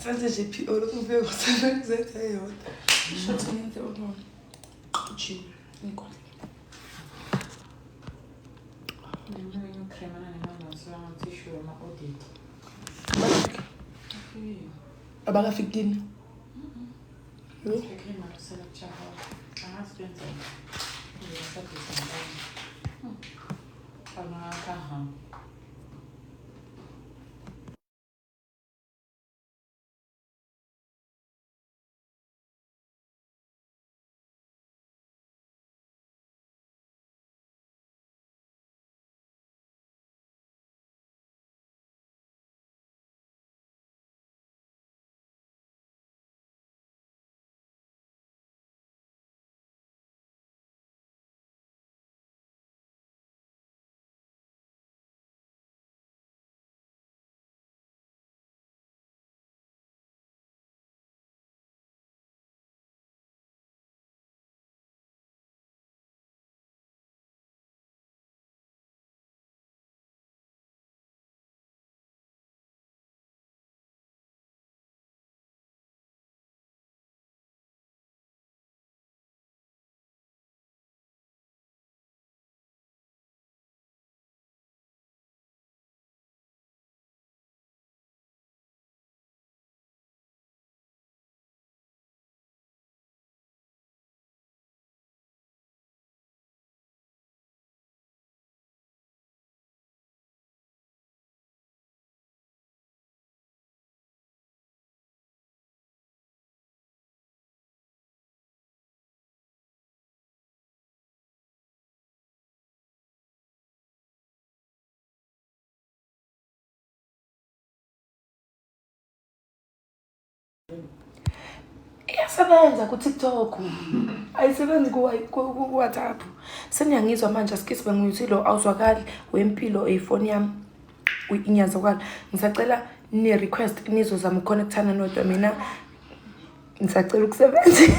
Senze nje PO lokhu ngifike ngo-7 zenze eyodwa. Shothi ngenze onono. Jiwe, ngikhohle. Abakafiki kini? Iyasebenza ku-TikTok. Ayisebenzi ku-WhatsApp. Seniyangizwa manje asikisi bengithi lo awuzwakali wempilo eyifoni yami. Ngiyazwakala. Ngisacela ni-request nizozama ukuconnectana nodwa mina ngisacela ukusebenza.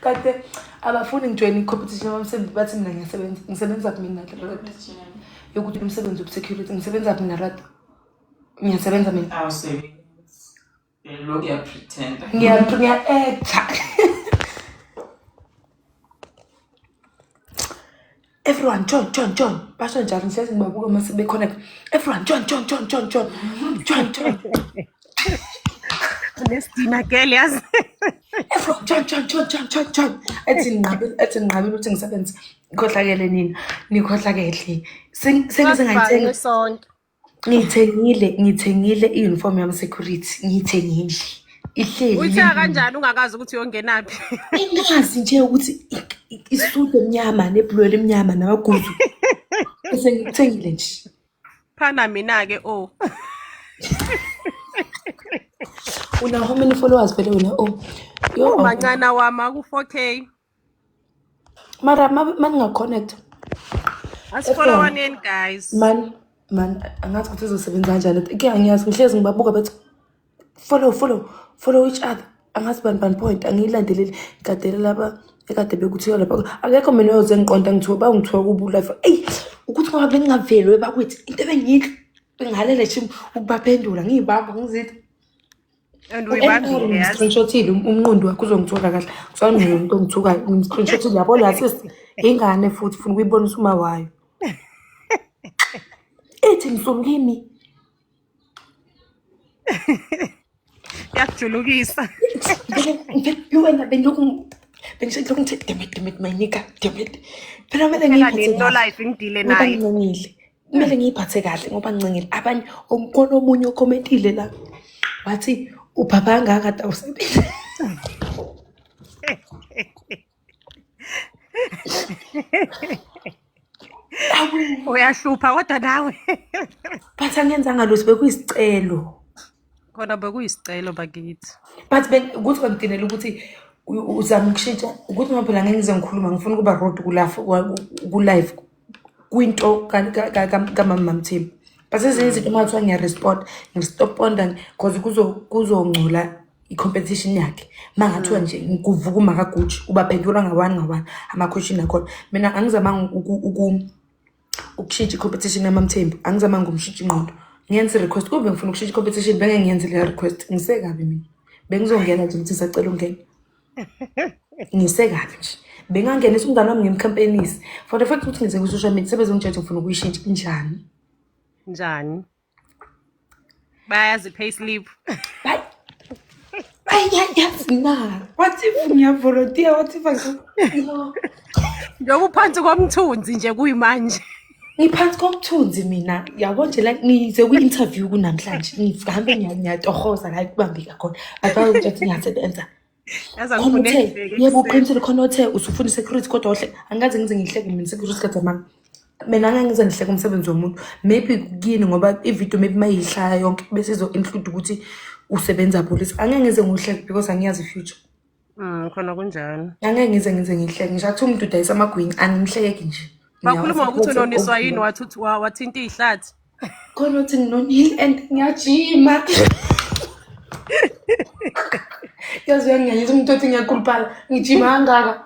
Kade abafuni ngijoyine i-competition yomsebenzi bathi mina ngiyasebenza. Ngisebenza kumina yokuthi umsebenzi wobusecurity ngisebenza mina rad. Ngiyasebenza mina. Awusebenzi. Lokhu uyapretenda. Ngiya-acta. Everyone join join join. Basho njalo ngihlezi ngibabuka uma sebeconnect. Everyone join join join join join. Join join. Unesidina girl yazi. Everyone join join join join join join. Ethi nginqabile ethi nginqabile ukuthi ngisebenze. Nikhohlakele nina. Nikhohlakele. Sengize ngayithenga. Sonke. Ngiyithengile, ngiyithengile i-uniform yami security. Ngiyithengile. Ihleli. Uyithenga kanjani ungakazi ukuthi uyongenaphi? Engazi nje ukuthi isudu emnyama nebhulwele emnyama namaguzu. Bese ngikuthengile nje. Phana mina ke oh. Una how many followers vele wena oh. Yo Mancane wami aku 4K. Mara maninga-connect. Asifollowaneni guys. Man man angazi ukuthi izosebenza kanjani. Ke angiyazi ngihlezi ngibabuka bethi follow follow follow each other. Angazi bani bani point angiyilandeleli ngigadele laba ekade bekuthiwa lapha akekho mina oyoze ngiqonda ngithiwa bangithiwa kubu life eyi ukuthi ngoba bengingaveli webakwethu into ebengiyidla bengihalele nje ukubaphendula ngiyibamba ngizithi And uyibambile yazi. Ngiscreenshothile umnqondo wakhe uzongithola kahle. Kusana mina umuntu ongithukayo. Ngiscreenshothile yabo la sis ingane futhi ufuna ukuyibonisa uma wayo. Ethi msulu kimi. Yakujulukisa. Wena bengilokhu bengiselokhu ngithi damn it damn it my nigga damn it. Phela kumele Phela ngiyiphathe nento kahle. life ngidile Ngoba naye. ngincengile. Kumele ngiyiphathe kahle ngoba ngincengile. Abanye omkhona omunye okhomentile la wathi ubaba kangaka kade awusebenzi. Uyahlupha kodwa nawe. But angenzanga lutho bekuyisicelo. Khona bekuyisicelo bakithi. But ukuthi kwangidinela ukuthi uzama ukushintsha ukuthi ngoba phela ngeke ngize ngikhuluma ngifuna ukuba rude ku live kwinto kamama Mamthembu. But ezinye izinto uma kuthiwa ngiyarespond ngiresponda because kuzongcola i-competition yakhe. Uma ngathiwa nje kuvuka umakaGucci ubaphendula nga-one nga-one ama-question akhona. Mina angizamanga ukushintsha i-competition yamaMthembu, angizamanga ukumshintsha ingqondo. Ngenza i-request kube ngifuna ukushintsha i-competition, bengeke ngiyenze leyo request. Ngisekabi mina, bengizongena nje ngithi ngisacela ungena. Ngisekabi nje, bengangenisa umngane wami ngimkhampenisi for the fact ukuthi ngize ku-social media sebezongitshela ukuthi ngifuna ukuyishintsha njani. Njani? Bayazi payslip. Hayi, hayi, yazi na, what if ngiyavolontiya, what if no. Njengoba uphansi komthunzi nje kuyimanje. Ngiphansi komthunzi mina, yabo nje la ngize kwi-interview kunamhlanje, ngihambe ngiyatohoza la kubambika khona, but bazongitshela ukuthi ngiyasebenza. Yazi Khona angifune uthe ngibheke yebo, ekuseni. Uqinisile, khona uthe usufuna i-security kodwa ohle angikaze ngize ngihleke mina i-security kade mama. Mina angeke ngize ngihleke umsebenzi womuntu, maybe kuyini ngoba ividiyo maybe mayihlaya yonke bese izo-include ukuthi usebenza police, angeke ngize ngihleke because angiyazi i-future. Khona kunjalo. Angeke ngize ngihleke ngisho kuthiwa umuntu udayisa amagwinya, angimhleki nje. Bakhuluma ngokuthi Ngiyawa-support unoniswa yini overload. wathi uthi wathinta ihlathi. Khona uthi nginonile and ngiyajima. Yazi uyanginyanyisa umuntu othi ngiyakhuluphala, ngijima kangaka.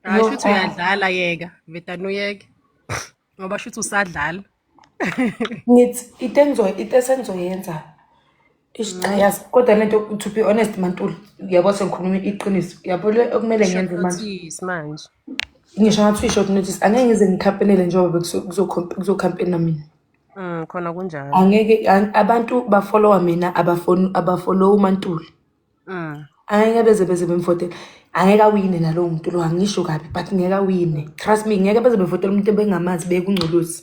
Hayi, Yo, shuthi ah. uyadlala, yeka. Vedane uyeke. Ngoba shuthi usadlala. Ngithi into esengizoyenza. Ish, cha yazi kodwa lento, to be honest Mantuli, yabo sengikhuluma iqiniso. Yabo le okumele Short ngiyenze manje. notice manje. Ngisho ngathi short notice, angeke ngize ngikhampenele njengoba bekuzokhampena mina. Khona kunjalo. Angeke abantu bafollowa mina, abafoni abafollow uMantuli. Angeke beze bemvotele. Angeke awine nalowo muntu lo, angisho kabi but ngeke awine. Trust me, ngeke beze bevotele umuntu ebengamazi bekungcolozi.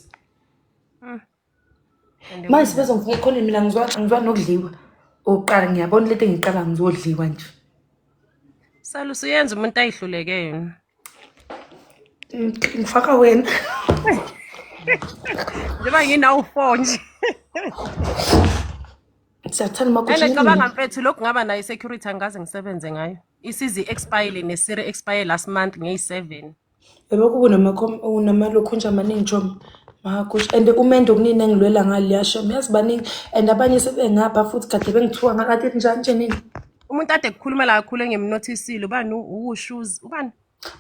And Manje sebezongifaka ekhoneni, mina ngizwa nokudliwa. Oqala ngiyabona lento engiqala ngizodliwa nje. Sala usuyenza umuntu ayihluleke yena. Ngifaka wena. Njengoba nginawo 4 nje. Siyathanda makhosi. And cabanga mfethu, lokhu ngaba nayo i-security angikaze ngisebenze ngayo. Isize i-expire nesire expire last month ngeyi-7. Yabo kuba unamalokhunja amaningi chomi. Makusho and umendo kunini engilwela ngaliya shem, yazi baningi and abanye sebengapha futhi kade bengithuka ngakade njani nje nini. Umuntu ade kukhulumela kakhulu engimnothisile ubani uwushoes ubani?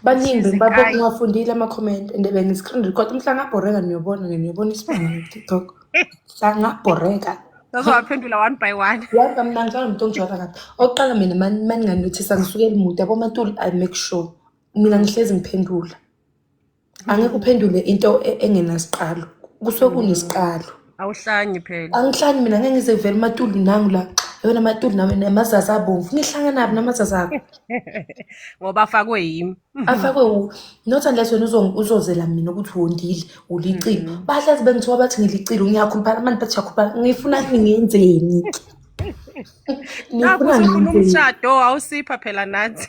Baningi Ushizi bengibabe Kai. ngiwafundile ama-comment and bengi-screen record mhla ngabhoreka, niyobona niyobona isibanga ku-TikTok. Mhla ngabhoreka. Sazowaphendula one by one. Yazi mina ngicela umuntu ongijwayela kabi. Okokuqala mina maninganotisa ngisukela imude yabo Mantuli, I make sure mina ngihlezi ngiphendula. Angeke uphendule into engenasiqalo. Kusuke kunesiqalo. Awuhlanyi phela. Angihlani mina, ngeke ngize vele Matuli nangu la. Yona Matuli nawe namazazi abomvu. Ngihlangana naphi namazazi akho? Ngoba afakwe yimi. Afakwe not unless wena uzozela mina ukuthi wondile ulicilo. Bahlezi bengithiwa bathi ngilicilo, ngiyakhuluphala manje, bathi uyakhuluphala. Ngifuna ngiyenzeni? Nakho Nifuna usufuna ngiyenzeni? umshado awusipha phela nathi.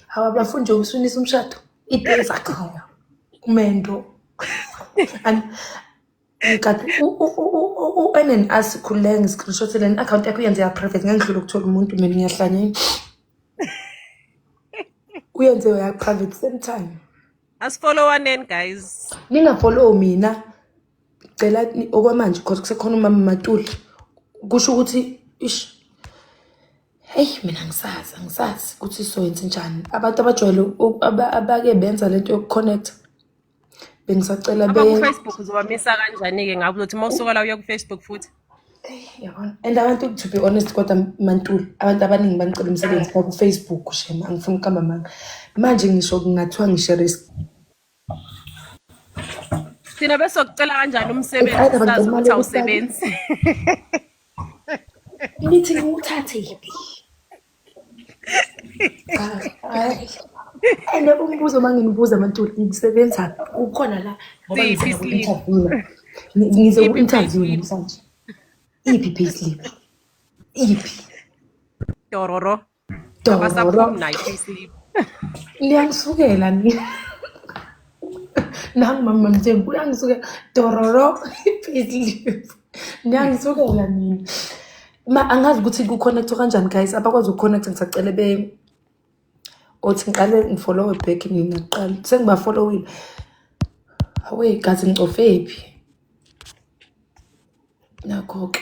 Hawu, abafundi nje ukusunisa umshado. Into ezakhaya. Umendo. And kanti u-NNS khululeke, ngi-screenshot leni i-account yakho uyenze ya private, ngeke ngidlule ukuthola umuntu mina ngiyahlanya. Uyenze ya private same time. Asifollowaneni guys. Ningafollow mina. Cela okwamanje because kusekhona umama Matuli. Kusho ukuthi ish. Hey, mina ngisazi angisazi ukuthi soyenza njani. Abantu abajwayele abake benza lento yokuconnect. Bengisacela be Abaku-Facebook uzobamisa kanjani-ke ngabe uzothi uma usuka la uya ku-Facebook futhi? Yabona. And abantu, to be honest kodwa Mantuli, abantu abaningi bangicela umsebenzi ku Facebook shema, angifuni ukuqamba amanga. Manje ngisho kungathiwa ngishare Thina besokucela kanjani umsebenzi Ekhaya sazi bangicela ukuthi imali. Awusebenzi? Nithi ngiwuthathe yiphi? Cha, hayi. And umbuzo manginibuza Mantuli, ngisebenza kukhona la ngoba Siphi ngize islip? ku-interview. Ngize Iphi ku-interview payslip? namhlanje. Iphi payslip? Iphi? Dororo. Dororo. Abasaphumi nayo i-payslip. Niyangisukela ni. Nangu mama Mthembu uyangisukela. Dororo, payslip. Niyangisukela nina. Ma angazi ukuthi ku-connect kanjani guys, abakwazi uku-connect ngisacela be othi ngiqale ngifollowe back nina kuqala. Sengibafollowile. Hawe gazi, ngicofe phi? Nakho-ke.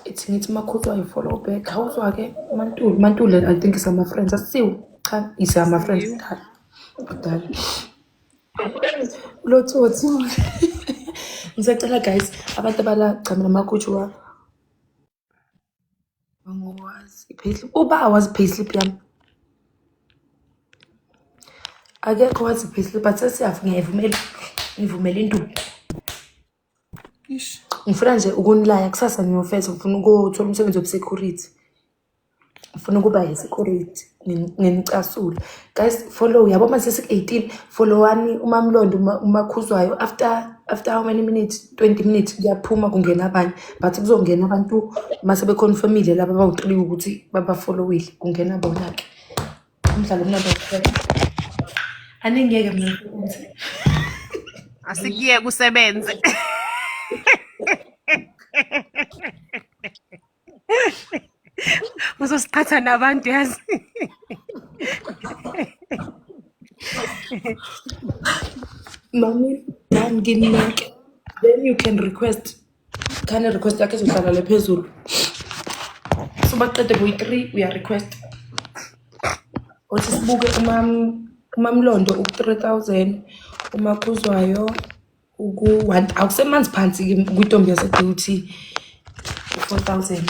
Ithi ngithi makhutshwa i-follow back. Awuzwa-ke Mantuli, Mantuli, I think isama friends. Asiwo. Cha, isama friends Asiwo. kudala. Kudala. Lo tsotsi. Ngisacela guys, abantu abala cha mina makhuthu wa angiwazi i-payslip. Uba awazi i-payslip yami. Akekho wazi i-payslip but sesiyavu ngiyayivumela. Ngivumela induku. Ish. Ngifuna nje ukunilaya kusasa ngiyofesa ngifuna ukuthola umsebenzi wobusecurity. Ngifuna ukuba yi-security nginicasule. Guys, follow yabo mase siku-18 followani uMamlondo uMakhuzwayo after how many minutes 20 minutes kuyaphuma kungena abanye but kuzongena abantu mase beconfirmile laba abawu-3 ukuthi babafollowile kungena bona-ke. Umdlalo omnandi wokuphela. Aningiyeke mina ukuthi Asikuyeke usebenze. Uzosiqhatha nabantu yazi. Mami, done nginike. Then you can request. Khane request yakhe izohlala le phezulu. So baqede kuyi-3 uya request. Othi sibuke uMamlondo uku-3000, uMakhuzwayo uku-1 awusemanzi phansi kwintombi yase-DUT u-4000.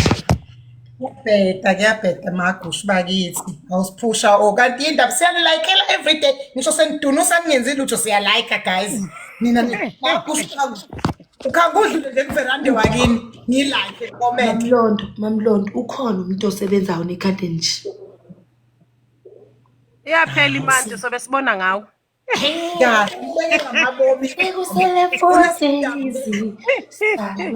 Kuyabheda kuyabheda magushu bakithi. Awusiphusha o kanti indaba siyanilikeela every day. Ngisho senidunusa ningenzi lutho siyalike guys. Nina magushu ukhangudlule nje kuverande wakini ngilike comment. Mamlondo, Mamlondo ukhona umuntu osebenzayo nekhadi nje. Iyaphela imali sobe sibona ngawo. Kahle ubeke ngamabomi. Sekusele 4 days. Sami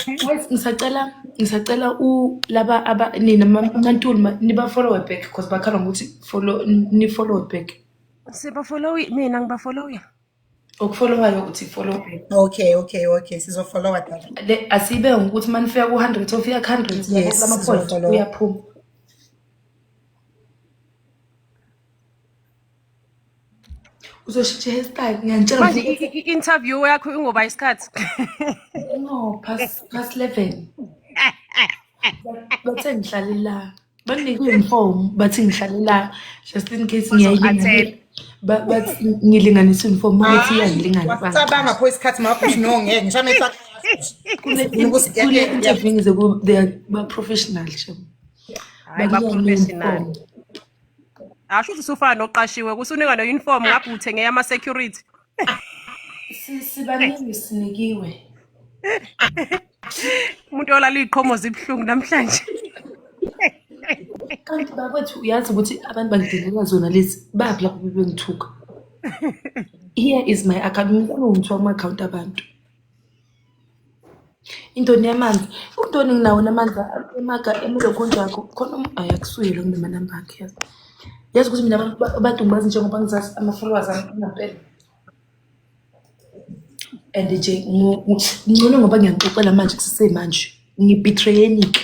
Guys, ngisacela u laba aba nina Mantuli niba follow back because bakhala ngokuthi follow ni follow back. Sibafollow mina ngibafollow. Okufollowayo uthi follow back. Okay. Sizofollowa dala. Le asibe ukuthi manifika ku-100 ofika ku-100 Yes, lama point sizofollow. uyaphuma. Uzoshintsha hairstyle ngiyantshela. Manje i-interview yakho ingoba isikhathi. No, past 11. Bathe ngihlale la. Banike uniform bathi ngihlale la just in case Uzo-attend. Bathi ngilinganisa uniform bathi iyangilingana. Wasicabanga pho isikhathi magushu no ngeke ngisho amehlo Kule interview ngize ku they are ba professional shem. Hayi ba professional. Asho ukuthi usufana noqashiwe kusunika no-uniform ngapha uthenge ama security. Sibaningi sinikiwe. Umuntu olala iziqhomo zibuhlungu namhlanje. Kanti bakwethu uyazi ukuthi abantu bangidinela zona lezi baphi lapho bebengithuka. Here is my account. Ngifuna ungithuka kuma-account abantu. Intoni yamanzi? Untoni nginawo namanzi emaga emulokhunjakho khona ayi akusuye lo nginamanamba akhe yazi. Yazi ukuthi mina abantu ngibazi njengoba ngizazi ama-followers ami ngampela. And nje ngcono ngoba ngiyanixoxela manje kusesemanje. Ngibetrayenike.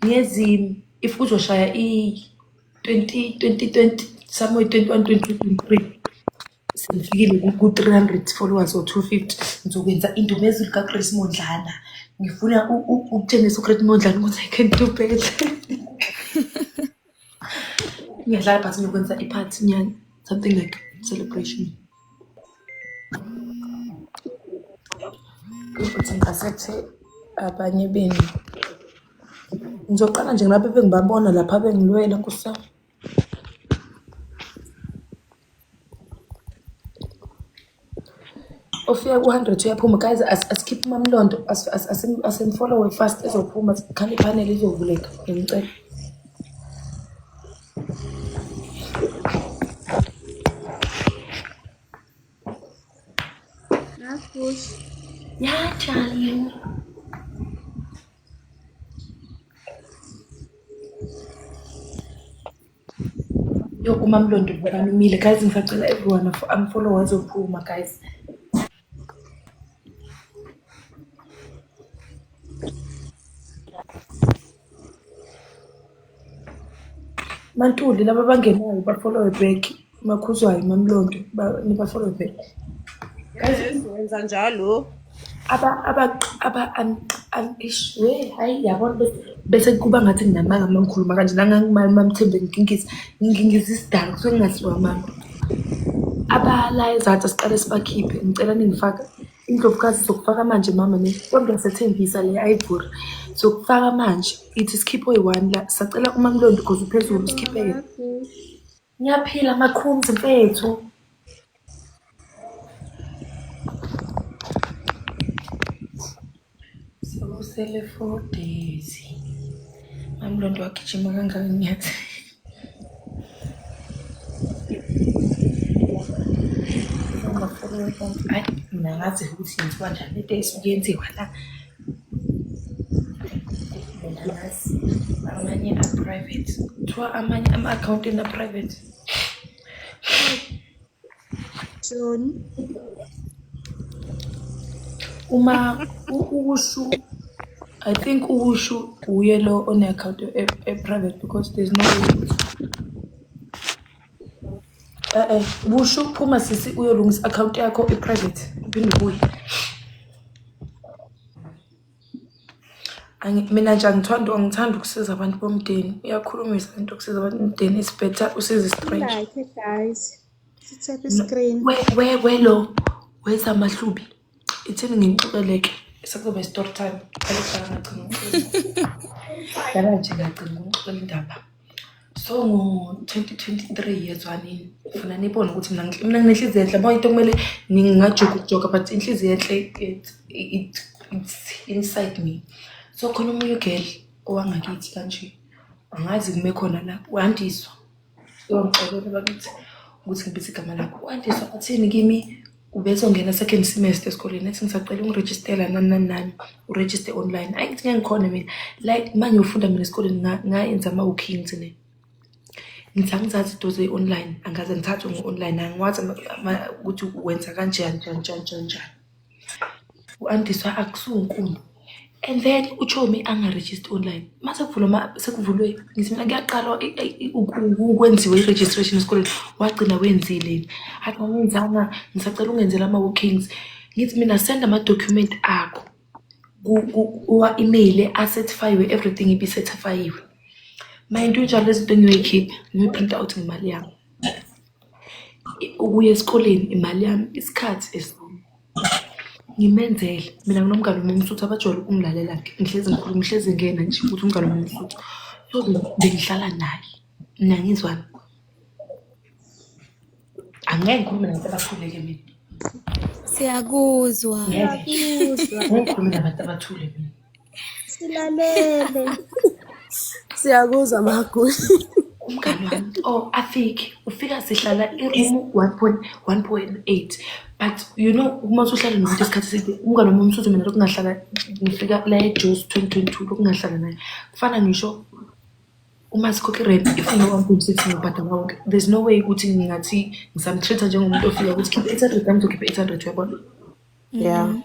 Ngezi if kuzoshaya i-20 2020 somewhere 21 22 23 sengifikile ku-300 followers or 250 ngizokwenza indumezulu kaChris Mondlana. Ngifuna ukutshengisa uChris Mondlana ukuthi I can do better. Ngiyadlala but ngiyokwenza i-party nyana something like celebration. Ukuthi ngi-accept-e abanye benu. Ngizoqala nje ngilapho ebengibabona lapha bengilwela Nkosi yami. Ofika ku-100 uyaphuma guys asikhiphe uMamlondo asimfollowe fast ezophuma khane iphaneli izovuleka ngiyamcela. Mafushi. Ya Charlie. Yo uMamlondo bukani umile guys ngisacela everyone amfollow azophuma guys. Mantuli laba abangenayo bafollowe back Makhuzwayo Mamlondo nibafollowe back. Guys Yes, wenza njalo. aba aba aba ish we hayi yabona bese kuba ngathi nginamanga uma ngikhuluma kanje nangangimamthembe nginkingisa nginkingisa isidalo kusuke kungasiwa amanga. La ezansi siqale sibakhiphe. Ngicela ningifake. Indlovukazi sizokufaka manje mama ne. Kodwa sethembisa le ivory. Sizokufaka manje. Ithi sikhiphe oyi-one la. Sacela uMamlondi because uphezulu sikhiphe yena. Ngiyaphila Makhumzi mfethu. Sekusele 4 days. Mamlondi wagijima kangaka ngiyathi. Hayi mina ngazi ukuthi yenziwa njani into esuke yenziwa la. Mina ngazi amanye a-private. Kuthiwa amanye ama-accountant a-private. John. Uma ukushu, I think ukushu uye lo one-account e-private because there's no way. Eh bushu phuma sisi uyolungisa i-account yakho i-private uphinde ubuye. Mina nje angithandi ukusiza abantu bomndeni. Iyakhulumisa lento yokusiza abantu bomndeni. It's better usize stranger. Like guys. Sitap screen. We lo wezamahlubi. Ithini ngixoxeleke. Sekuzoba i-story time. Qala kuqala ngagcina ngixoxela. Dala nje ngagcina ngixoxela indaba. So ngo-2023 yezwanini ufuna nibone ukuthi mina nginenhliziyo enhle yabo into kumele ngingajoka ukujoka but inhliziyo enhle it's inside me. So khona omunye u-girl owangakithi kanje angazi kume khona la uAndiswa. Uyongixolela bakithi ukuthi ngibize igama lakho. UAndiswa athini kimi ubezongena second semester esikoleni ethi ngisacela ungirejistela nani nani nani u-register online. Ayi ngithi ngeke ngikhone mina like uma ngiyofunda mina esikoleni ngayenza ama-bookings ne. Ngithi angizazi into ze-online, angaze ngithathwe nge-online, angiwazi ukuthi wenza kanjani njani njani njani njani. U-Andiswa akusuwunkulu. And then uchomi angarejista online. Mase kuvulwa sekuvulwe ngithi mina kuyaqalwa ukwenziwa i-registration esikoleni wagcina wenzile yena. Athi angenzanga ngisacela ungenzele ama-bookings. Ngithi mina send ama-document akho uwa-email a-certify-iwe everything ibi-certify-iwe. Mind you njalo lezi zinto ngiyoyikhipha ngiyoyi-print out ngemali yami. Ukuya esikoleni imali yami, isikhathi esami. Ngimenzele mina nginomngani wami umSuthu abajwayele ukungilalela-ke ngihlezi ngikhuluma ngihlezi ngena nje ukuthi umngani wami umSuthu. So bengihlala naye mina ngizwani. Angeke ngikhulume nabantu abathule-ke mina. Siyakuzwa. Ngeke. Siyakuzwa. Ngeke ngikhulume nabantu abathule mina. Silalele. Siyakuzwa Maguli. Umngani wami oh afike ufika sihlala i-room 1.1.8 but you know uma usuhlala nomuntu isikhathi eside umngani wami umSuthu mina lokhu ngahlala ngifika la eJozi 2022 lokhu ngahlala naye kufana ngisho uma sikhokha i-rent if ngino-1.6 ngibhadala wonke there's no way ukuthi ngingathi ngisam-treat-a njengomuntu ofika ukuthi khipha 800 nami ngizokhipha 800 uyabona. Yeah.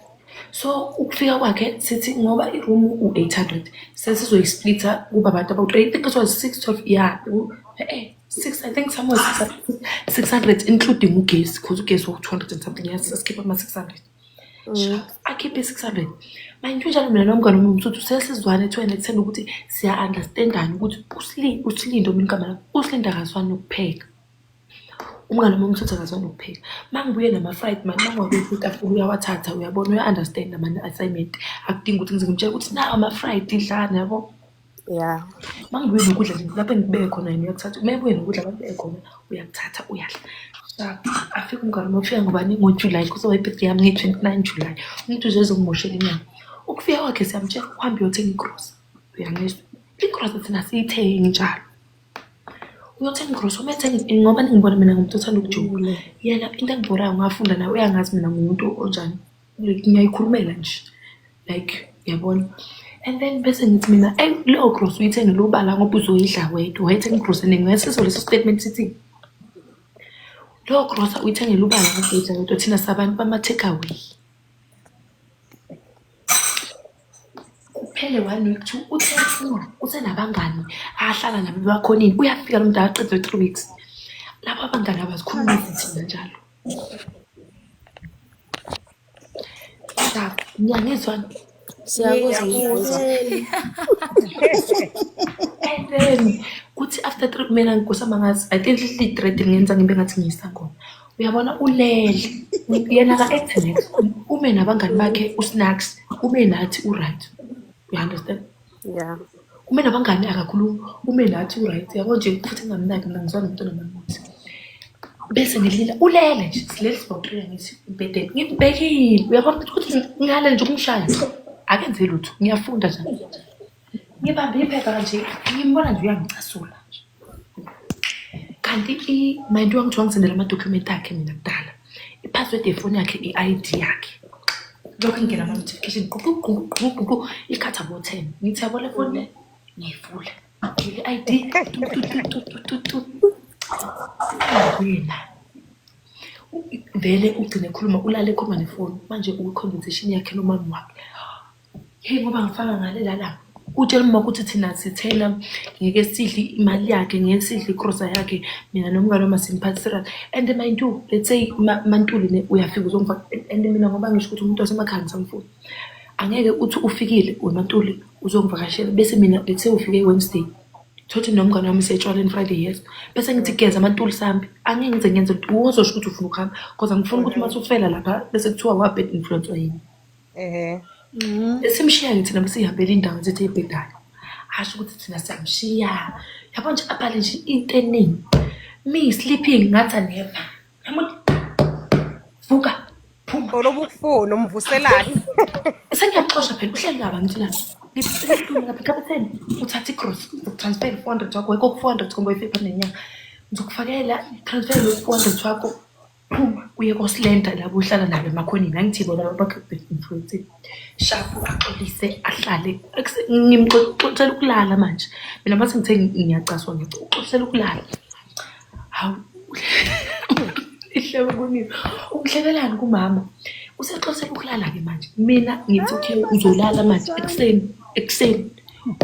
So ukufika kwakhe sithi ngoba i-room u-800 sesizoyi-splitha kuba abantu abawu-3 I think it was 6 12 yeah 6 I think somewhere 600 including ugesi because ugesi wawu-200 and something yes sasikhipha ama-600. Akhiphe i-600 manje njalo mina nomngane wami umSuthu sesizwane to an extent ukuthi siya-understandana ukuthi uSilindo mina igama lami uSilindo akazwani nokupheka. Umngani wami umSuthu akazwani nokupheka. Uma ngibuye nama-fried mani uma ngiwabeka itafula uyawathatha uyabona uya-understand ama-assignment akudingi ukuthi ngize ngimtshele ukuthi nawu ama-fried dlani yabo. Yeah. Uma ngibuye nokudla nje lapho engikubeke khona yena uyakuthatha uma ebuye nokudla lapho engikubeke khona uyakuthatha uyadla. Sharp. Afike umngani wami ufika ngobani ngo-July kuzoba i-birthday yami ngeyi-29 July. Umuntu nje ezongimoshela inyanga. Ukufika kwakhe siyamtshela uhambe uyothenga igrosa. Uyangizwa? Igrosa thina siyithengi njalo. Uyothenga igrosa uma ethenga ngoba ningibona mina ngumuntu othanda ukujula. Yena into engibhorayo ngafunda naye uyangazi mina ngumuntu onjani. Like ngiyayikhulumela nje. Like uyabona. And then bese ngithi mina eyi leyo grosa uyithengele ubala ngoba uzoyidla wedwa. Wayethenga igrosa eningi. Uyasizwa leso statement sithi leyo grosa uyithengele ubala ngoba uzoyidla wedwa thina sabantu bama-take away. Kuphele one week two uthe usenabangani ahlala nabo bakhonini uyafika lo muntu akaqedwe 3 weeks. Labo abangani abazikhulumisi thina njalo. Sharp. Niyangizwa? Siyakuzwa Maguli. And then kuthi after three mina nkosi mangazi I think leli dread lingenza ngibe ngathi ngiyisangoma. Uyabona ulele. Yena ka-act next. Ume nabangani bakhe uSnacks, ume nathi u-right. You understand? Yeah. Ume nabangani akakhulumi, ume nathi u-right. Yabo nje futhi ngingamnaki mina ngizwa nomuntu onamamuthi. Bese ngilila ulele nje silele sibawuqina ngithi embhedeni. Ngibhekile. Uyabona ukuthi ngale nje ukumshaya. Akenze lutho. Ngiyafunda nje. Ngibambe iphepha kanje ngimbona nje uyangicasula nje. Kanti i-mind wangithi wangisendela amadokhumenti akhe mina kudala. I-password yefoni yakhe, i-ID yakhe. Lokhu ngingena ama-notification ququ ququ ququ ququ ikhathi abo-10. Ngithi yabo le foni le ngiyivula. Ngivule i-ID tu tu tu tu tu tu tu. Wena. Vele ugcine ekhuluma ulale ekhuluma nefoni. Manje ukwi-conversation yakhe nomama wakhe. Hey ngoba ngifaka ngale lala. Utshela uma ukuthi thina sithena ngeke sidle imali yakhe, ngeke sidle ikrosa yakhe, mina nomngane wami simphathi serious. And mind you, let's say Mantuli ne uyafika uzongifaka and mina ngoba ngisho ukuthi umuntu wasemakhaya ngisamfuni. Angeke uthi ufikile weMantuli uzongivakashela bese mina let's say ufike Wednesday. Thothi nomngane wami siyetshwaleni Friday yes. Bese ngithi geza Mantuli sambe. Angeke ngize ngenze lutho. Uzosho ukuthi ufuna ukuhamba because angifuni ukuthi uma usufela lapha bese kuthiwa wa bad influence yini. Ehhe. Simshiya-ke thina besihambela indawo zethu ey'bhedayo. Asho ukuthi thina siyamshiya. Yabo nje abhale nje into eningi. Me sleeping ngathi aneva. Yamuthi vuka phuma. Olobu ukufuna umvuselani. Sengiyaxosha phela uhleli kaba ngithi la. Ngiphume lapha ekhabetheni uthathe i-gross ngizokutransfer 400 wakho wekho 400 ngoba ifipha nenyanga. Ngizokufakela transfer lo 400 wakho phuma uye koslender labo uhlala nabo emakhoneni angithi bona bakhe-influence shapu axolise ahlale ngimxoxela ukulala manje mina mase ngithe ngiyacaswa ngithi uxoxela ukulala hawu ihlebo kunini ungihlebelani kumama usexoxela ukulala-ke manje mina ngithi okay uzolala manje ekuseni ekuseni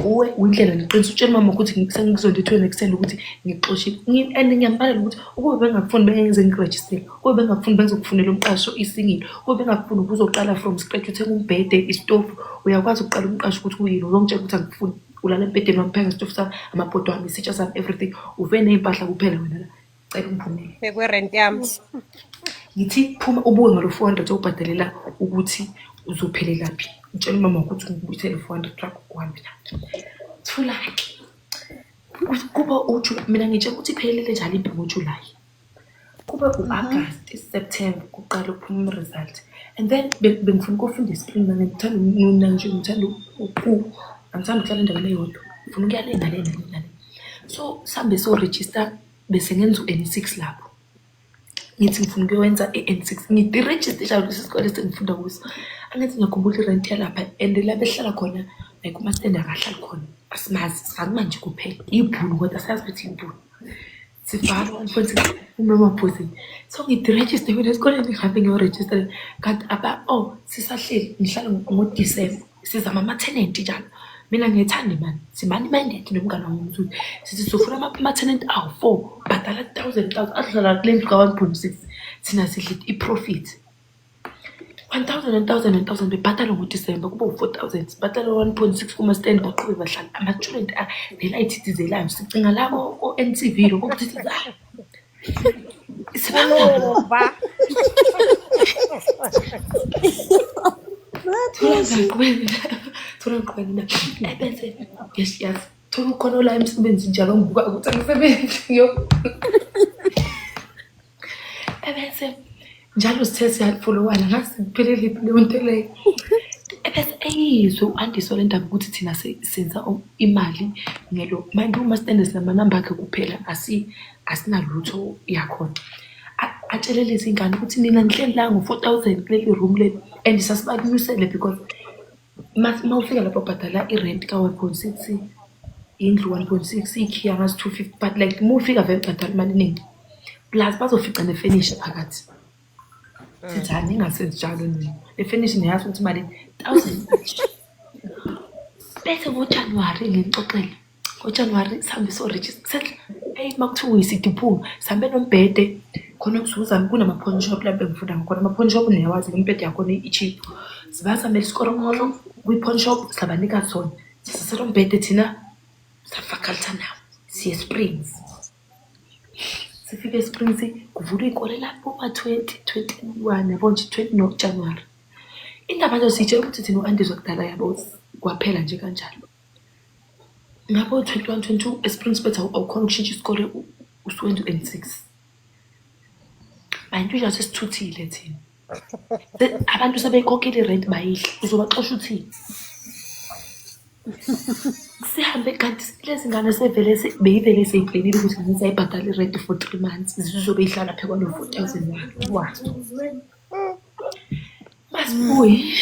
uwe uyindlela ngiqinisa utshela umama ukuthi sengizonto ethweni ekuseni ukuthi ngikuxoshile and ngiyambalela ukuthi ukube bengakufuni bengenze ngirejistele ukube bengakufuni bengizokufunela umqasho isingile ukube bengakufuni ubuzoqala from scratch uthenge umbhede isitofu uyakwazi ukuqala umqasho ukuthi kuyini uzongitshela ukuthi angikufuni ulala embhedeni wami pheka isitofu sami amabhodo ami isitsha sami everything uve ney'mpahla kuphela wena la cela ungiphumele Phekwe-rent yami. Ngithi phuma ubuke ngalo 400 obhadelela ukuthi uzophelelaphi. Utshela umama wakho ukuthi ngibuyisele 400 wakho uhambe nayo. Thula-ke. Kuba mina ngitshela ukuthi iphelile njalo impi ngoJulayi. Kube u-August, September kuqala ukuphuma ama-result. And then bengifuna ukufunda isiPhili mina ngithanda mina nje ngithanda angithandi ukuhlala endaweni eyodwa. Ngifuna ukuya le nale nale nale. So sihambe siyorejista bese ngenza u-N6 lapho. Ngithi ngifuna ukuyowenza i-N6 ngirejiste njalo lesi sikole esengifunda kuso. Angithi ngiyakhumbula irenti yalapha and la behlala khona like umastende akahlali khona asimazi sifaka manje kuphela ibhunu kodwa sazi ukuthi ibhunu. Sifaka 1.6 umama phosini. So ngirejiste mina esikoleni ngihambe ngiyorejista kanti aba oh sisahleli ngihlala ngoDisemba sizama ama-tenant njalo. Mina ngiyethanda imali simani mandate nomngane wami umthuli sithi sofuna ama-tenant awu-4 bhadala 1000 1000 ahlala kule ndlu ka-1.6 thina sidla i-profit. 1000 and 1000 and 1000 bebhadala ngoDisemba kube u-4000 sibhadala 1.6 kuma-stand baqhube bahlala ama-student nelayithithizelayo sicinga labo o-N_T_V lokho okuthithizayo. Ulova. Thola ngiqhubeka ebese yes yes thola ukhona la emsebenzini njalo ngibuka ukuthi angisebenzi yo ebese njalo sithe siyafolowana ngathi kuphelele leyo nto leyo ebese eyizwe u-andiswa le ndaba ukuthi thina senza imali ngelo manje uma sitende sinamanamba akhe kuphela asinalutho yakhona. Atshele lezi ngane ukuthi nina nihleli la ngo-4,000 kuleli room leli and sasibakunyusele because uma ufika lapho ubhadala i-rent ka-1.6 indlu 1.6 ikhiya ngazi 250 but like uma ufika vele ubhadala imali eningi plus bazofica nefenisha phakathi. Sithi hayi ningasenzi njalo nina le furniture niyazi ukuthi imali 1000. Bese ngoJanuwari ngimxoxele ngoJanuwari sihambe siyorejista eyi uma kuthiwa uyisiduphunga sihambe nombhede khona kuzuzami kunama-pawn shop lapho engifunda ngakhona ama-pawn shop niyawazi imibhede yakhona i-cheap. Sibazamele isikorokoro kwi-pawn shop sabanika sona sisasela umbhede thina safaka nawo siye Springs. Sifike eSprings kuvulwa iy'kole lapho ma-2021 yabo nje 20 no January. Indaba nje siyitshela ukuthi thina u-Andiswa kudala yabo kwaphela nje kanjalo. Ngabo 21 22 eSprings bethi awukhona ukushintsha isikole usuwenza u-N6. Manje nje sesithuthile thina. Abantu sebeyikhokhela irent bayidla uzobaxosha uthini? Sihambe kanti lezi ngane sevele beyivele seyiplenile ukuthi ngizayibhadala irent for 3 months zizobe ihlala phe kwalo 4,000 wazo. Masibuye.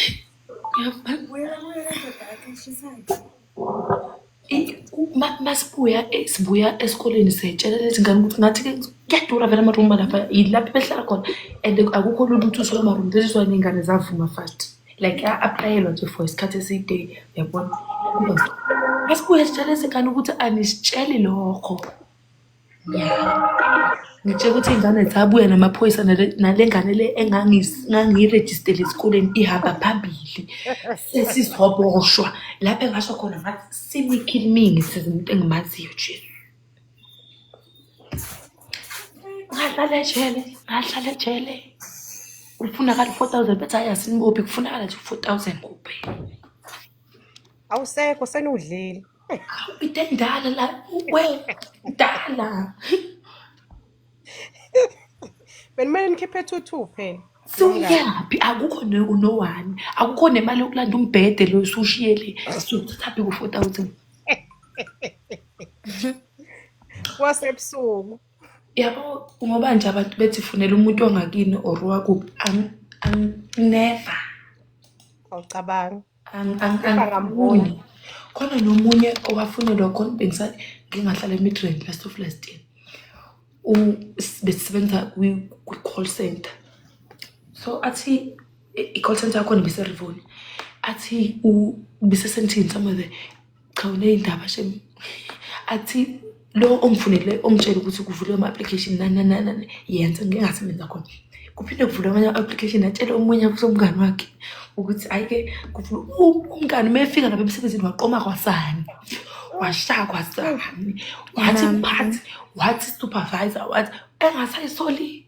Masibuya sibuya esikoleni siyayitshela lezi ngane ukuthi ngathi-ke kuyadura vele ama-room alapha yilapho behlala khona and akukho lula ukuthi uthole ama-room. This is why ney'ngane zavuma fast. Like ya-apply-elwa nje for isikhathi eside uyabona. Masibuya sitshela lezi ngane ukuthi anisitsheli lokho. Ngitshela ukuthi iy'ngane zabuya namaphoyisa nale ngane le engangiyirejistele esikoleni ihamba phambili. Sesizoboshwa. Lapho engasho khona ngathi see me kill me ngisiza umuntu engimaziyo Jesu. Ngahlala ejele, ngahlala ejele. Kufunakala u-4,000 bethi hhayi asinibophi kufunakala nje u-4,000 kuphela. Awusekho senudlile. Awu into endala la we dala. Benimele nikhiphe 2-2 phela. Sewuyaphi akukho no-one akukho nemali yokulanda umbhede lo osushiyele siwuthathaphi ku-4,000. Kwasebusuku. Yabo ngoba nje abantu bethi funela umuntu wangakini or wakuphi never. Awucabangi. Angifuni. Khona nomunye owafunelwa khona ngingahlala eMidrand last of last year. Besisebenza kwi-call center. So athi i-call center yakhona ibise-Rivoli. Athi ubise-Sandton somewhere there. Cha uney'ndaba shame. Athi lo ongifunele ongitshela ukuthi kuvulwe ama-application nani nani nani nani yenza ngingasebenza khona. Kuphinde kuvulwe amanye ama-application atshele omunye umngani wakhe ukuthi hhayi-ke umngani uma efika lapha emsebenzini waqoma kwasani. Washaya kwasani. Wathi mphathi, wathi supervisor, wathi engasayisoli.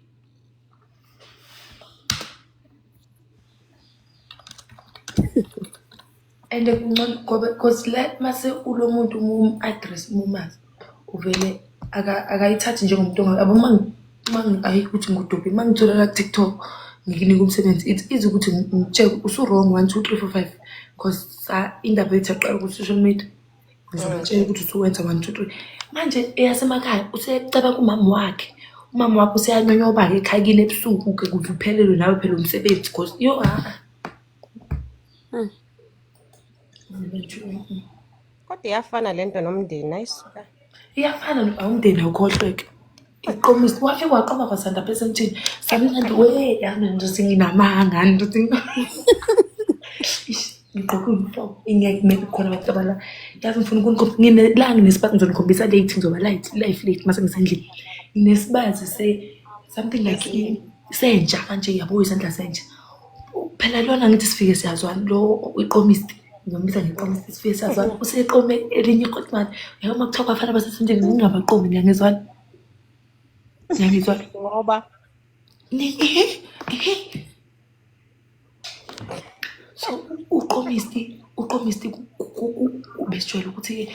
And kungcono ngoba cause le mase ulo muntu um-address umumazi uvele akayithathi njengomuntu yabo uma ayikho ukuthi nguduphi uma ngithola la ku-TikTok ngikunika umsebenzi it's easy ukuthi ngitsheke usu-wrong one two three four five cause indaba yethu yaqala ku-social media. Ngizobatshela ukuthi usuwenza one two three. Manje eyasemakhaya useyaceba kumama wakhe. Umama wakhe useyanyonyoba-ke ekhaya kini ebusuku-ke kuze uphelelwe nawe phela umsebenzi cause yo ha. Kodwa iyafana lento nomndeni ayisuka. Iyafana awumndeni awukhohlweke. Iqomisa wafike waqoma kwasanda apha esentshini. Samnandi we yami nje senginamanga nje Ish ngigqoke uniform ingeke kumele kukhona abantu abala. Yazi ngifuna ukunikhombisa ngine la nginesibazi ngizonikhombisa late ngizoba late life late mase ngisendlini. Nginesibazi se something like senja kanje yabo izandla senja. Phela lona ngithi sifike siyazwana lo iqomist ngizombiza ngeqomist sifike siyazwana useqome elinye iqotmane yabo uma kuthiwa kwafana basesentsheni ngingabaqomi ngiyangizwana ngiyangizwana Ngoba so uqomisti uqomisti ubesijwayele ukuthi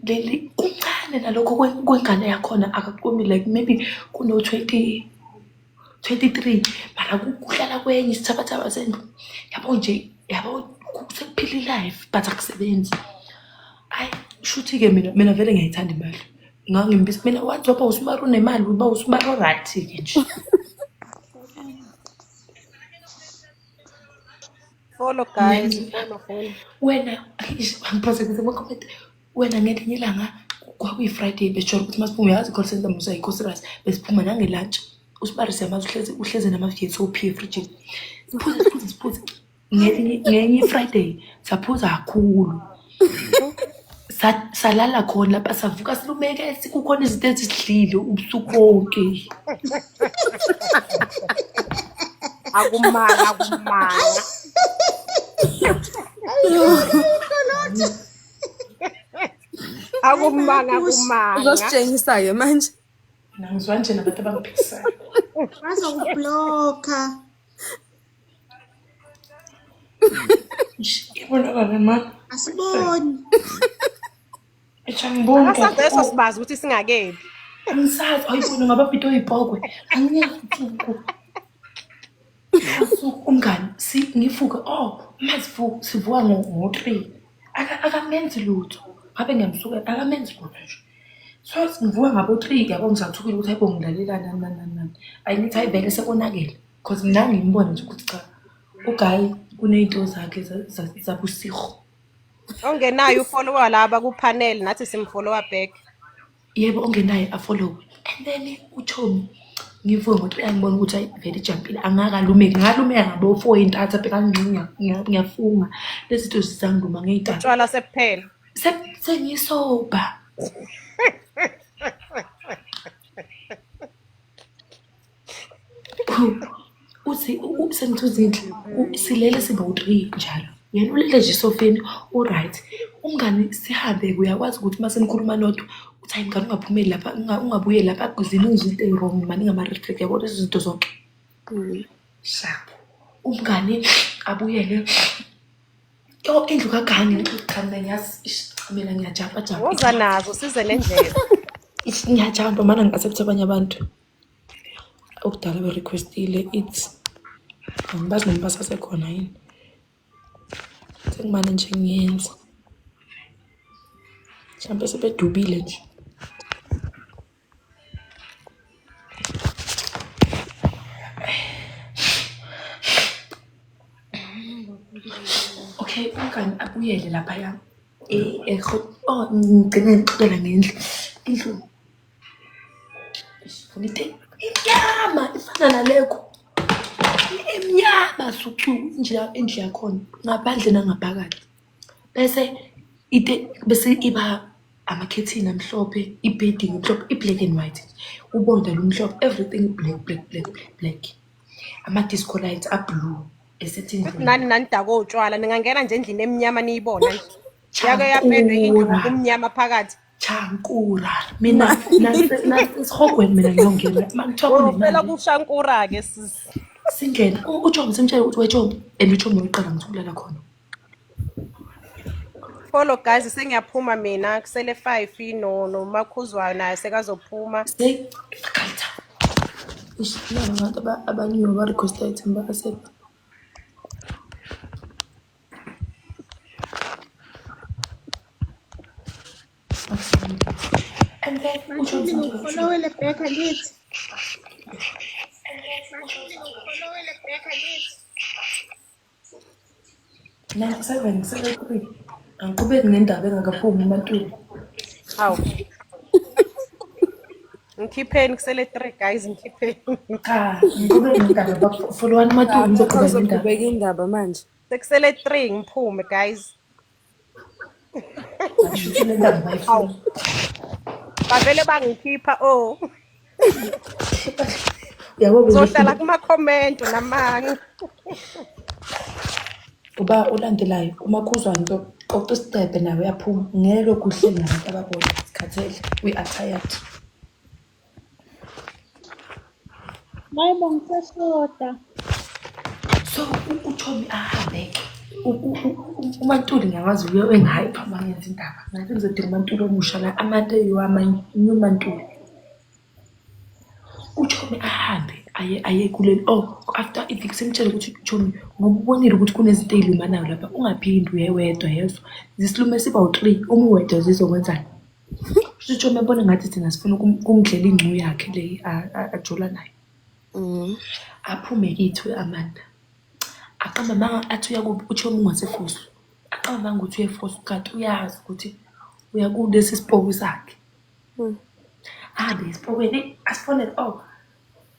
leli kuncane nalokho kwengane yakhona akaqomi like maybe kuno 20 23 mara kuhlala kwenye isithabathaba sendlu yabo nje yabo sekuphila i-life but akusebenzi. Ayi shuthi-ke mina vele ngiyayithanda imali ngangimbiza mina wathi waba usibari unemali uba usibari o-right-ke nje. Follow guys, follow follow. Wena angiphose ngize ama-comment wena ngelinye ilanga kwakuyi-Friday besijwayele ukuthi masiphuma uyazi i-call center musa ayikho serious besiphuma nange-lunch usibari siyamazi uhlezi uhlezi nama-VSOP efrijini siphuze siphuze siphuze ngenye i-Friday saphuza kakhulu salala khona lapha savuka silumeke kukhona izinto ezisidlile ubusuku bonke. Akumanga akumanga. Akumanga akumanga. Uzositshengisa-ke manje. Mina ngizwa nje nabantu abangiphikisayo. Bazokublokha. Ish, Ibonakala ma. Asiboni. Eish, angiboni kahle. Akasazi leso Oh, sibazi ukuthi singakephi. angisazi. Ayibona ngababhito oyibhokwe. Angiyazi usuku. Usuku umngani si ngivuke oh masivuka sivuka ngo-3 akamenzi lutho ngabe ngiyamsukela akamenzi lutho nje so ngivuka ngabo-3 yabo ngisathukile ukuthi hayibo ngilalela nani nani nani nani ayi ngithi hayi vele sekonakele cause mina ngimbone nje ukuthi cha ugayi kuney'nto zakhe zabusiho. Ongenayo ufollower laba ku-panel nathi simfollower back. Yebo, ongenayo afollowe. And then uChomi ngivuke ngo-3 angibona ukuthi hayi vele ijampile angakalumeki ngalumeka ngabo-4 intatha bheka ngiyafunga lezi zinto zizangiluma ngey'ntatha. Utshwala sebuphela. Sengisoba. Uthi sengithi uZinhle silele sibe u-3 njalo. Yena ulele nje esofeni u-right. Umngani sihambe uyakwazi ukuthi uma senikhuluma nodwa uthi hayi mngani ungaphumeli lapha ungabuyeli lapha ziningi izinto ey'wrong maningi ama-red flag yabo lezi zinto zonke. Sharp. Umngani abuyele yo indlu kagangi cha mina ngiyazi ish, mina ngiyajampa jampa. Woza nazo size nendlela. Ish, ngiyajampa mana ngi-accept abanye abantu. Okudala be-requestile it's angibazi noma basasekhona yini. Sengimane nje ngiyenza. Mhlawumbe sebedubile nje. Okay, umngani abuyele laphaya. Oh, ngigcine ngixoxela ngendlu. Indlu into imnyama ifana nalekho. Imnyama sucu nje indlu yakhona ngaphandle nangaphakathi. Bese ite bese iba amakhethini amhlophe, i-bedding imhlophe, i-black and white. Ubonda lumhlophe, everything black black black black black. Ama-disco lights a-blue esethi Futhi nani nanidakwe utshwala ningangena nje endlini emnyama niyibona nje. Yake yapendwa indlu Chankura. ngokumnyama phakathi. Chankura. Mina nasesihogweni mina ngiyongena. Makuthiwa Ufela kunemali kushankura-ke sisi. singena. UJomo simtshele ukuthi weJomo and uJomo uqala ngithi ukulala khona. Follow guys sengiyaphuma mina kusele 5 no nomakhuzwayo naye sekazophuma. Say faculty. Ish, naba ngathi abanye ba request item ba accept. And then uJomo Mathuli simtshele ukuthi ngikufollowele back angithi. 97 73 angiqhubeki nendaba engakaphumi uMaNtuli. Hawu. Ngikhipheni kusele 3 guys ngikhipheni. Cha, ngiqhubeke nendaba bafolowani uMaNtuli ngizoqhubeka nendaba. Uzoqhubeka indaba manje. Sekusele 3 ngiphume guys. Asho le ndaba bayifuna. Bavele bangikhipha oh. Yabo Ngizohlala kuma comment namanga. uba olandelayo uMakhuzwane qoqa isiqephe nawe uyaphuma ngeke lokhu uhleli nabantu ababodwa sikhathele we are tired. Hayibo ngisashoda. So uThomi ahambe-ke uMaNtuli ngiyamazi uye engayi uma ngenza indaba ngathi ngizodinga uMaNtuli omusha la amante new MaNtuli. uThomi ahambe aye kuleli oh after iviki simtshele ukuthi Thomi ngoba ubonile ukuthi kunezinto ey'lumanayo lapha ungaphindi uye wedwa yezwa zisilume siba u-3 uma uwedwa zizokwenzani. Kusho uThomi abone ngathi thina sifuna ukumdlela ingcu yakhe le ajola nayo. Aphume kithi u-Amanda. Aqamba amanga athi uya kuphi uThomi ungaseFosu. Aqamba amanga ukuthi uya eFosu kanti uyazi ukuthi uya kulesi sipoki sakhe. Ahambe esipokweni asifonele oh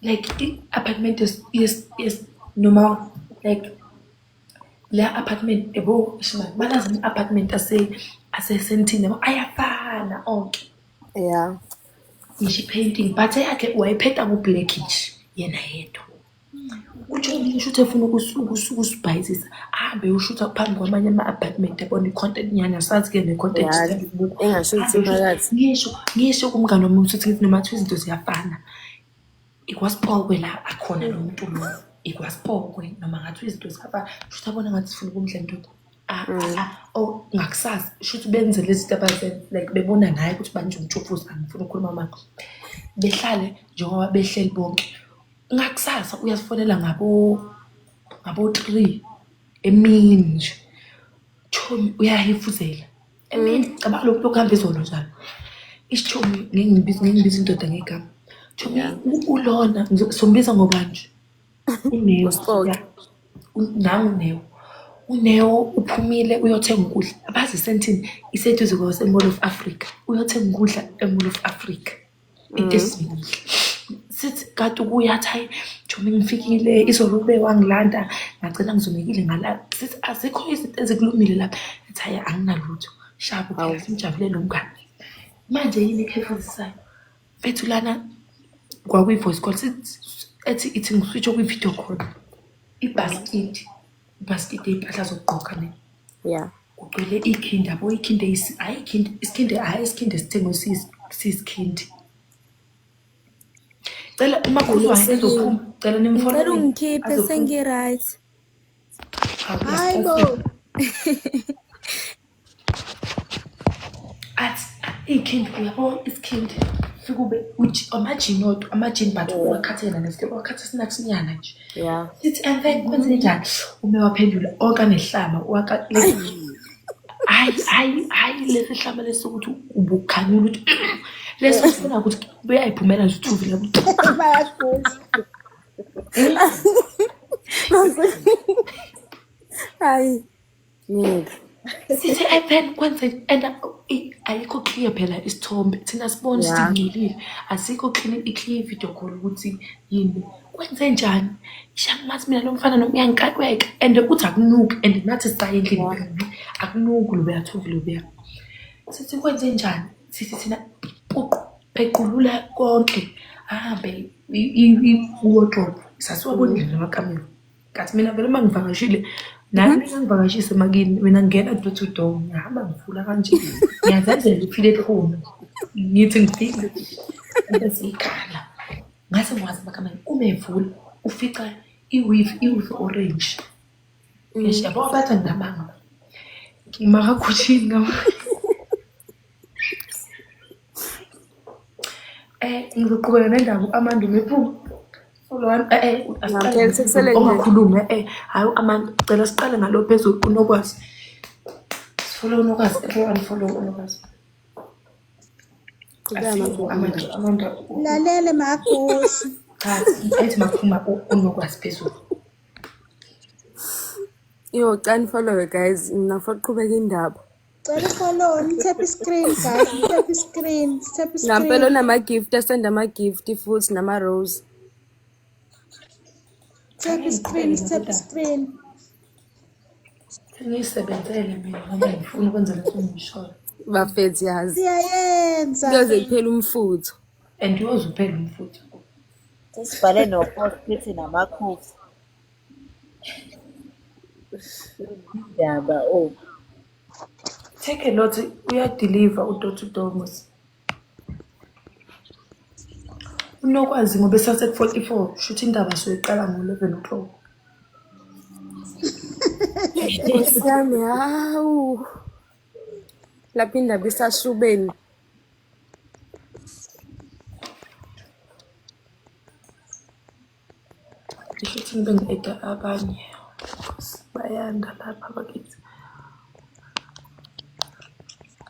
like i-apartment yes yes noma like la apartment yabo shimani banazi ama-apartment aseSandton yabo ayafana onke. Yeah. Ngisho i-painting but eyakhe wayiphenta ngo-black nje yena yedwa. Utsho ngisho efuna ukusibhayizisa ahambe ushutha phambi kwamanye ama-apartment yabona i-content nyana sazi-ke ne-content Ya, sithanda ukubuka. engashuthi Ahambe ushutha. phakathi. Ngisho kumngani wami ukuthi ngithi noma kuthiwa izinto ziyafana ikwasipokwe la akhona lo muntu lo ikwasipokwe noma ngathiwa izinto ziyafana shuthi abona ngathi sifuna ukumdla ndoda. Oh ngakusasa shuthi benze lezi zinto abazenza like bebona naye ukuthi banje umtshufuza angifuni ukukhuluma manga behlale njengoba behleli bonke ngakusasa uyasifonela ngabo 3 emini nje chomi uyahifuzela emini cabanga lokhu lokuhamba izolo njalo ischomi ngeke ngibize indoda ngegama chomi ulona sombiza ngoba nje uNeo Uspoke. ya nangu uNeo uNeo uphumile uyothenga ukudla abazi isentini iseduze kwase Mall of Africa uyothenga ukudla eMall of Africa into esimile sithi kade ukuya athi hayi chomi ngifikile izolo ube wangilanda ngagcina ngizumekile ngala sithi azikho izinto ezikulumile lapha ethi hayi anginalutho shabo phela simjabulele umngane manje yini ekhefuzisayo mfethu lana kwakuyi-voice call sithi ethi ithi ngiswitch kwi-video call ibhasikidi ibhasikidi ey'mpahla zokugqoka ne Yeah. kugcwele ikhindi yabo ikhindi hhayi ikhindi isikhindi hhayi isikhindi esithengwe siyisikhindi cela umakhuzwane ezophuma cela Ngicela nimfonele ungikhiphe azophuma sengi-right. Hayi bo. athi ikhindi uyabo isikhindi fike ube amajini odwa amajini but uwakhathela nesike wakhatha sinakusinyana nje Yeah. sithi and then kwenze njani ume waphendula onke anehlama waka hayi hayi hayi lesi hlama lesi ukuthi ubukhanyula ukuthi lesi ufuna ukuthi uyayiphumela nje uthuvi lapho Bayagula. Hayi. Ngeke. sithi and then kwenze and ayikho clear phela isithombe thina sibone Yeah. sithi ngcolile asikho clear i-clear video call ukuthi yini kwenze njani shangimazi mina lo mfana noma uyangiqaka uyayika and uthi akunuki and nathi sisaye endlini phela akunuki lo beyathuvi lo beya sithi kwenze njani sithi thina puqu pequlula konke ahambe i-wardrobe sasiwabonile namakamelo kathi mina vele uma ngivakashile nami mina ngivakashise emakini mina ngingena door to door ngihamba ngivula kanje ngiyazenzela iphile ekhona ngithi ngifike bese ikhala ngase ngiwazi amakamelo uma evula ufica i-weave i-weave orange Eish, yabo bathi anginamanga makagushini ngama ngizoqhubeka nendaba u-Amanda umephuma Follow one asiqale Ngampela sekusele nje. ongakhulumi hayi u-Amanda cela siqale ngalo phezulu uNokwazi follow uNokwazi everyone follow uNokwazi Qhubeka Asiyo Magugu. Amanda Amanda Lalele Magushi. cha ethi makuphuma uNokwazi phezulu Yo, cani follow guys. Mina ngifuna ukuqhubeka indaba. Cela ufollow, nitap screen guys, nitap screen, tap Ngampela screen. onama-gift asenda ama-gift futhi nama-rose. Tap screen, tap screen. ngiyisebenzele mina ngoba ngifuna ukwenza lento engishoyo Bafethu yazi. Siyayenza. Kuyoze kuphele umfutho. and uyoze uphele umfutho Sesibhale no-post-it namakhofi. Indaba oh. take a lot uyadeliver u-door to door mos unokwazi ngoba esase ku-44 shuthi indaba soyiqala ngo-11 o'clock Nkosi yami, hawu. Lapha indaba isashubeni. Ngisho ngibe ngi-eda abanye bayanda lapha bakithi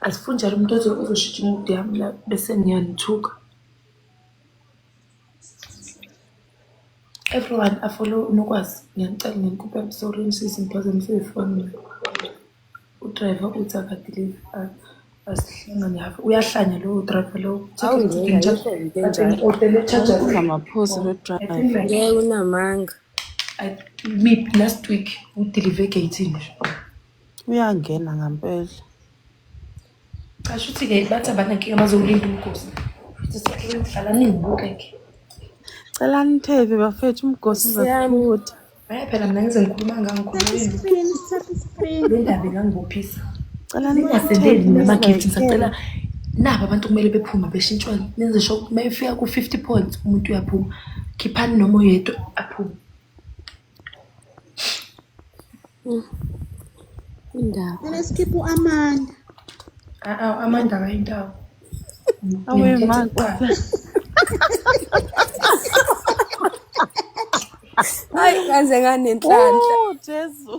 asifuni njalo umuntu ozoshintsha imudu yami la bese ngiyanithuka everyone afollow unokwazi ngiyanicela ngiyanikhuphela sorry nisize ngiphazamisa ifoni mina udrayiva uthi akadelive asihlangane hafu uyahlanya lowo driver lowo Awu ngeke, ayikho into enjalo. odele charger Ungamaphuzi lo I driver. think like Ngeke unamanga. I, me last week udelive egeyithini nje Uyangena ngampela. cha shuthi-ke bathi abanankinga bazowulinda umgosi futhi sihlala ningibuke-ke Cela nithebe bafethu umgosi Nkosi yami. uzathutha. Maye phela mina ngize ngikhuluma ngangikhuluma Tap screen, tap screen. le ndaba ingangibophisa. Cela Ningasendeli nithaphe nama-gift ngisacela nisilayikele. naba abantu kumele bephume beshintshwane nenze sure uma efika ku-50 points umuntu uyaphuma. Khiphani noma oyedwa aphume. Indaba. Kumele sikhiphe u-Amanda. Ah, Amanda akayindawo. Awe Ngimkhethe ma kuqala. Hayi ngaze nganenhlanhla. Oh Jesu.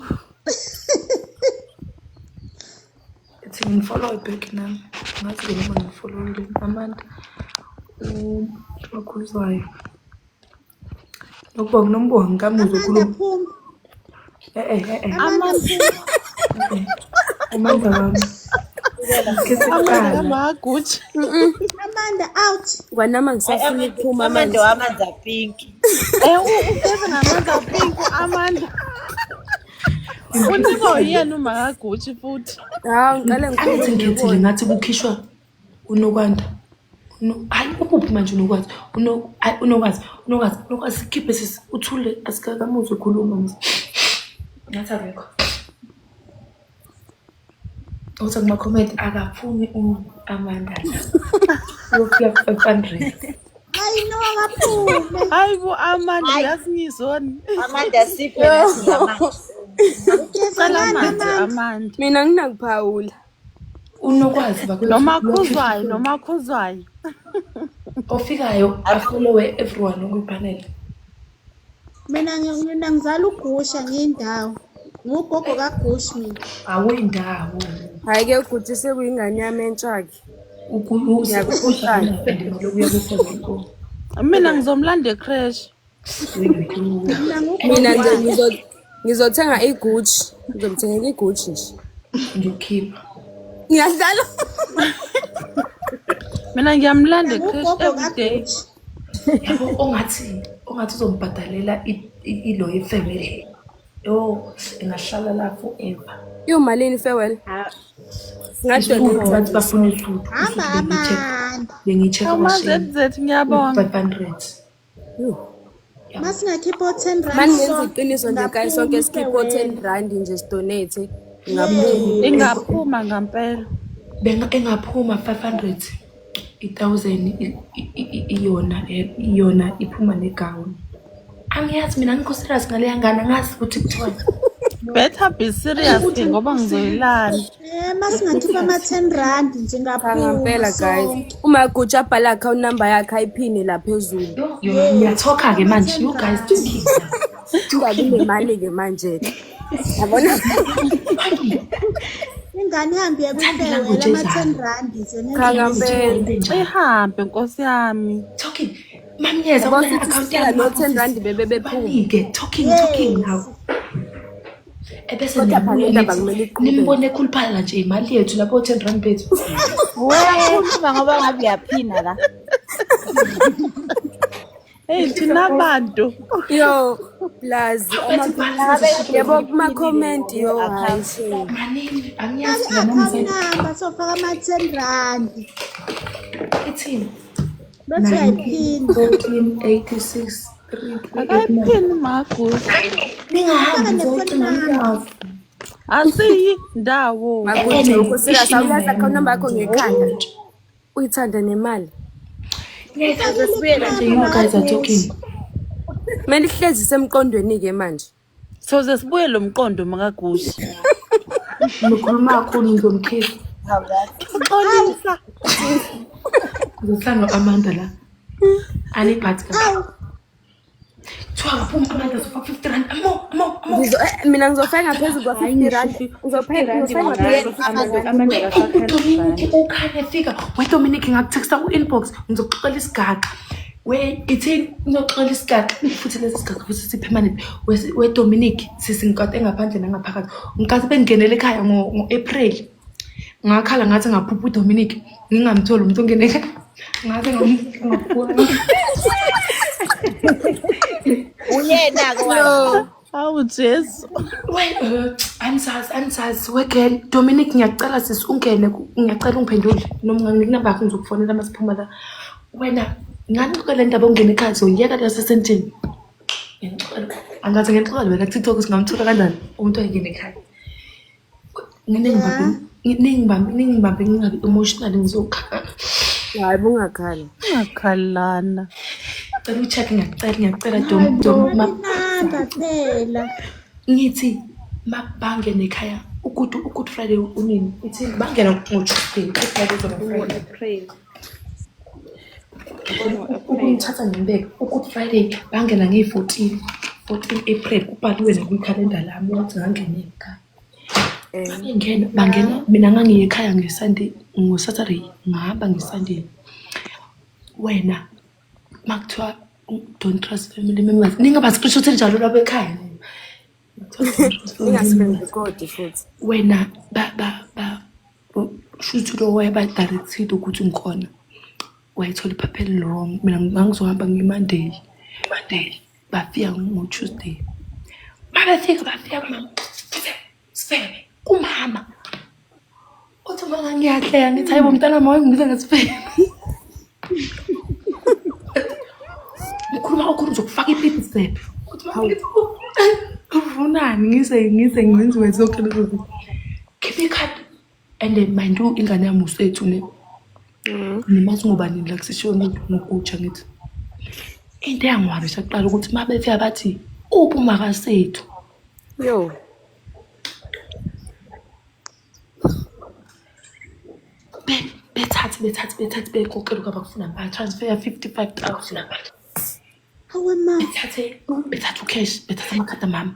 Ithi ngifollow back nami. Ngazi ke noma ngifollowile Amanda. Umakhuzwayo. Nokubonga nombonga ngikamuzwa Amanda ukhuluma. phuma. Eh eh eh eh. Amanda Amanda phuma. eh. Amanda wami. Ngikhethe Amanda kuqala. kamaguchi. Amanda out. Kwanami Hayi, angisafuni Amanda ukuphuma Amanda manje. wamanzi apinki. Eh ugeze ngamanzi apink Amanda. Unikwa uyena umakaGucci futhi. Hawu ngiqale Angithi ngikhulume ngikhethile ngibone. ngathi kukhishwa uNokwanda. Hayi ukuphi manje uNokwazi? Hayi uNokwazi, uNokwazi, uNokwazi sikhiphe sisi uthule asikakamuzwa ukhuluma mos. Ngathi akekho. Uthi kuma-comment akaphumi u-Amanda la. Uyofika ku-500. Hayi no akaphume. Hayi bo Amanda Hayi yazi ngizoni. Amanda siphe nathi ngamanzi. Ugeza Cela ngani amanzi Amanda? Amanda. Mina nginakuphawula. UNokwazi bakwethu Noma lo khuzwayo 50 noma khuzwayo. Ofikayo afollowe everyone okwipanel. Mina ngizala ugusha ngiyindawo. Ngugogo kaGush mina. Awuyindawo. Hhayi ke uGucci sekuyingane yami entsha-ke. Ngiyakuqala. Lokuya ku-seven Mina ngizomlanda ecrash. Mina ngugogo Mina nje wakhe. ngizothenga iGucci. Ngizomthengela iGucci nje. Ngiyokhipha. Ngiyadlala. Mina ngiyamlanda Mina ecrash ngugogo every day. kaGucci. Yabo ongathi uzombhadalela ilo ifamily. Yo, engahlala la forever. Iwumalini farewell? Isuthu Singadonate. bathi bafuna isuthu. Hamba Isuthu bengiyi-check. Amanda. Bengiyi-check Awu ma kwasheni. ZZ ngiyabonga. 500. Yo. Yabo. Masingakhipha o-10 rand Mani ngenza sonke iqiniso nje guys singaphuma sonke sikhiphe o-10 i-farewell. rand nje sidonate. Ingaphuma. Yes. Ingaphuma ngampela. Benga engaphuma 500 i-1000 iyona iyona iphuma negawuni. Angiyazi mina ngikho serious ngaleya ngane angazi ukuthi kuthiwani. Better be serious ke ngoba ngizoyilanda. Eh masingakhipha ama-10 rand nje Cha ngaphuma ngampela guys. sonke. Uma Gucci abhala account number yakhe ayiphine la phezulu. Yo, yo, Yes, ngiyathoka ke manje. ama-10 You guys rand. talking now. Kungabi Talking. nemali ke manje. Yabona? Ingane ihambe iye Thanda kwi-farewell ilanguage ama-10 ezayo. rand nje Cha nenze ngampela. Into enjalo. Ihambe nkosi yami. Talking. Mamyeza Yabo una sithi account sifika yami no 10 rand makho bebe bephuma. banike talking talking now. Yes. Ebese Kodwa phela nibuye indaba nithi kumele iqhubeke. nimbone ekhuluphala nje imali yethu lapho 10 rand bethu. Uyakhuluma ngoba ngabe uyaphina la. Hey thina bantu. Yo, plus Bathi bhala Ngabe yabo uhlezi kuma iphinile comment kuleyo yo hayi account. shame. Manini angiyazi Faka mina i-account nami number sofaka ama-10 rand. ithini. Bethi 19 uyayiphina. 14 86 3 3 8 9. Akayiphini maGucci. Ufake Ningahambi ne-phone ngizocinga number. ngiyazi. Asiyi ndawo. Magucci Ene ukho serious isho awuyazi inamba account yami number yakho manje. ngekhanda. Uyithanda nemali. Ngiyayithanda Ufakile manje inamba you guys are kaGucci. talking. Kumele ihlezi isemqondweni ke manje. Soze sibuye lo mqondo makaGucci. Nikhuluma kakhulu ngizomkhipha. Hawu yazi. Awu, Xolisa. Ngizohlala no-Amanda la. Anibhathi kahle. awu. Kuthiwa kaphuma Amanda zofaka 50 rand. Amo, amo, amo. Mina ngizofaka ngaphezulu kwa Hayi 50 ngisho rand. 50 Ngizofaka rand ngizofaka mina ngaphezulu kwa 50 Amanda rand. Amanda akafaka 100 uDominic rand. ukhane fika. WeDominic ngakutext ku-inbox ngizokuxoxela isigaxa. We ithini ngizoxoxela isigaxa futhi lesi sigaxa futhi si-permanent. WeDominic sisi ngikade ngaphandle nangaphakathi. Ngikathi bengingenele ekhaya ngo-April. Ngakhala ngathi ngaphupha uDominic ngingamtholi umuntu ongene ekhaya. Ngaze ngaphuka. Uyena-ke Yo. wanje. Hawu Jesu. We angisazi angisazi we girl Dominic ngiyacela sisi ungene ngiyacela ungiphendule noma unganginika inamba yakho ngizokufonela uma siphuma la. Wena ngani le ndaba ongena ekhaya zoyeka la sesentini. Ngiyangixolela. Angaze ngixolele wena TikTok singamthola kanjani umuntu ayingene ekhaya. Nginengibambe ningibambe ningibambe ngingabi emotional ngizokhala. Hayi bungakhali. Ungakhalana. Cela ucheck ngiyacela ngiyacela dom Hayi bo, dom ma inamba phela. ngithi mabangene ekhaya ukuthi uGood Friday unini ithi bangena ngo-Tuesday uGood Friday uzoba Friday. Ngo-April. Ukungithatha ngimbeke uGood Friday bangena ngeyi-14 14 April kubhaliwe nakwikhalenda lami ukuthi ngangena ekhaya. Bangena bangena mina ngangiye ekhaya ngeSunday ngoSaturday ngahamba ngeSunday. Wena makuthiwa don't trust family members ningaba screenshot njalo lwabo ekhaya. Ninga-screen record futhi. Wena ba ba ba shuthi lo wayeba-directed ukuthi ngikhona wayethola iphapha eli-wrong. Mina ngangizohamba nge-Monday, Monday bafika ngo-Tuesday. Mabefika bafika kumama sifebe kumama. Uthi uma ngiyahleka ngithi hayibo mntanami wayengibiza ngesifebe. Ngikhuluma kakhulu ngizokufaka ipipi sifebe. Uthi uma ngithi ufunani ngize ngize ngenziwe zonke lezo zinto. Khipha ikhadi and then mind you ingane yami usethu ne. Nimazi ngoba nini la kusishiwo ngokutsha ngithi. Into eyangiwarisha kuqala ukuthi uma befika bathi uphi umakasethu. Yo. Bethathe bethathe bethathe beqoqele kwabakufuna ba-transfer 55,000. Hawe ma. Bethathe bethathe ucash bethathe amakhadi amama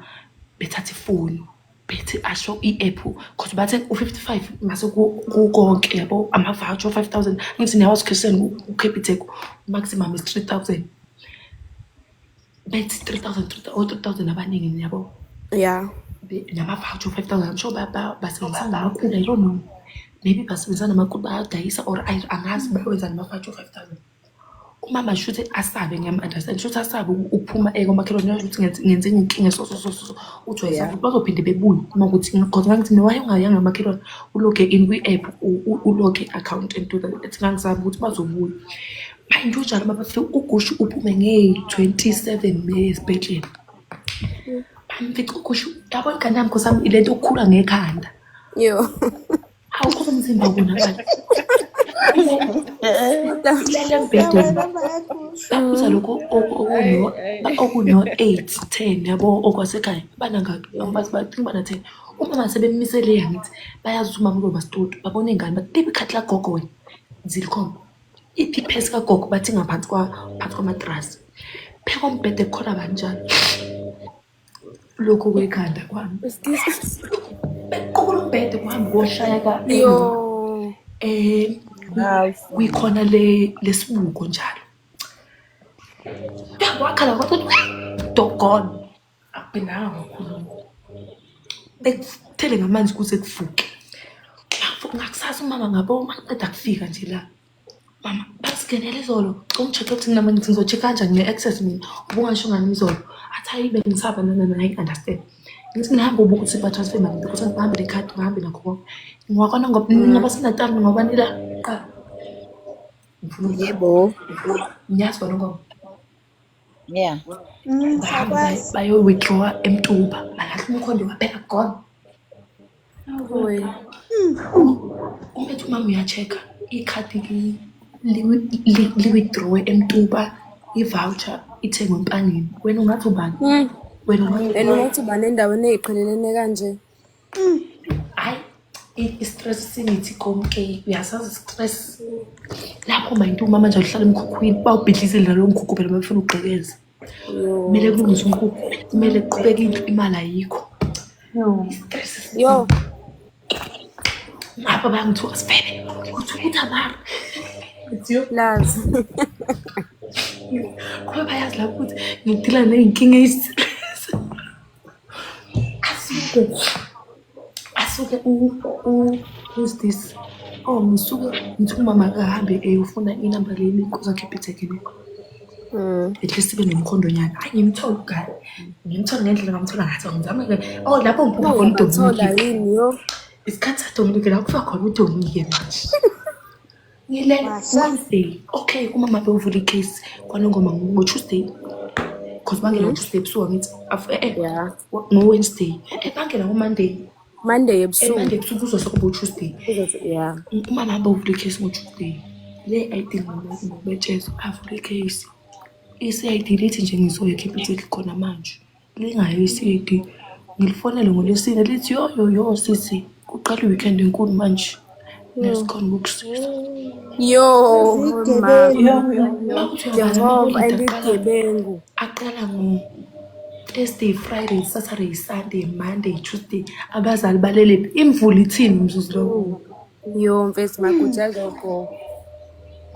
bethathe ifoni bethi asho i-app cause bathe u-55 mase kukonke yabo ama-voucher o-5000 ngithi niyawazi ukheseni uCapitec maximum is 3000 bethi 3000 o-3000 abaningi yabo Yeah. Nama-voucher o-5000 I'm sure basebenzisana namakula I don't know maybe basebenzisana namakula bayadayisa or angazi bawenza nama-voucher o-5000. Umama shuthi asabe ngiyam-understand shuthi asabe ukuphuma komakhelwane njengoba ukuthi ngenze inkinga so so so so uthi wayesaba ukuthi bazophinde bebuye uma ukuthi cause ngangithi mina why ungayanga makhelwane uloge in kwi-app uloge account and do that ethi ngangisaba ukuthi bazobuya. Mind you njalo mabafike uGushu uphume ngeyi-27 May esibhedlela. Bamfica uGushu yabo ingane yami nkosi yami ile nto okukhula ngekhanda. Yo. Awukho umzimba wonakala. Ilele embhedeni. Wena mayakusho. Babuza lokho okuno-8 10 yabo okwasekhaya banangaki bathi bathi bana 10 uma sebemisele ngithi bayazi ukuthi umama uzoba sitoto babona ingane bathi liphi ikhadi lagogo wena zilikhomba iphi iphesi kagogo bathi ngaphansi kwa phansi kwamatrasi pheka umbhede kukhona banjani lokhu kwekhanda kwami bequkula umbhede kuhambe koshaya ka Yo. kwikhona le lesibuko njalo wakhala kwathi doggone akuphindanga ngokhuluma bekuthele ngamanzi kuze kuvuke ngakusasa umama ngabo maqeda kufika nje la mama basingenele izolo ungi-check ukuthi mina ngithi ngizo-check kanjani nge-access mina ubungasho ngani izolo athi hayi bengisaba nana I understand ngithi ngihambe ubuka ukuthi ba-transfer mali because ngihambe nekhadi ngihambe nakho konke ngwakona ngoba ngoba sinatani ngoba nila qa ngifuna Yebo. ngiyazi kona ngoba Yeah. bahambe Sakwazi. bayo-withdrawa eMtuba balahla umkhondo waphela gone. Oy. Umethu umama uya-check-a ikhadi li-withdrawe eMtuba i-voucher ithengwe eMpangeni wena ungathi ubani wena ungathi And ungathi ubani endaweni ey'qhelelene kanje. Hayi i-stress singithi konke uyasazi i-stress lapho mind umama nje uhlala emkhukhwini bawubhidlizile nalowo mkhukhu phela bafuna ukugqekeza Yo. kumele kulungiswe umkhukhu kumele kuqhubeke into imali ayikho i-stress Yo. ngapha bayangithuka sifebe uthi ukuthi amara Lazi. Kuba bayazi lapho ukuthi ngidila ney'nkinga ey'serious. Asuke asuke who's this? Oh ngisuke ngithi umama akahambe eyofuna inamba leli kuzaCapitec ne. At least sibe nomkhondo nyana. Hayi ngimthole ugaya. Ngimthole ngendlela ngamthola ngathi ngizame ke. Oh lapho ngiphuma khona Ungabathola uDominic. yini yo? Isikhathi saDominic la kufa khona uDominic manje. Ngilele Washa. Wednesday. Okay, umama bewuvula icase kwanongoma ngo-Tuesday. Cause bangena ngo-Tuesday ebusuku angithi Yeah. ngo-Wednesday. Bangena ngo-Monday. Monday ebusuku. Monday ebusuku kuzoze kube u-Tuesday. Yeah. Umama hamba uvula ikhesi ngo-Tuesday. Le ayidinga ngokubetshezwa avule ikhesi. I-CID lithi nje ngizoya eCapitec khona manje. Lingayo i-CID. Ngilifonele ngoLwesine lithi yo yo yo sisi kuqala i-weekend enkulu manje. Nesikhona ukukusiza. Yo, ma. Makuthi uyabala Jehova amaholide and igebengu. aqala ngo-Thursday, Friday, Saturday, Sunday, Monday, Tuesday. Abazali balele imvula ithini mzuzu lowo. Yo, mfethu maguja gogo.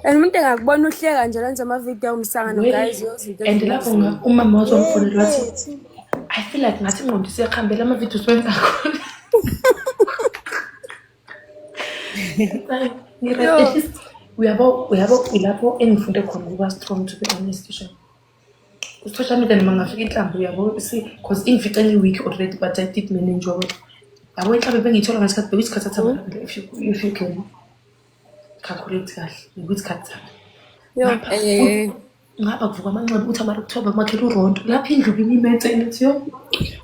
And umuntu engakubona uhleka nje lenza amavidiyo omsangano guys yozinto And lapho umama wathi wangifonela wathi I feel like ngathi ingqondo isiyakuhambela amavidiyo siwenza khona. At least uyabo ilapho engifunde khona ukuba strong, to be honest sho. Ku-social media noma ngafika inhlamvu uyabo see cause ingifice ngi-weak already but I did manage yabo. Yabo inhlamvu bengiyithola ngesikhathi bekuyisikhathi sathamba if you can calculate kahle bekuyisikhathi sakhe. Ngapha kuvuka amanxeba ukuthi amara kuthiwa bamakhela urondo lapho indlu bimimethe ngithi yo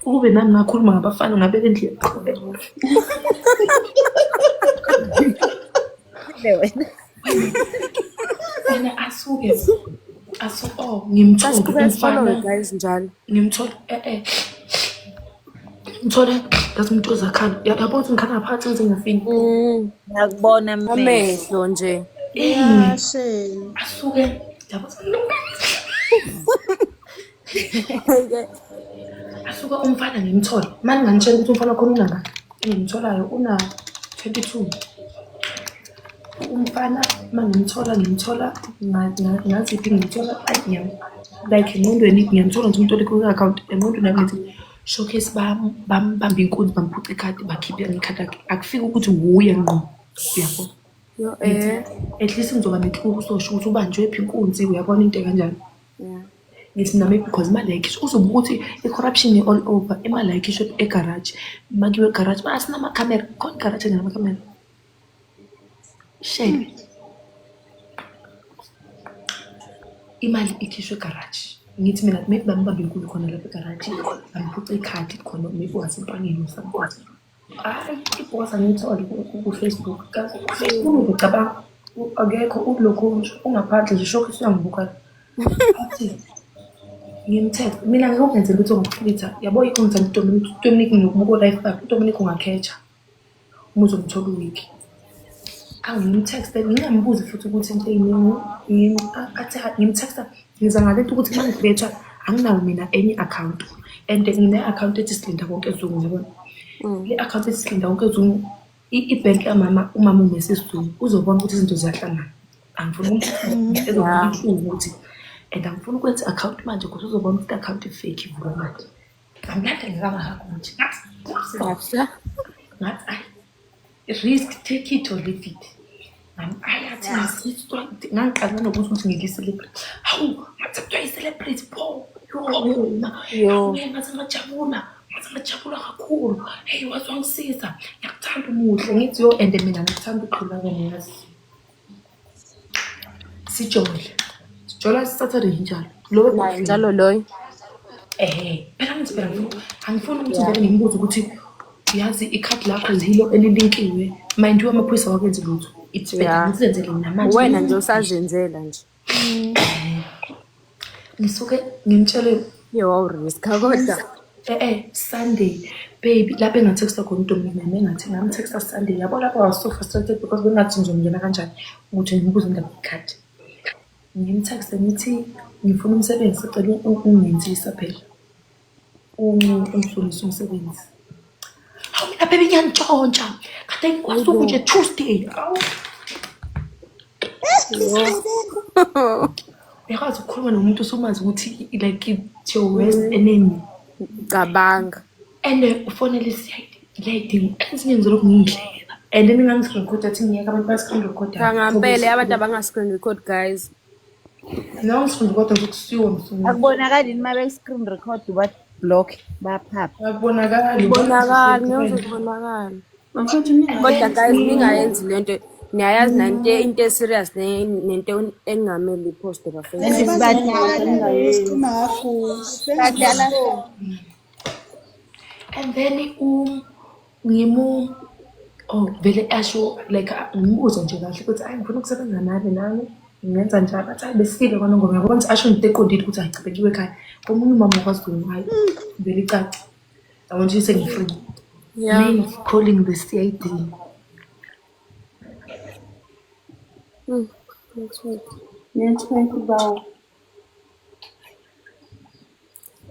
ukube nami ngakhuluma ngabafana ngabe le ndlu yaqhubeka. Wena asuke oh ngimthole umfana guys njalo ngimthole ngithole ngathi umuntu ozakhala yabo ukuthi ngikhala ngaphakathi ngize ngiyafika ngiyakubona amehlo nje asuke yabo asuke umfana ngimthole manje nganitshela ukuthi umfana khona unangaki engimtholayo una 22 umfana mangimthola ngimthola ngaziphi ngimthola like engqondweni ngiyamthola nje umuntu ku-account engqondweni yami ngithi showcase bambamba inkunzi bamphuca ikhadi bakhiphe ngekhadi lakhe akufiki ukuthi wuye ngqo uyabo at least ngizoba nenhluku usosho ukuthi ubanjwe phi inkunzi uyabona into kanjani ngithi nami because imali ayikhishwa uzobuka ukuthi i-corruption all over imali ayikhishwa egaraji makiwe egaraji asinama-camera khona igaraji engenama-camera shame imali ikhishwe egaraji ngithi mina maybe bambambe inkulu khona lapha egaraji bamphuca ikhadi khona maybe wasempangeni or something hayi ibhosa ngiyithole ku-Facebook ngicabanga akekho ulokhu ungaphandle nje shokhi usuyangibuka athi ngimthethe mina ngeke ungenze lutho ngokufilitha yabo yikho ngithanda uDominic nginokubuka life bakhe uDominic ungakhetha uma uzomthola uwiki angimtexte ngingambuzi futhi ukuthi into eyiningi athi ngimtexta ngiza ngalento ukuthi uma ngibetha anginawo mina enye account and ngine-account ethi Silinda Konke Zungu yabona le account ethi Silinda Konke Zungu ibhenki kamama umama uMrs Zungu uzobona ukuthi izinto ziyahlangana angifuni ezobona ukuthi and angifuni ukwenza i-account manje because uzobona ukuthi i-account i-fake ivulwa manje ngamlanda ngikangakho nje ngathi ayi risk take it or leave it ngangiqala nokuthi ukuthi ngili-celebrate hawu ngathi kuthiwa i-celebrate pho yo ngathi ngajabula ngathi ngajabula kakhulu hey waze wangisiza ngiyakuthanda umuhle ngithi yo and mina ngikuthanda ukudlula wena yazi sijole sijola Saturday njalo lo njalo loyo phela ngithi phela angifuni ukuthi vele ngimbuze ukuthi yazi ikhadi lakho yilo elilinkiwe mind you amaphoyisa awakwenzi lutho it's better ngizenzele mina manje wena nje usazenzela nje ngisuke ngimtshele yo wawuriska kodwa Sunday baby lapho engathexta khona uDominic nami engathi ngamthexta Sunday yabo lapho I was so frustrated because bengathi ngizongena kanjani ukuthi ngimbuze indaba yekhadi ngimtexte ngithi ngifuna umsebenzi sicela ungenzisa phela ungifundise umsebenzi hawu mina baby ngiyantshontsha kade ngikwazi nje Tuesday uyakwazi ukukhuluma nomuntu usumazi ukuthi like it's your worst enemy cabanga and ufonele i-CID le idingo ezinye ngizolokhu ngiyindlela and then ngangi-screen record athi ngiyeka abantu baya-screen record ngampela abantu abanga-screen record guys no ngi-screen record ngizokusiwa msuku akubonakali nima be-screen record ba-block baphapha akubonakali kubonakali ngiyozokubonakala kodwa guys ningayenzi lento Niyayazi nanto into e-serious nento engamele iphoste bafethu. Baze Sibadala. bazodlala isikhuluma kakhulu. Badala. And then ngimu oh vele asho like ngimbuze nje kahle ukuthi ayi ngifuna ukusebenza nami nami ngingenza njalo, athi hayi besifile kwaNongoma, yabona ukuthi asho into eqondile ukuthi hayi cha bekiwe ekhaya komunye umama wakwaZulu, hayi vele icace, yabona ukuthi sengi-free. Yeah. Man is calling the CID. Network. Network bawo.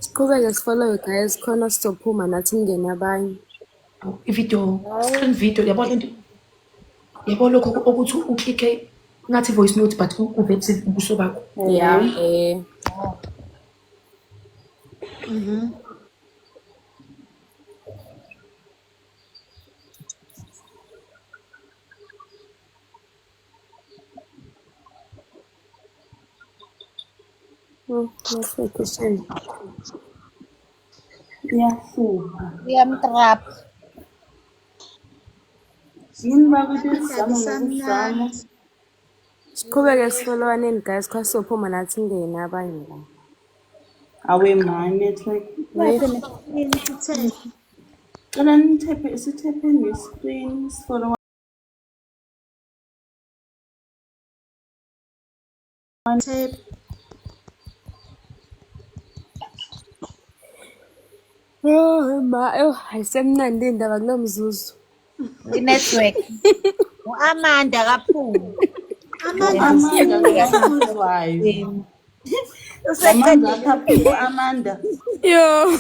Siqhubeke sifollowe guys, khona sizophuma nathi kungene abanye. I-video, screen video, yabo lento, yabo lokho okuthi uklikhe ngathi voice note but uveze ubuso bakho. Yeah. Eh. Network shame. Iyahlupha. Uyamtrap. Yini bakithi sizama ngokuzama. Siqhubeke sifollowaneni guys, khona sizophuma nathi kungene abanye la. Awe ma network. Bese ne-screen sithephe. Cela nithephe sithephe ne-screen sifollow. Tap. Oh ma, oh ayisemnandi indaba kulo mzuzu. I-network. U-Amanda kaphumi. Amanda Amanda ngiyakuzwayo. Amanda akaphi Amanda. Yo.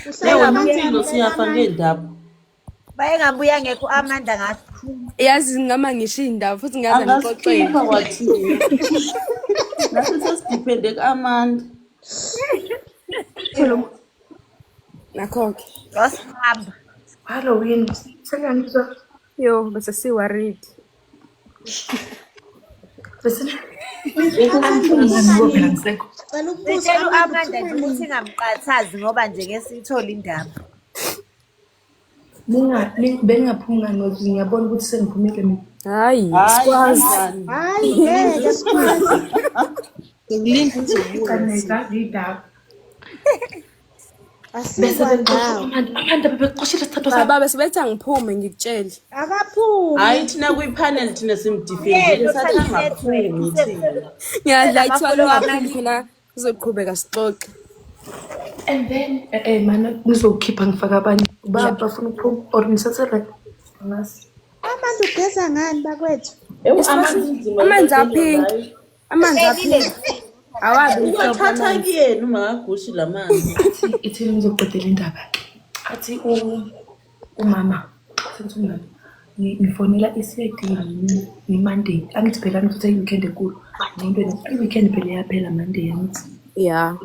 uhlala Ewe kanjani Nompilo siyafa Amanda? ngendaba. Bayengabuya ngekho u-Amanda ngasiphuma. Yazi ngama ngisho indaba futhi ngaze ngixoxele. Angasikhipha kwathina. Nathi sesidiphende ku-Amanda. Nakho-ke. Wasihamba. Halloween sengangizwa Yo, bese si-worried. bese Bese angiphumi phela ngisekho. Cela ukubuza Sitshela u-Amanda u-Amanda nje uphuma ukuthi nini? ingamqathazi ngoba nje ngeke siyithole indaba. Bengingaphumi ngani ngoba ngiyabona ukuthi sengiphumile mina. Hayi, Hayi sikwazi. kanjani? Hayi ngeke sikwazi. Ngikulinda uzobuya. Caneta indaba. Bese Asikwa bexosha ndawo. Amanda, Amanda bebexoshile isithandwa sakho. Baba bese bethi angiphume ngikutshele. Akaphumi. Hayi thina kwi-panel thina simdifendile Yena sathi uthanda i-network. angaphumi thina. Ngiyadla ithiwa Usenama-follow lungaphumi amaningi. khona sizoqhubeka sixoxe. And then mana ngizokhipha ngifaka abanye. Ba bafuna ukuphuma or ngisasele. Angazi. Amanda ugeza ngani bakwethu? Ewu amanzi inzima Amanzi into aphinki. ngayo. Amanzi Uhlelile aphinki. Awabi mhlophe Uwathatha amanzi. kuyena umakagushi la manzi. Athi ithi ngizoqedela indaba. Athi umama, sengithi umama ngifonela i-CID ngi-Monday. Angithi phela angithi uthe i-weekend enkulu. Ngento i-weekend phela iyaphela Monday angithi. Yeah.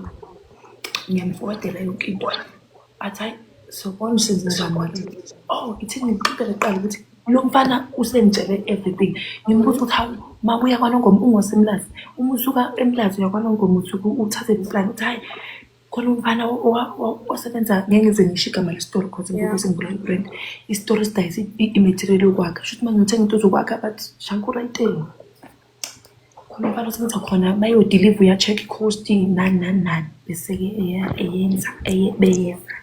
Ngiyamforwardela yonke into. Athi hayi sobona usenze njani ngalento. Oh, ithi ngixoxele kuqala ukuthi lo mfana usengitshele everything. Ngimbuza ukuthi hawu ma uya kwaNongoma ungosemlazi. Uma usuka eMlazi uya kwaNongoma usuke uthathe le plan. Uthi hayi khona umfana osebenza ngeke ngize ngisho igama lesitolo cause Yeah. ngoba sengivula i-brand. Isitolo esidayisa i-material yokwakha. Shuthi uma ngithenga into zokwakha bathi shankura itengo. Khona umfana osebenza khona bayodiliva uya-check i-cost nani nani nani bese-ke eyenza beyenza.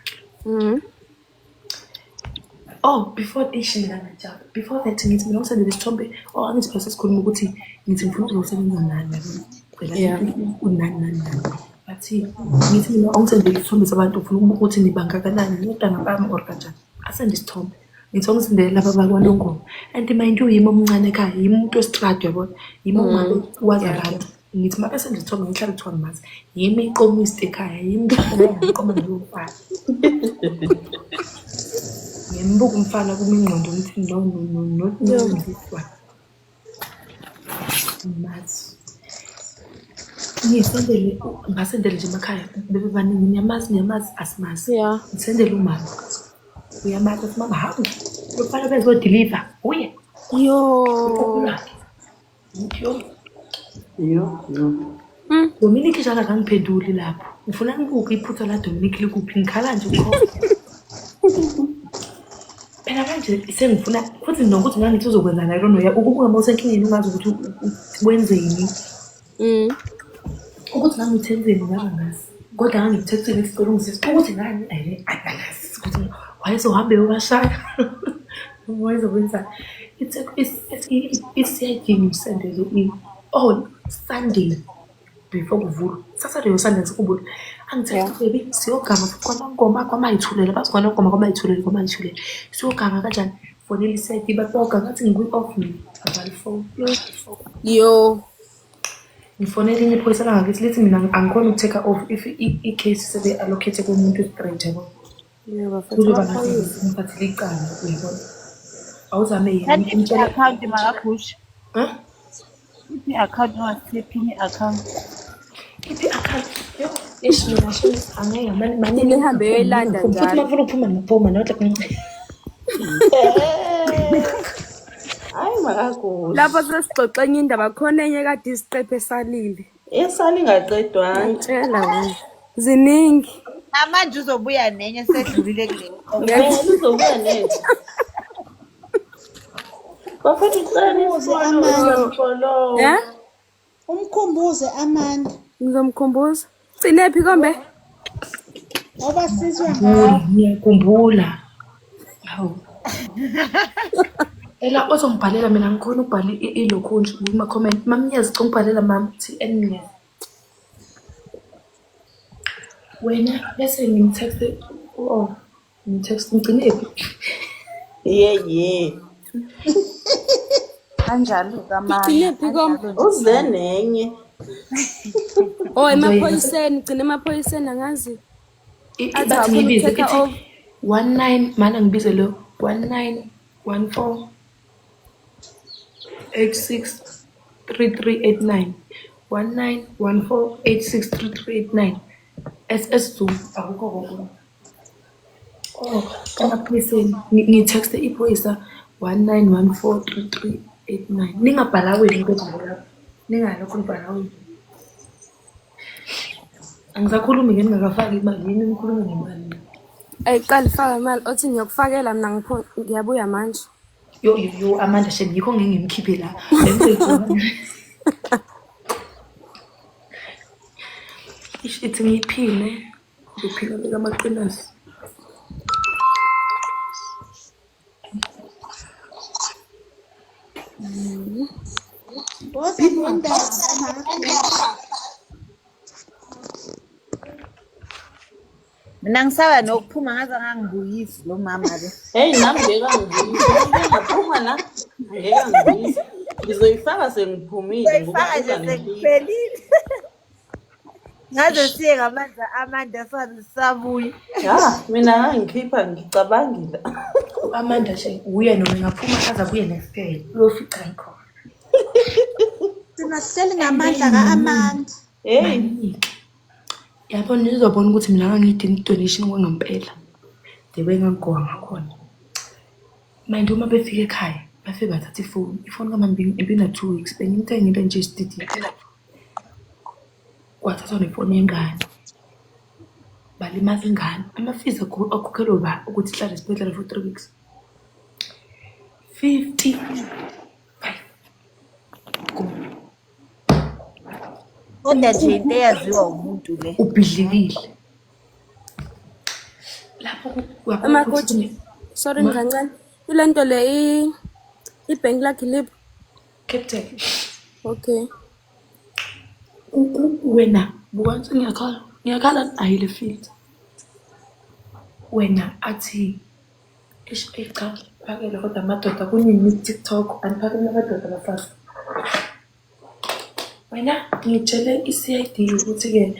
Oh, before ish mina ngajaba. Before that ngithi mina ngisendele isithombe. Oh, angithi phela sesikhuluma ukuthi ngithi ngifuna ukuzosebenza nani yabona. Phela Yeah. unani nani nani. Bathi ngithi mina awungisendele isithombe sabantu ufuna ukubuka ukuthi nibangakanani nodanga bami or kanjani. Asende isithombe. Ngithi awungisendele laba bakwaNongoma. And mind you yimi omncane ekhaya, yimi umuntu westradi yabona. Yimi ongabe wazi abantu. Ngithi uma besende isithombe ngihlale kuthiwa ngimazi. Yimi iqomist ekhaya, yimi mhlawumbe ngiqoma nalowo mfana. Ngimbuka umfana kuma ingqondo ngithi no no no no no this one. Ngimazi. Ngisendele ngasendele nje emakhaya bebe baningi niyamazi niyamazi asimazi. Yeah. Ngisendele umama. Uyamazi athi mama hawu lo mfana bezodiliva uye Yo. lwakhe. Ngithi yo Yo yo. Dominic njalo akangiphenduli lapho. Ngifuna ngibuke iphutha la Dominic likuphi ngikhala nje ukhona. Phela manje sengifuna futhi nokuthi ngangithi uzokwenza nayo lona ukuba uma usenkingeni ungazi ukuthi wenzeni. Ukuthi ngangithi enzeni ngangazi. Kodwa ngangikuthethile isicelo ungisiza ukuthi ngani angazi ukuthi wayezohambe eyobashaya. Wayezokwenza i-CID ngimsendele oh Sunday before kuvulwa. Saturday or Sunday ngisikhumbule. Angithethe baby siyoganga futhi kwaNongoma kwaMayithulele bathi kwaNongoma kwaMayithulele kwaMayithulele. Siyoganga kanjani? Fonela i-CID bathi bayoganga ngathi ngikwi-off mina. Avala ifoni. Yo. Ngifonela elinye iphoyisa langakithi lithi mina angikhoni uku-take off if i-case sebe-allocate kumuntu straight yabo. Yo bafethu Kuzoba ngathi amaphoyisa. ngiphathele icala uyabona. Awuzame yena Kanti iphi umtshele i-akhawunti makagusha? Huh? Iphi i-akhawunti ungasiphi i-akhawunti? Iphi i-account? Yo, eish mina shame angeke mani mani Nihambe yoyilanda futhi njalo. uma ufuna ukuphuma ngiphuma not like Hayi makagusha. Lapho sesixoxe enye indaba khona enye kade isiqephu esalile. Esali ingaqedwanga. Ngiyakutshela wena. Ziningi. Namanje uzobuya nenye sedlulile kule. Vele uzobuya nenye. Bafethu cela Umkhumbuze nifollow, Amanda. nifollow. Eh? Umkhumbuze Amanda. Ngizomkhumbuza. Gcinephi kombe? Ngoba sizwe ngawe. Ngiyakhumbula. Hawu. Ela ozongibhalela mina ngikhona ukubhala ilokhu nje kuma-comment. Mamnyezi cela ungibhalela mama TN Mnyezi. Wena bese ngimtext oh ngimtext ngigcine phi? Ye ye. Kanjalo kamama. Gcinephi kombe? Kanjalo nje. Uze nenye. Oh emaphoyiseni, gcina emaphoyiseni angazi. Athi Bathi awufuna ngibize ukuthatha ithi over. 19 mana ngibize lo 19 14 86 3389 19 14 86 3389 SS Zoom akukho kokunye. Oh, emaphoyiseni ngithexte iphoyisa 19143389. Ningabhala wenu kodwa lapho. Ningalokhu nibhala wenu. Angisakhulumi ngeke ningakafaki imali yini nikhulume ngemali. Ey qala ifaka imali othi ngiyokufakela mina ngipho ngiyabuya manje. Yo yo yo Amanda shem yikho ngeke ngimkhiphe la. Bengizoyigcoba. Ish ithi ngiyiphine. Ngiphina beka amaqinasi. Woza nendaba makagusha. Mina ngisaba nokuphuma ngaze angangibuyisi lo mama lo. Hey nami ngeke angibuyise. Ngike ngaphuma la. Ngeke angibuyise. Ngizoyifaka sengiphumile ngoba Uzoyifaka nje uzangikhipha. sekuphelile. Ngaze siye ngamandla Amanda sabe sisabuya. Ya, mina ngangikhipha ngicabangile. U-Amanda shem uye noma engaphuma aze abuye next year. Uyofica ngikhona. Thina sihleli ngamandla ka-Amanda. Hey, Maningi. Yabona nizobona ukuthi mina ngangiyidinga i-donation kwangempela. The way ngangigowa ngakhona. Manje uma befika ekhaya bafike bathatha ifoni. Ifoni kamama ibina 2 weeks. Bengimthenge into nje isididi. Kwathathwa nefoni yengane. Balimaza ingane. Ama-fees akhokhelwe ba ukuthi ihlale esibhedlela for 3 weeks. 55. Go. Kodwa nje into eyaziwa umuntu le. Ubhidlikile. Lapho uyabona ukuthi Amagugu. Sorry kancane. Ile nto le i ibhenki lakhe liphi? Capitec. Okay. Wena buka ngiyakhala ngiyakhala ayile filter. Wena athi eish eyi cha phakele kodwa amadoda kunini ku-TikTok aniphakele amadoda abafazi. Wena ngitshele i-CID ukuthi-ke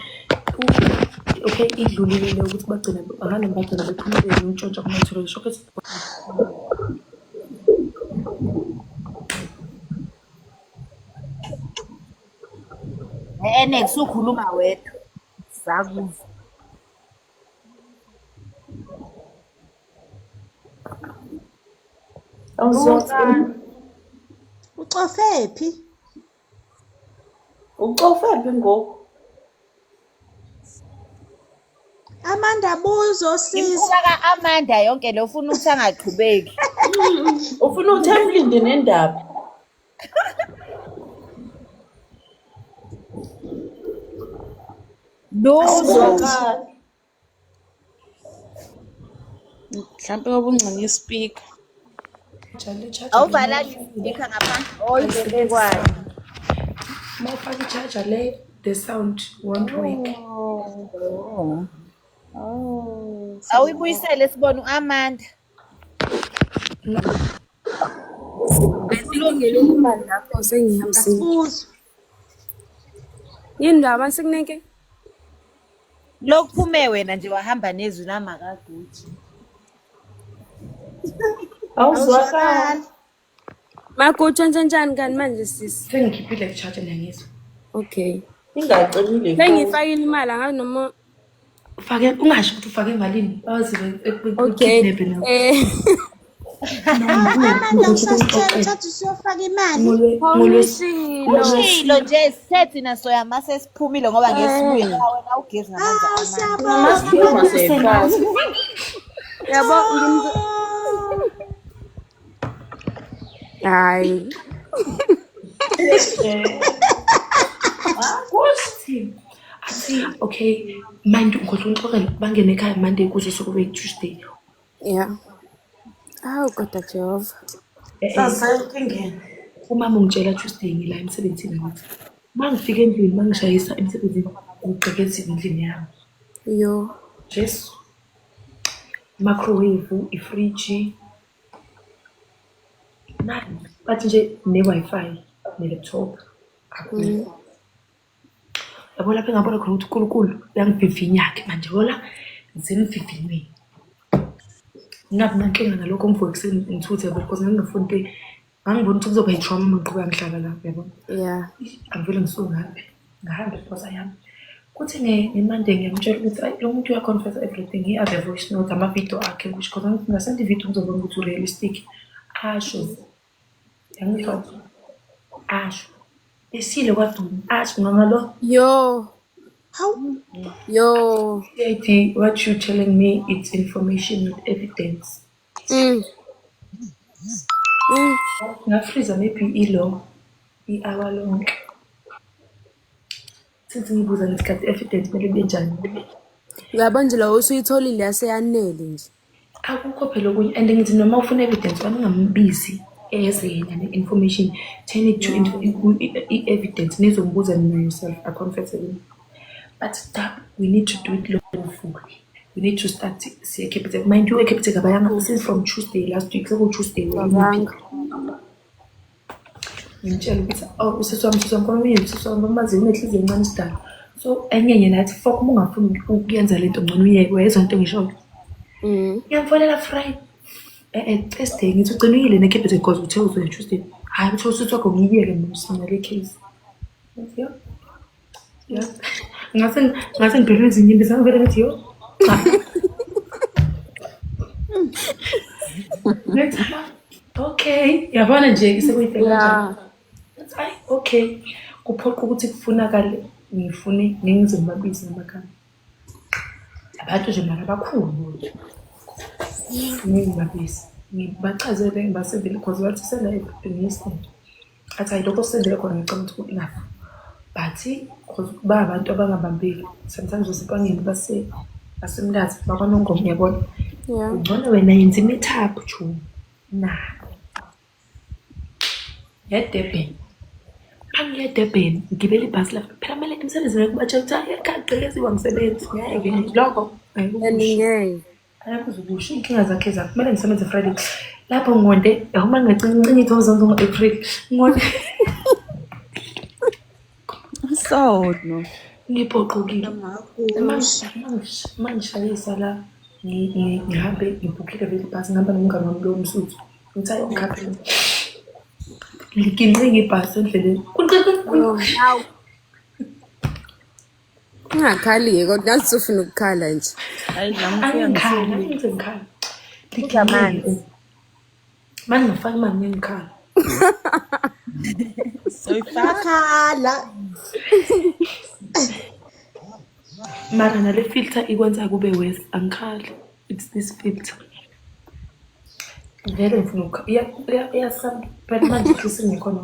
okay idlulile le ukuthi bagcina abanye bagcina bephumile ukuntshontsha kuma-toilet sho ukuthi Enex ukhuluma wedwa. Sakuzwa. awuzwa. Ucofe phi? Ucofe phi ngoku? Amanda buzo sis. Imkhuba ka-Amanda yonke le ufuna ukuthi angaqhubeki. Ufuna uthemlinde nendaba. Lutho. Zwakala. Mhlampe ngoba ungcono ispeaker. Awuvalanga ispeaker ngaphandle. Oh, ivele kwayo. Uma ufaka i-charger le, the sound won't work. Oh. Oh. Awuyibuyisele sibone u-Amanda. Ngingene imali lapho sengihambisile. Asibuzwa. Yini ndaba sekunenke? Lokuphume wena nje wahamba nezwi lamakaGucci. Awuzwakali. Awuzwakali. Magutsha ntshantshani kanti manje sisi. Sengikhiphile i-charger niyangizwa. Okay. Ingacimile futhi. Sengiyifakile imali angazi noma Ufake ungasho ukuthi ufake emalini bazi okay. bekukidnap nawe. Eh Hawu Amanda usasitshela uthatha usuyofaka imali. Awungishilo. Ushilo nje sithe thina soya mase siphumile ngoba ngeke sibuye Eh. la wena ugezi ngamanzi Hawu amanda. siyabonga Masiphuma Amanda. siyayifaka. Yabo ngimzo Hayi. Athi athi okay manje ungikhohlwa ungixoxele bangene ekhaya Monday kuze sokube Tuesday. Yeah. Awu kodwa Jehova. Eh eh Sasenkingeni. umama ungitshela Tuesday ngila emsebenzini angithi. Uma ngifika endlini mangishayisa emsebenzini kugqekeziwe endlini yami. Yo. Jesu. Microwave, ifriji, nani bathi nje ne-Wi-Fi ne-laptop akukho. Yabo lapho engabona khona ukuthi uNkulunkulu uyangivivinya-ke manje yabo la ngisemvivinyweni. Ngingabi nankinga nalokho ngivuke ekuseni ngithuthe yabo because ngangingafuni into ngangibona ukuthi kuzoba yi-trauma uma ngiqhubeka ngihlala la yabo. Yeah. Angivele ngisuke ngihambe ngihambe inkosi yami. Kuthi nge-Monday ngiyamtshela ukuthi ayi lo muntu uya-confess everything he have a voice note amavidiyo akhe kusho because ngingasenda ividiyo ngizobona ukuthi u-realistic. Asho yangizwa asho esile kwaduma asho mama lo Yo. Hawu Yo. CID what you telling me it's information not evidence. Ngafreeza maybe ilo i-hour lonke. Since ngibuza ngesikhathi evidence kumele kube njani. Uyabona nje lo usuyitholile yaseyanele nje. Akukho phela okunye and ngithi noma ufuna evidence wami ungambizi eze yena ne-information turn it to into i-evidence nizombuza nina yourself aconfesse kimi. But stop, we need to do it lawfully. We need to start siye Capitec. Mind you, eCapitec abayanga since from Tuesday last week. Seku-Tuesday Babanga. Ngimtshela ukuthi oh usisi wami usisi wami khona omunye usisi wami bamaziyo unenhliziyo encane isidalo. So enye yena athi fuck uma ungafuni ukuyenza lento ngcono uyeke uyayizwa into engishoyo. Ngiyamfonela Friday Thursday ngithi ugcina uyile neCapitec because uthe uzoya Tuesday. Hhayi uthe usisi wakho ngiyiyeke mina nale case. Ngithi yo. Yo. Ngase ngase ngibheke izinyembezi ngivele ngithi yo. Cha. Ngithi okay, yabona nje sekuyibheka kanjani. Yeah. Ngathi ayi okay. Kuphoqa ukuthi kufunakale ngifune ngenze ngibabize ngamagama. Abantu nje mara abakhulu bodwa. Ngibabize. Ngibachazele ngibasendele because bathi senda everything yesterday. Athi hayi lokho osendele khona ngicabanga ukuthi ku-enough. But because ba abantu abangabambeki sometimes basempangeni base basemlazi bakwanongoma uyabona. Yeah. Ungcono wena yenza i-meetup June. Nabo. NgeDurban. Mangiye eDurban ngigibele ibhasi lapha. Phela kumele emsebenzini kubatshela ukuthi hayi ekhaya kugqekeziwe angisebenzi. Ngeke lokho And ayikukusho. ngeke. Ayikuze ukusho iy'nkinga zakhe zakho. Kumele ngisebenze Friday. Lapho ngonde uma ngingacinga iy'thombe zami ngo-April. Ngonde Sono. ngiphoqokile. Makusha. Mangishayisa la ngihambe ngibhukhile vele ibhasi ngihamba nomngani wami lo msuthu. Ngithi ayi ngikhaphe. Liginqike ibhasi endleleni. Yo. Ungakhali-ke kodwa nathi sifuna ukukhala nje. Hayi nami Angikhala, uyangihlupha. angize ngikhala. Phuza amanzi. Liginqike. Manje ngifaka imali ngengikhala. Soyifaka. Makhala. Mara nale filter ikwenza kube worse. Angikhali. It's this filter. Vele ngifuna iyasaba but manje futhi ngikhona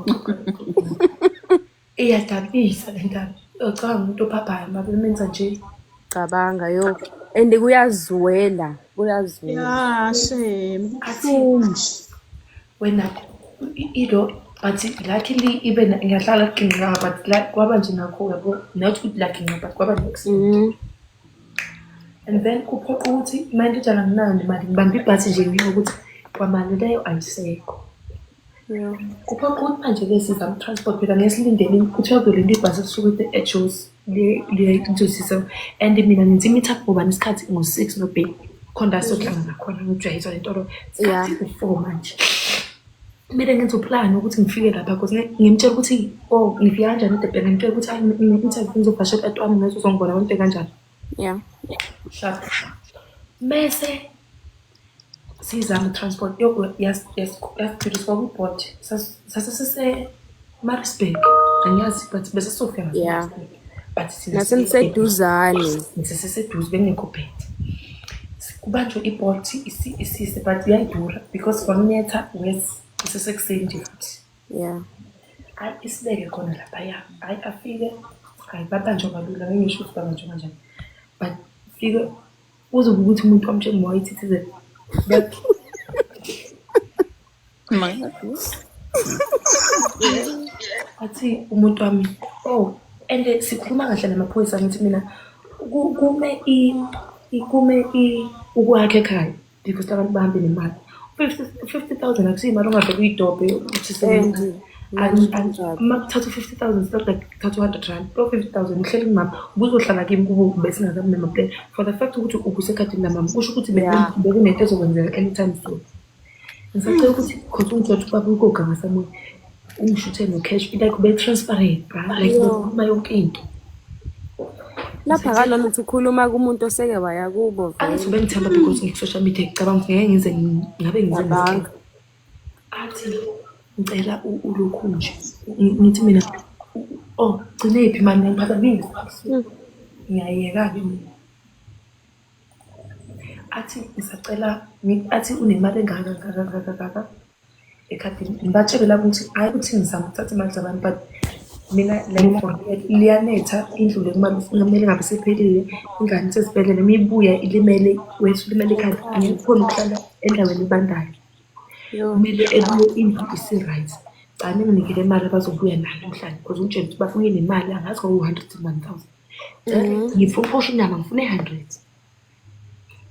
iyadabisa le ndaba. Ucabanga umuntu ophaphayo uma bemenza nje. Cabanga yo. And kuyazwela, kuyazwela. Ya shame. Athi Kubuhlungu. wena ilo but luckily ibe ngiyahlala kuginqa but la kwaba nje nakho yabo, not ukuthi laginqa but kwaba ne-accident. And then kuphoqa ukuthi manje njalo anginayo nemali, ngibambe ibhasi nje ngiyo ukuthi kwamali leyo ayisekho. Kuphoqa ukuthi manje-ke sizame transport phela, ngeke silindele, kuthiwa kuzolinda ibhasi elisuka eJozi lizosisa, and mina ngenza i-meet-up ngobani isikhathi ngo-6 noBheki khona la siyohlangana khona, ngijwayezwa le ntolo. Isikhathi u-4 manje. Kumele ngenze u-plan ukuthi ngifike lapha cause ngimtshela ukuthi oh ngifika kanjani eDurban, ngimtshela ukuthi hayi ngine-interview, ngizovakashela u-anti wami, ngeke uzongibona konke kanjani. Sharp. Mese sizama i-transport yo yasiduliswa kwi-Bolt, sase sise Maritzburg, angiyazi but bese sofika ngase-Maritzburg but thina Naseniseduzane. Siseseduze, bengekho bad. Kubanjwe i-Bolt isise but iyayidura because kwakunetha wes kusesekuseni nje futhi. Hayi isibeke khona laphaya, hayi afike, hayi babanjwa kalula, ngeke ngisho ukuthi babanjwa kanjani but fike uzobe ukuthi umuntu wamtshela wayithithizela. But athi umuntu wami oh and sikhuluma kahle namaphoyisa, ngithi mina kume kume ukwakha ekhaya because abantu bahambe nemali 50,000, akusiyo imali ongavele uyidobhe uthi And kanjalo. Uma kuthatha u-50,000, it's not like kuthatha u-R100. Lo 50,000 uhleli kumama, ubuzohlala kimi kube besingakabi nama-plan. For the fact ukuthi ubusekhadini lamama kusho ukuthi bekunento ezokwenzeka anytime soon. Ngisacela ukuthi cause ungitshela ukuthi ubaba ukoga ngasamoya ungishuthe no-cash, like ube-transparent bra, like bekhuluma yonke into. Lapha kalona uthi ukhuluma kumuntu oseke waya kubo Angithi vele. ubengithemba because ngiku-social media, ngicabanga ukuthi ngeke ngize ngabe ngize Cabanga. Athi ngicela ulokhu nje, ngithi mina oh gcine yiphi imali ngiphatha ngiyiphi, ngiyayeka-ke mina. Athi ngisacela athi unemali engaka ngaka ngaka ngaka ekhadini, ngibatshele labo ukuthi hhayi ukuthi ngizama ukuthatha imali zabantu but mina like for real liyanetha indlu le kumele ngabe siphelile, ingane isesibhedlela, uma ibuya ilimele wethu ilimele ekhanda, angikhoni ukuhlala endaweni ebandayo. Kumele ebuye indlu isi-right. Cha ninginike le mali abazobuya nayo namhlanje because ungitshela ukuthi babuye nemali angazi kwaku-hundred and one thousand. Ngifuna uphosha inyama, ngifuna i-100.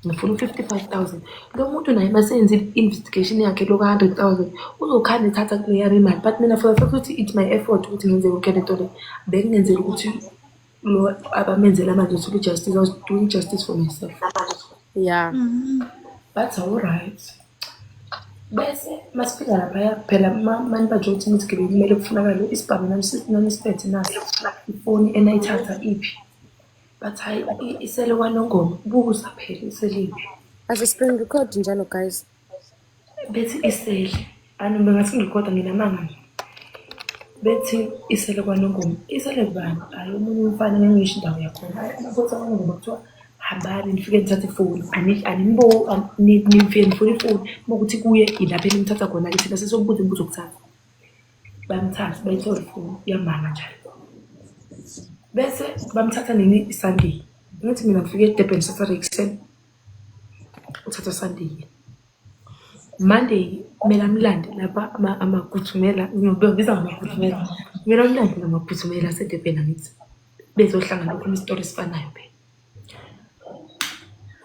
Ngifuna u-55,000. Lo muntu naye mase enze i-investigation yakhe lo ka-100,000 uzokhanda ethatha kuleyami imali but mina for the fact ukuthi it's my effort ukuthi ngenze yonke le nto le, bekungenzela ukuthi lo abamenzela manje uthole i-justice, I was doing justice for myself. Bathi awu-right. Bese masifika laphaya phela manibanjwe ukuthi nithi kumele kufunakale isibhamu nanisiphethe naso, ifoni enayithatha iphi? Bathi hhayi isele kwaNongoma, buza phela isele iphi? Ave screen record njalo guys. Bethi isele, ani bengathi ngirekhoda nginamanga nje. Bethi isele kwaNongoma, isele kubani? Hhayi omunye umfana ngeke ngisho indawo yakhona. Hhayi amaphoyisa kwaNongoma kuthiwa hambani nifike nithathe ifoni, nifike nifune ifoni, uma kuthi kuye ilapho enimthatha khona-ke, thina sesiyobuza imibuzo kusasa. Bamthatha bayithola ifoni yamama njalo. Bese bamthatha nini? Sunday. Ngithi mina ngifike eDurban Saturday ekuseni, uthatha Sunday. Monday kumele amlande lapha amaguthumela, ngiyobiza ngamaguthumela. Kumele amlande namaguthumela aseDurban, angithi bezohlangana bekhuluma isitori esifanayo phela.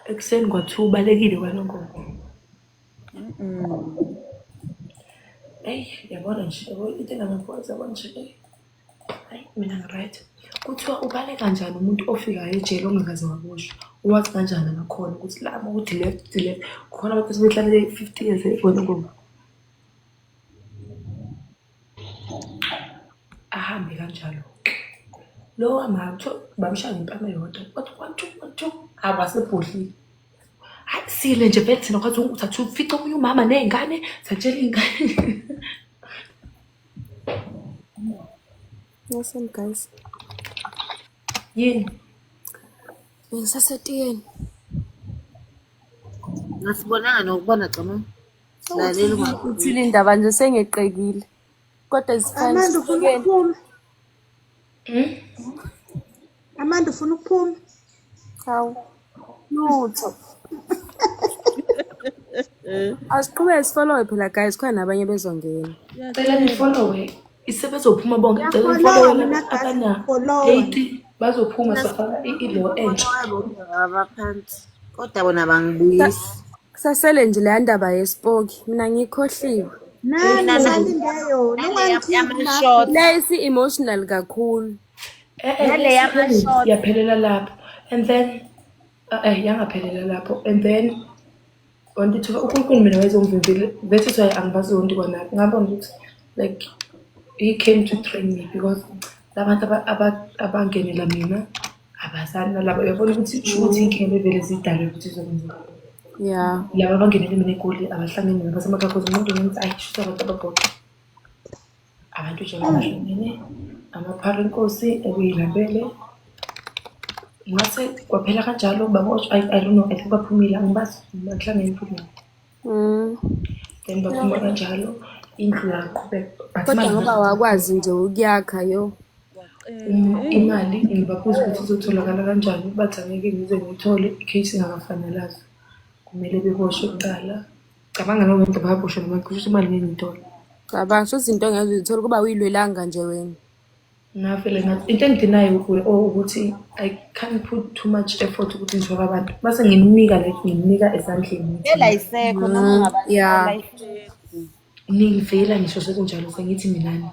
Ekuseni kwathiwa ubalekile kwaNongoma. Eyi yabona nje, yabo into engamaphoyisa, yabona nje, eyi hayi mina ngi-right. Kuthiwa ubaleka kanjani umuntu ofikayo ejele ongakaze waboshwa? Uwazi kanjani amakhono ukuthi la makuthi left left, khona abantu asebehlale 50 years kwaNongoma. Ahambe kanjalo. Lo wamama kuthiwa bamshaya ngempama eyodwa, wathi one two one two, hhawu wasebhodlile. Hayi sile nje vele thina kwathi uthatha ufica omunye umama ney'ngane, satshela iy'ngane. Listen guys. Yini? Ngisasetiyeni. Ngasibonanga nokubona, Cama. Lalela ungaguli. Uthile indaba nje sengeqekile. Kodwa it's fine. Amanda ufuna Sihlukene. ukuphuma. Amanda ufuna ukuphuma. Hawu. Lutho. Asiqhubeke sifollowe phela guys, khona nabanye bezongena. Cela nifollowe. Isebezophuma bonke. Cela Ngiyafollowa nifollowe mina laba guys, abana ngiyafollowa. 80 bazophuma sifaka ilo entsha. Abaphansi. Kodwa bona bangibuyisi. Kusasele nje leya ndaba yesipoki. Mina ngikhohliwe. Nami Mina ngisalinde yona. Nale Ungangikhiphi yama-short. Magugu. Le isi-emotional kakhulu. Nale yama-short. Yaphelela lapho. And then yangaphelela lapho. And then wanti uNkulunkulu mina wayezongivimbile. That is why angibazondi kwanabo. Ngabona ukuthi like he came to train me because labantu abangenela mina abazani nalabo, uyabona ukuthi sho ukuthi inkinga bevele zidalwe ukuthi izokwenzeka. Yeah. Laba abangenele mina eGoli abahlangene nabasemakhaya cause umuntu ngithi ayi shuthi abantu ababodwa. Abantu nje abahlangene amaphara inkosi ekuyilambele. Ngase kwaphela kanjalo baboshwa. I don't know, I think baphumile, angibazi, angihlangene futhi nabo. Then baphuma kanjalo, indlu yaqhubeka. But Kodwa imali ngoba wakwazi nje ukuyakha yo. Imali ngibabuza ukuthi izotholakala kanjani, bathi angeke ngize ngiyithole i-case ingakafanelazwa. Kumele beboshwe kuqala. Cabanga noma abantu bayaboshwa noma kusho ukuthi imali ngeke ngiyithole. Cabanga sho izinto ongeke uzithole kuba uyilwelanga nje wena. Ngavele ngathi into engidinayo ukuthi I can't put too much effort ukuthi ngithole abantu. Mase ngimnika like ngimnika esandleni. Phela ayisekho noma ungabathola Yeah. ayisekho. Ningivela ngisho sekunjalo sengithi minani.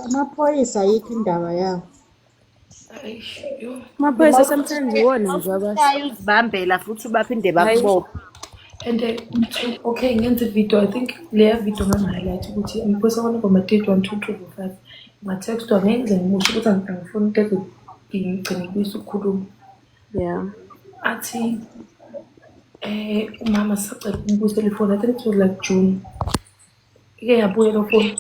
Amaphoyisa ayikho indaba yawo. Eish, yo. Amaphoyisa sometimes iwona nje abasha. Mawushaya uzibambela futhi baphinde Hayi. bakubophe. And okay, ngenze video. I think leya video ngangi-highlight ukuthi amaphoyisa kwanongoma 3 1 2 3 4 5. Nga-text-wa ngeke ngize ngimusho ukuthi angifuni into ngigcine ngibuyisa ukukhuluma. Yeah. Athi umama sisacela ukumbuyisela ifoni. I think it was like June. Ike yabuya lo phone.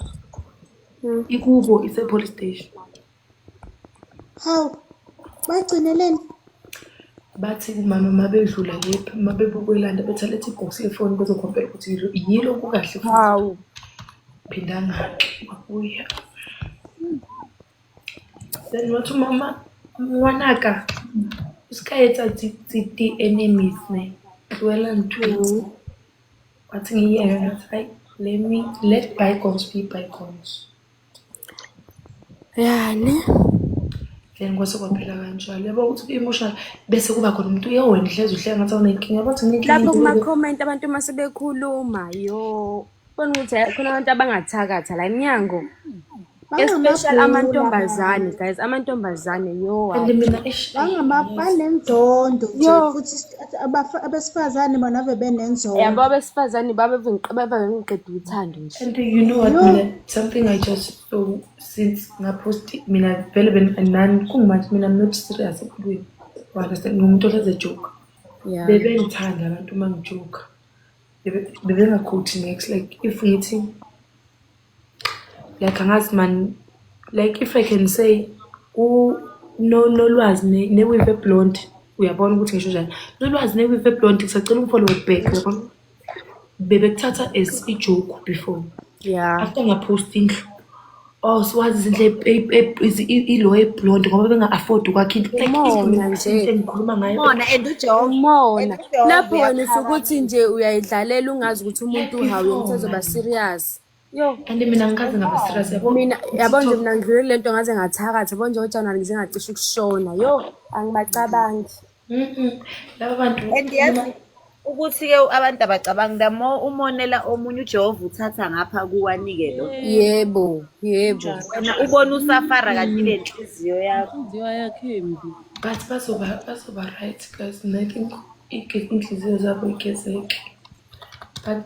Ikubo ise-police station. Hawu, bagcineleni. Bathi kumama mabedlula lephi mabebukwelanda bethi alethe ibhoksi lefoni bezokhompela ukuthi yilo kukahle futhi. Hawu. Phindanga wabuya. Then wathi umama ngwanaka o ska etsa di-enemies ne. Tlohela ntho eo. Wathi ngiyeke ngathi hayi let me let bygones be bygones. Yani. Then kwase kwaphela kanjalo. Yabo ukuthi ku-emotional bese kuba khona umuntu uye wena hlezi uhleka ngathi awunenkinga. Yabo ukuthi nginenkinga Lapho into kuma-comment abantu uma sebekhuluma yo. Bona ukuthi hayi, khona abantu abangathakatha la emnyango. Especially Bangamabhula amantombazane abantu. guys, amantombazane yo And hayi. mina eish Banenzondo nje Yo. futhi abesifazane bona ave Yabo benenzondo. abesifazane babe bengiqeda uthando nje. And you know what Yo. mina something I just saw since ngapost mina vele nani kungimanje mina I'm not serious empilweni. You understand? Ngumuntu ohleze joke. Yeah. Bebengithanda abantu uma ngijoke. Bebengakhoti next like if ngithi like angazi man like if I can say u no nolwazi ne-weave blonde uyabona ukuthi ngisho njani nolwazi ne-weave blonde ngisacela ungifollow back uyabona bebekuthatha as i-joke before. Yeah. After ngapost indlu oh siwazi izinhle ilo eblonde ngoba benga-afford ukwakha indlu. Like Umona into nje. engikhuluma ngayo. Umona and uJehova. Umona. And uJehova Lapho wena uyaphakamisa. usukuthi nje uyayidlalela ungazi ukuthi umuntu Like hawu before, usezoba man. serious. Yo. And mina ngikaze ngaba serious yabo. Mina yabo nje TikTok. mina ngidlule le nto ngaze ngathakatha yabo nje uJanuary ngize ngacisha ukushona. Yo, angibacabangi. Laba bantu And yazi ukuthi-ke abantu abacabangi the more umonela omunye uJehova uthatha ngapha kuwanike lo. Yebo, yebo. Wena ubona usafara kanti le nhliziyo yakho. Inhliziyo yakhe embi. But bazoba right guys. And I think inhliziyo zabo igezeke. But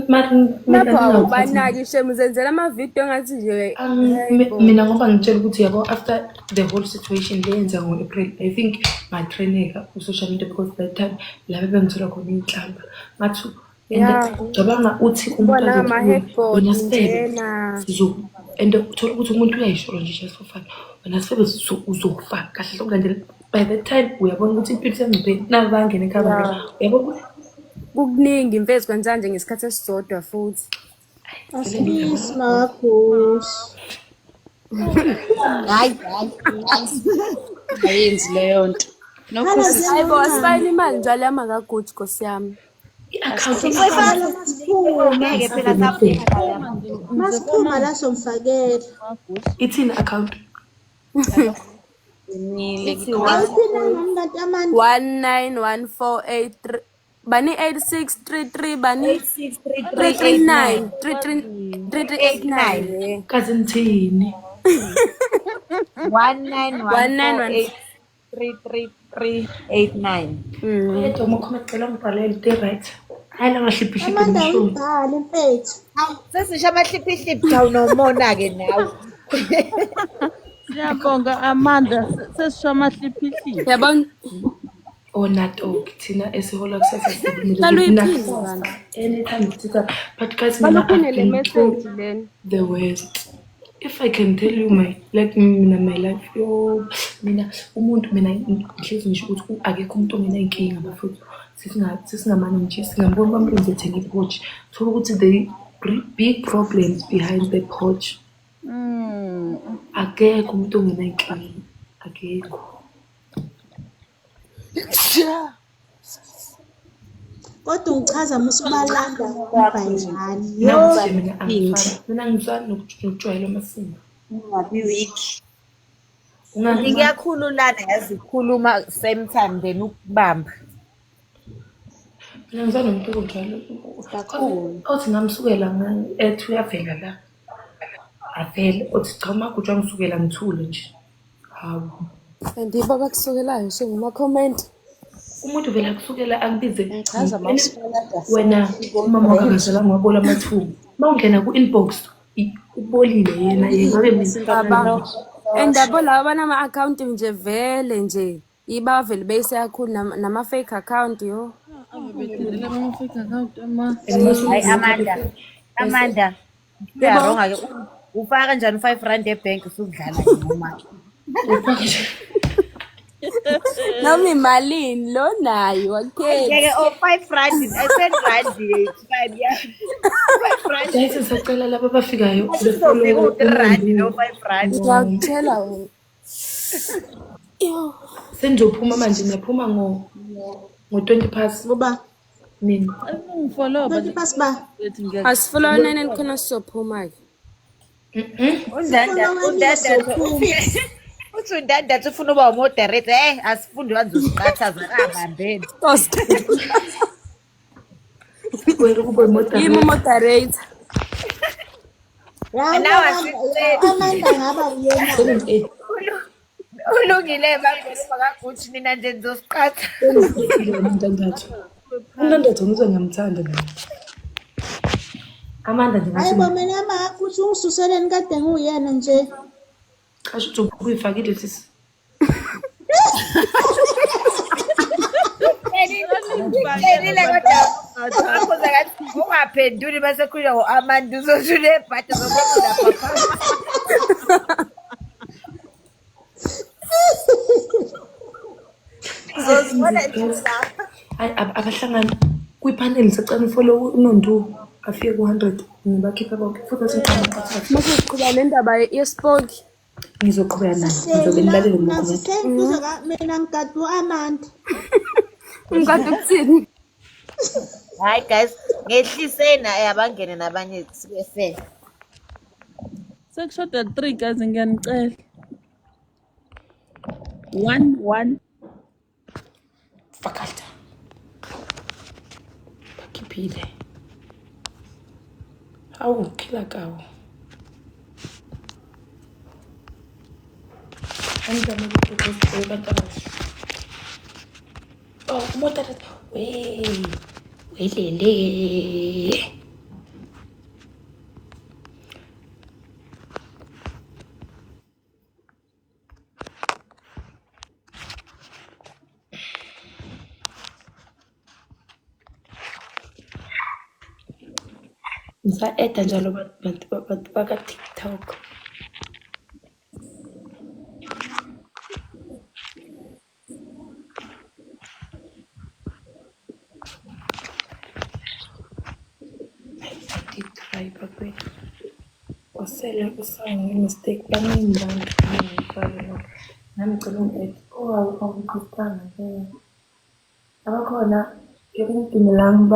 mina Lapho awubanaki shame uzenzela amavidiyo engathi nje hayibo. Mina ngoba ngitshela ukuthi yabo after the whole situation le yenza ngo-April I think ngatraineka ku-social media because that time laba bengithola khona iy'nhlamba ngathi and Yeah. cabanga uthi umuntu Ubona azothi kuwe ama-headboard wena sifebe njena. and uthola ukuthi umuntu uyayisholo nje just for fun wena sifebe uzofa kahle hle ukulandela By the time uyabona ukuthi impilo isengcupheni, naku bayangena ekhaya bangena. Ya. Uyabona ukuthi Kukuningi mfethu kwenzeka nje ngesikhathi esisodwa futhi. vele ngidla Asibisi makaGush. Hayi, hayi, hayi. Ayenzi leyo nto. Khala Nokho Hayi bo, njengoncane. asifayile imali njalo yamakaGucci Nkosi yami. i-akhawunti Sifaka Khala masiphuma. ngeke phela ngisavele saphuma la yami. Masiphuma la somfakela. ithini i-akhawunti? nginile Ithi ngikhona. one Awuphina ngami kanti Amanda. 191483 bani 8633 bani 8 6 3 3 8 9 339 33 8 3389 9 yeah. Kazi nithini? 1 9 1 4 191 8 3 3 3 8 9. Oyedwa uma cela ngibhalele into e-right. Hhayi la mahliphihliphi Amanda ngisho. uyibhale mfethu. Hawu, sesisho amahliphihliphi cha unomona-ke nawe. Siyabonga Amanda, sesisho amahliphihliphi. Yabona Onato thina esihola kusasa sikumele cela ukuthi uyiphinde nakusasa bandla. anytime sithatha. But guys mina Baluphinde I've le been through message lena. the worst. If I can tell you my like mina my life yo mina umuntu mina ngihlezi ngisho ukuthi akekho umuntu ongenayinkinga bafethu. Sesingamane nje singambona bamlenze ethenge i-porch. Thola ukuthi the big problems behind the porch. Akekho umuntu ongenayinkinga. Akekho. Kodwa ungichaza musubalanda ubhanjani. Yo. Nakuthi nje mina angifani. Mina ngizwani nokujwayela amasimo. Ungabi weak. Ungabi Kuyakhululana yazi ukukhuluma same time then ukubamba. mina ngizwani nomuntu ojwayele Kakhulu. othi ngamsukela ethi uyavela la. Avele othi cha uMagugu wangisukela ngithule nje. Hawu. And yibo abakusukelayo nje ngama-comment. Umuntu vele akusukela akubize Ngichaza mawusubalanda wena umama wakho akazalanga wabola amathumbu. Uma ungena ku-inbox ubolile yena yena ngabe mina Baba. And yabo laba banama-account nje vele nje iba vele beyise kakhulu nama-fake account yo. Ave bedelela ama-fake account ama. and mase Hayi Amanda, Amanda, Yebo. uyaronga ke. Ufaka kanjani u-5 rand ebhenki usudlala noma? ufaka nje Noma imalini lo nayo akukhethi. Ngeke oh 5 rand, 10 rand fine yeah. 5 rand. Guys sisacela laba abafikayo Usuzofika befollow u-3 rand uNondu. no 5 rand. Ngiyakutshela wena. Yo. Senizophuma manje niyaphuma ngo-20 past Ngoba nini. Ungifollow 20 past ba. bethi ngiya Asifollowaneni khona sizophuma-ke. Undanda Sifollowanile undandathu sophuma. uthi undandathu ufuna uba umoderator eh asifundi wanzoziqathaza kabambeni. Wena ukuba Yimi moderator. umoderator. Ya Nawe Amanda, asiceli. Amanda ngaba uyena. 7 Ulungile bangena makaGucci nina nje nizosiqatha. 8 untandathu. Untandathu ngizwe ngiyamthanda mina. Amanda nje Hayi ngathi bo mina makaGush ungisuseleni kade ngiyena nje. qasho ukuthi ubuyifakile sisi. Ngitshelile kodwa wakhuza kathi ungaphenduli bese khulunywa ngo-Amanda uzoshula ebhadi zokwenza lapha. Uzozibona nje lapha. Hayi abahlangani kwiphaneli sacela ufollow uNondu afike ku-100 ngibakhiphe bonke futhi asinqamathathu. Mase siqhubeka nendaba yesipoki. Ngizoqhubeka nayo ngizobe Sihleli la nilalele ngokhomenta. sihleli kuze ka mina ngigade u-Amanda. Ngikade ukuthini? Hayi guys, ngehliseni abangene nabanye sibe fair. Sekushoda 3 guys ngiyanicela. 1 1 Fakalta. Bakhiphile. Hawu khila kawo. Angizame ukuthi abantu abasha. Oh, umoderator. We. Welele. Ngisa-eda njalo bantu bantu baka-TikTok. Hayi bakwethu. Usele usango nge-mistake baningi bantu abangifake lokho. Nami ngicela ungi-add. Oh, awungiphostanga nje. Abakhona ekudumelang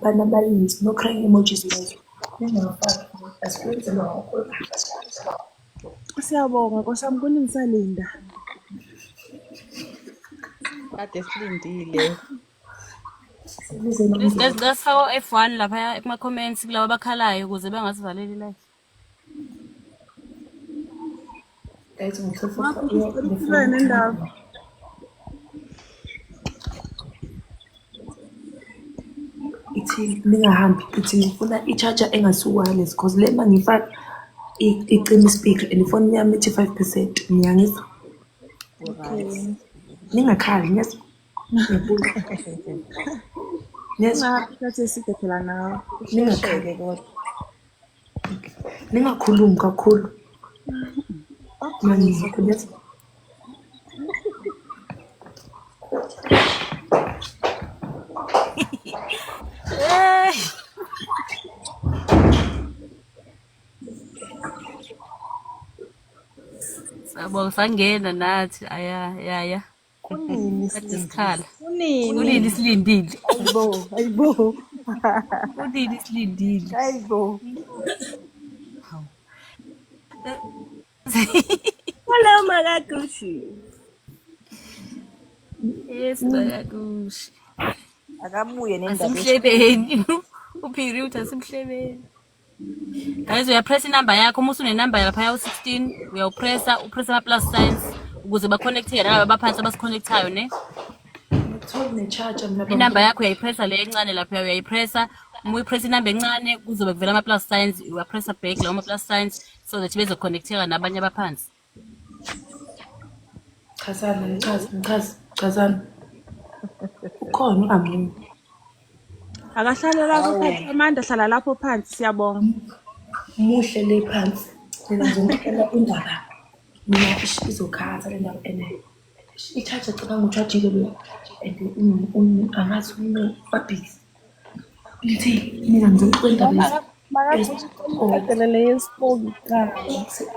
bana bayisi no crying emojis guys. Ningawafaki asikwenzi lokho. Siyabonga Nkosi yami kuningi salinda. Kade silindile. Sibize Please nomndeni. guys, ngicela sifake o-F1 lapha kuma-comments kulaba abakhalayo ukuze bangasivaleli live. Guys, ngithe Magugu sicela uqhubeke nendaba. Ithi ningahambi ithi ngifuna i-charger engasi-wireless cause le mangiyifaka icima i-speaker and ifoni yami ithi 5%. Niyangizwa? Right. Ningakhali, niyezwa? Ngiyabuza. Niyezwa? Ungahambi isikhathi eside phela nawe. Ningakhali. Ushesheke kodwa. Ningakhulumi kakhulu. Mangizwa, niyezwa? Hey! Sabonga sangena nathi aya yaya. Kunini Kade silindile? sikhala. Kunini? Kunini silindile? Ayibo, ayibo. Kunini silindile? Ayibo. Hawu. Hello Makagushi. Yes, Makagushi. Akabuye nendaba Asimhlebeni. Uphiri uthi asimhlebeni. Guys, uyapressa inamba yakho uma usunenamba laphaya u-16 uyawupressa upressa ama-plus signs ukuze baconnecteke nalaba abaphansi abasiconnectayo ne. Ngitholi ne-charger mina Inamba yakho uyayipressa le encane lapha uyayipressa. Uma uyipressa inamba encane kuzobe kuvela ama-plus signs uyapressa back lawo ma-plus signs so that bezoconnecteka nabanye abaphansi. Chazana, ngichaze, ngichaze, chazana. Ukhona ungamunye. Akahlale lapho phansi Amanda hlala lapho phansi siyabonga. Muhle le phansi. Mina ngizomtshela indaba. Mina ish izokhatha le ndaba and i-charger cabanga uchargile lo and angazi ume babhizi. Ngithi mina ngizomtshela indaba Makagushi uqedele le yesipoki kuqala.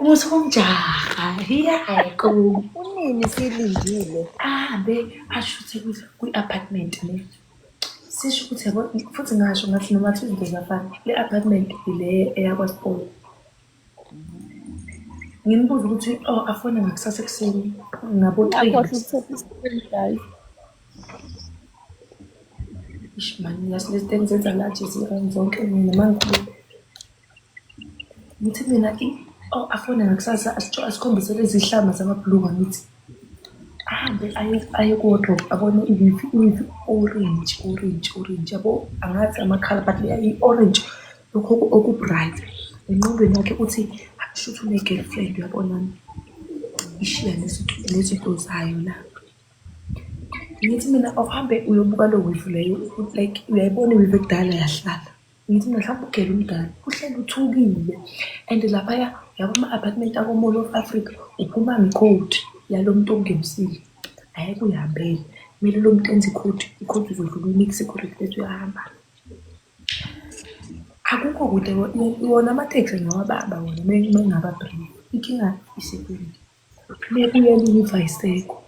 Umuthi womjaha, hiya kum. Kunini silindile? Ahambe ashuthe kwi-apartment ne. Sisho ukuthi yabo futhi ngasho ngathi noma ngathi izinto ziyafana. Le apartment ile eyakwaSipolo. Ngimbuza ukuthi oh afone ngakusasa ekuseni ngabo-3. Ungakhohlwa ukuthatha i-screen guys. Eish man, yazi lezi zinto engizenza la nje zirong zonke mina mangikhuluma. Ngithi mina oh afone ngakusasa asikhombise lezi hlama zamabhuluku angithi. Ahambe aye ku-wardrobe abone i-weave i-weave orange orange orange yabo angathi amakhala but leya i-orange lokhu oku-bright. Engqondweni yakhe uthi shuthi une-girlfriend uyabona ishiya nezinto zayo la. Ngithi mina awuhambe uyobuka lo weave leyo like uyayibona i-weave ekudala yahlala. Ngithi mina mhlawumbe ugele umdala uhleli uthukile and laphaya yabo ama-apartment ako-Mall of Africa uphuma ngekhodi yalo muntu okungenisile. Ayeke uyihambele kumele lo muntu enze ikhodi, ikhodi uzodlula uyinike i-security bese uyahamba. Akukho kude wona amateksi ngawabamba wona mengaba brief. Inkinga i-security. Mebuyela i-weave ayisekho.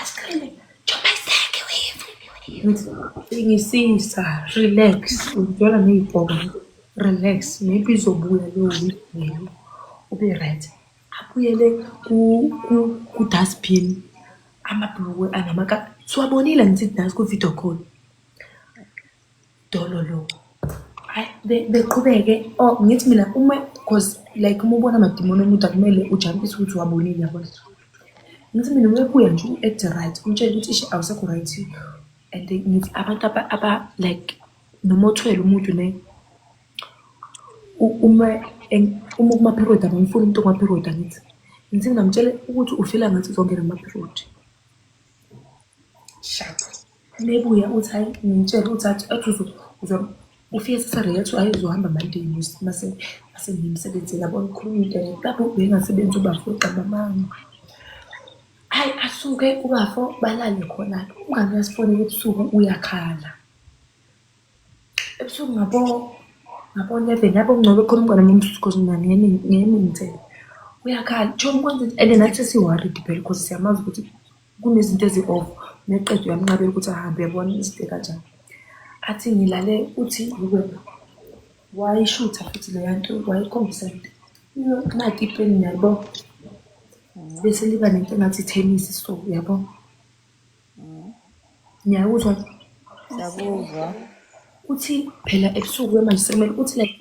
Asikhale, njengoba ayisekho i-weave. Ngithi ngisisa, relax, ngizwela ney'bhoka relax, maybe izobuya leyo weave leyo ube right. Abuyele ku-dustbin amabhulukwe anamaka siwabonile ngithi nathi ku-video call. Dolo lo. Hayi beqhubeke oh ngithi mina uma cause like uma ubona amadimoni omuntu akumele ujampise ukuthi uwabonile yabona. Ngithi mina uma ebuya nje u-act right umtshele ukuthi ish awusekho right and ngithi abantu aba like noma uthwele umuntu ne uma uma kuma-period abamfuni umuntu okuma-period angithi. Ngithi mina mtshele ukuthi ufila ngathi uzongena kuma-period. Sharp. Mebuya uthi hayi ngimtshele uthi athi athi ufike sese-ready hayi uzohamba Monday mase mase ngiyemsebenzini yabona ukhuluma into lapho ubengasebenzi ubafo uqamba amanga. Hayi asuke ubafo balale khona-ke umngani uyasifonela ebusuku uyakhala. Ebusuku ngabo Ngabo-11 yabo ngcobe khona umngane wami because mina ngeke ngithele. Uyakhala, chomi kwenze and nathi sesi-worried phela because siyamazi ukuthi kunezinto ezi-off. Meqeda uyamnqabela ukuthi ahambe, uyabona izinto ey'kanjalo. Athi ngilale uthi wena wayishutha futhi leya nto wayikhombisa into. Naki ipeni yabo. Bese liba nento engathi ithenisi so yabo. Ngiyakuzwa. Siyakuzwa. Uthi phela ebusuku manje sekumele uthi like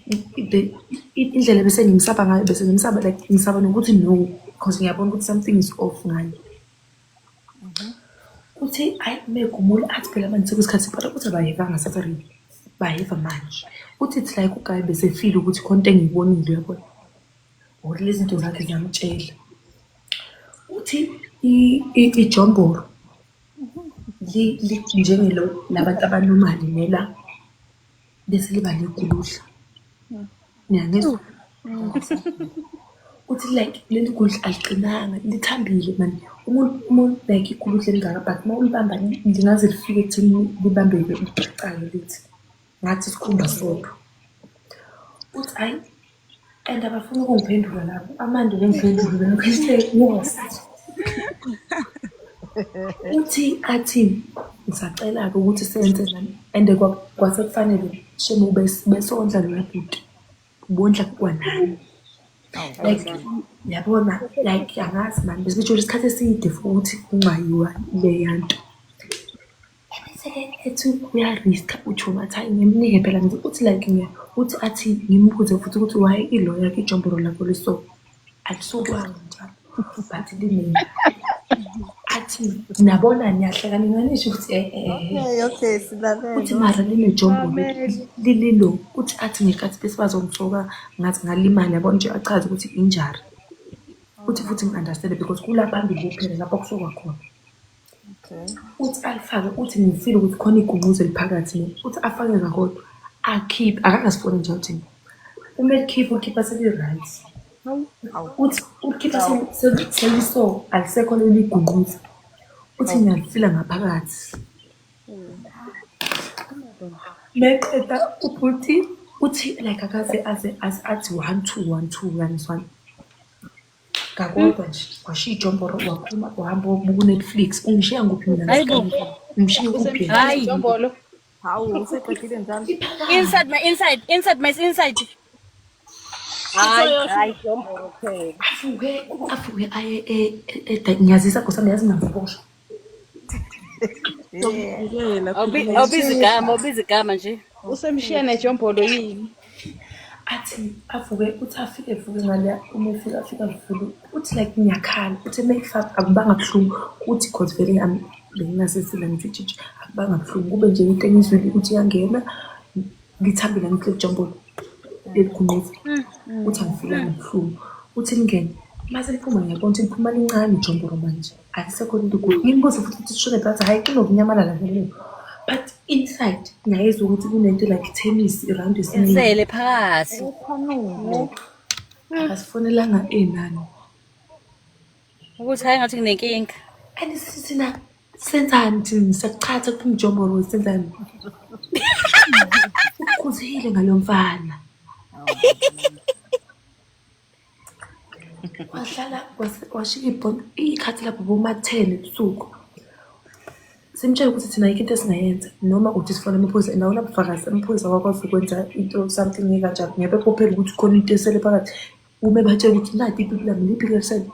indlela bese ngimsaba ngayo, bese ngimsaba like ngisaba nokuthi no because ngiyabona ukuthi something is off ngaye. Uthi ayi megumula athi phela manje sekuyisikhathi but uthi abayevanga Saturday, bayeva manje. Uthi it's like uguy bese feel ukuthi khona into engiyibonile, uyabona. Or lezi zinto zakhe ziyamtshela. Uthi ijombolo njengelo labantu abanomali nela bese liba neguludla. Niyangizwa? Uthi like leli gudla aliqinanga, lithambile mani. Umuntu like iguludla elingaka but uma ulibamba lingaze lifike ekutheni libambeke lipaqake lithi ngathi isikhumba sodwa. Uthi hhayi and abafuni ukungiphendula labo. Amanda bengiphendule bengiphendule yes. Uthi athi ngisacela-ke ukuthi senze nami and kwase kufanele shame besondla loya bhuti. Ubondla kwanami. Like yabona like angazi mani bese bejole isikhathi eside futhi kungayiwa leya nto. Ebese-ke ethi uyariskha uchomi athi hhayi ngimnike phela ngithi uthi like uthi athi ngimbuze futhi ukuthi why ilo yakhe ijombolo lakho liso alisukwanga njalo but line athi nabona niyahleka nina nisho ukuthi eh eh eh. Okay, okay, silalele. Uthi mara linejombolo lililo uthi athi ngenkathi bese bazongisoka ngathi ngalimala yabona nje achaze ukuthi injury. Uthi futhi ngi-understand because kula phambili kuphela lapho kusokwa khona. Okay. Uthi alifake uthi ngifile ukuthi khona igungquzo eliphakathi ne. Uthi afake kakodwa akhiphe akangasifoni nje uthi uma elikhipha ukhipha seli-right. Uthi ukhipha seliso alisekho leli gungquzo. Uthi ngiyalifila ngaphakathi. Meqeda ubhuti uthi like akaze aze aze athi 1 2 1 2 uyangizwana. Kakodwa nje washiya ijomboro waphuma wahamba wabuka uNetflix. Ungishiya nguphi mina Hayibo. ngesikhathi? Ungishiya kuphi yena? Hayi. Jombolo. Hawu, useqedile njalo. Inside my inside, inside my inside. Hayi, hayi. Jombolo phela. Avuke aye ngiyazisa Nkosi yami, yazi ngingaboshwa. Sokuvikela Awubiza igama, awubiza igama nje. Usemshiya nejombolo yini? Athi avuke uthi afike evuke ngale uma efika afika avule uthi like ngiyakhala uthi uma efaka akubanga buhlungu uthi cause vele bengingasesile ngithi tshitshi akubanga buhlungu kube nje into engizwile ukuthi iyangena lithambile ngithi lelijombolo lelikhunqutha uthi angifilanga buhlungu uthi lingene mase liphuma ngiyabona ukuthi liphuma lincane ijombolo manje alisekho lento kulo ngimbuze futhi ukuthi sishone bathi hhayi kunokunyamalala vele but inside ngiyayizwa ukuthi kunento like tennis iround esiningi Esele phakathi. akasifonelanga enani Ukuthi hayi ngathi kunenkinga. And sithina senzani thina siyakuchatha kuphuma ijombolo senzani ukhuzile ngalo mfana wahlala washiya ibhola iy'khathi lapho boma-10 ebusuku simtshela ukuthi thina ayikho into esingayenza noma uthi sifone amaphoyisa and awunabufakazi amaphoyisa awakwazi ukwenza into something ekanjalo ngeke bebophele ukuthi khona into esele phakathi ume batshela ukuthi nati ipipi lami liphi lelisele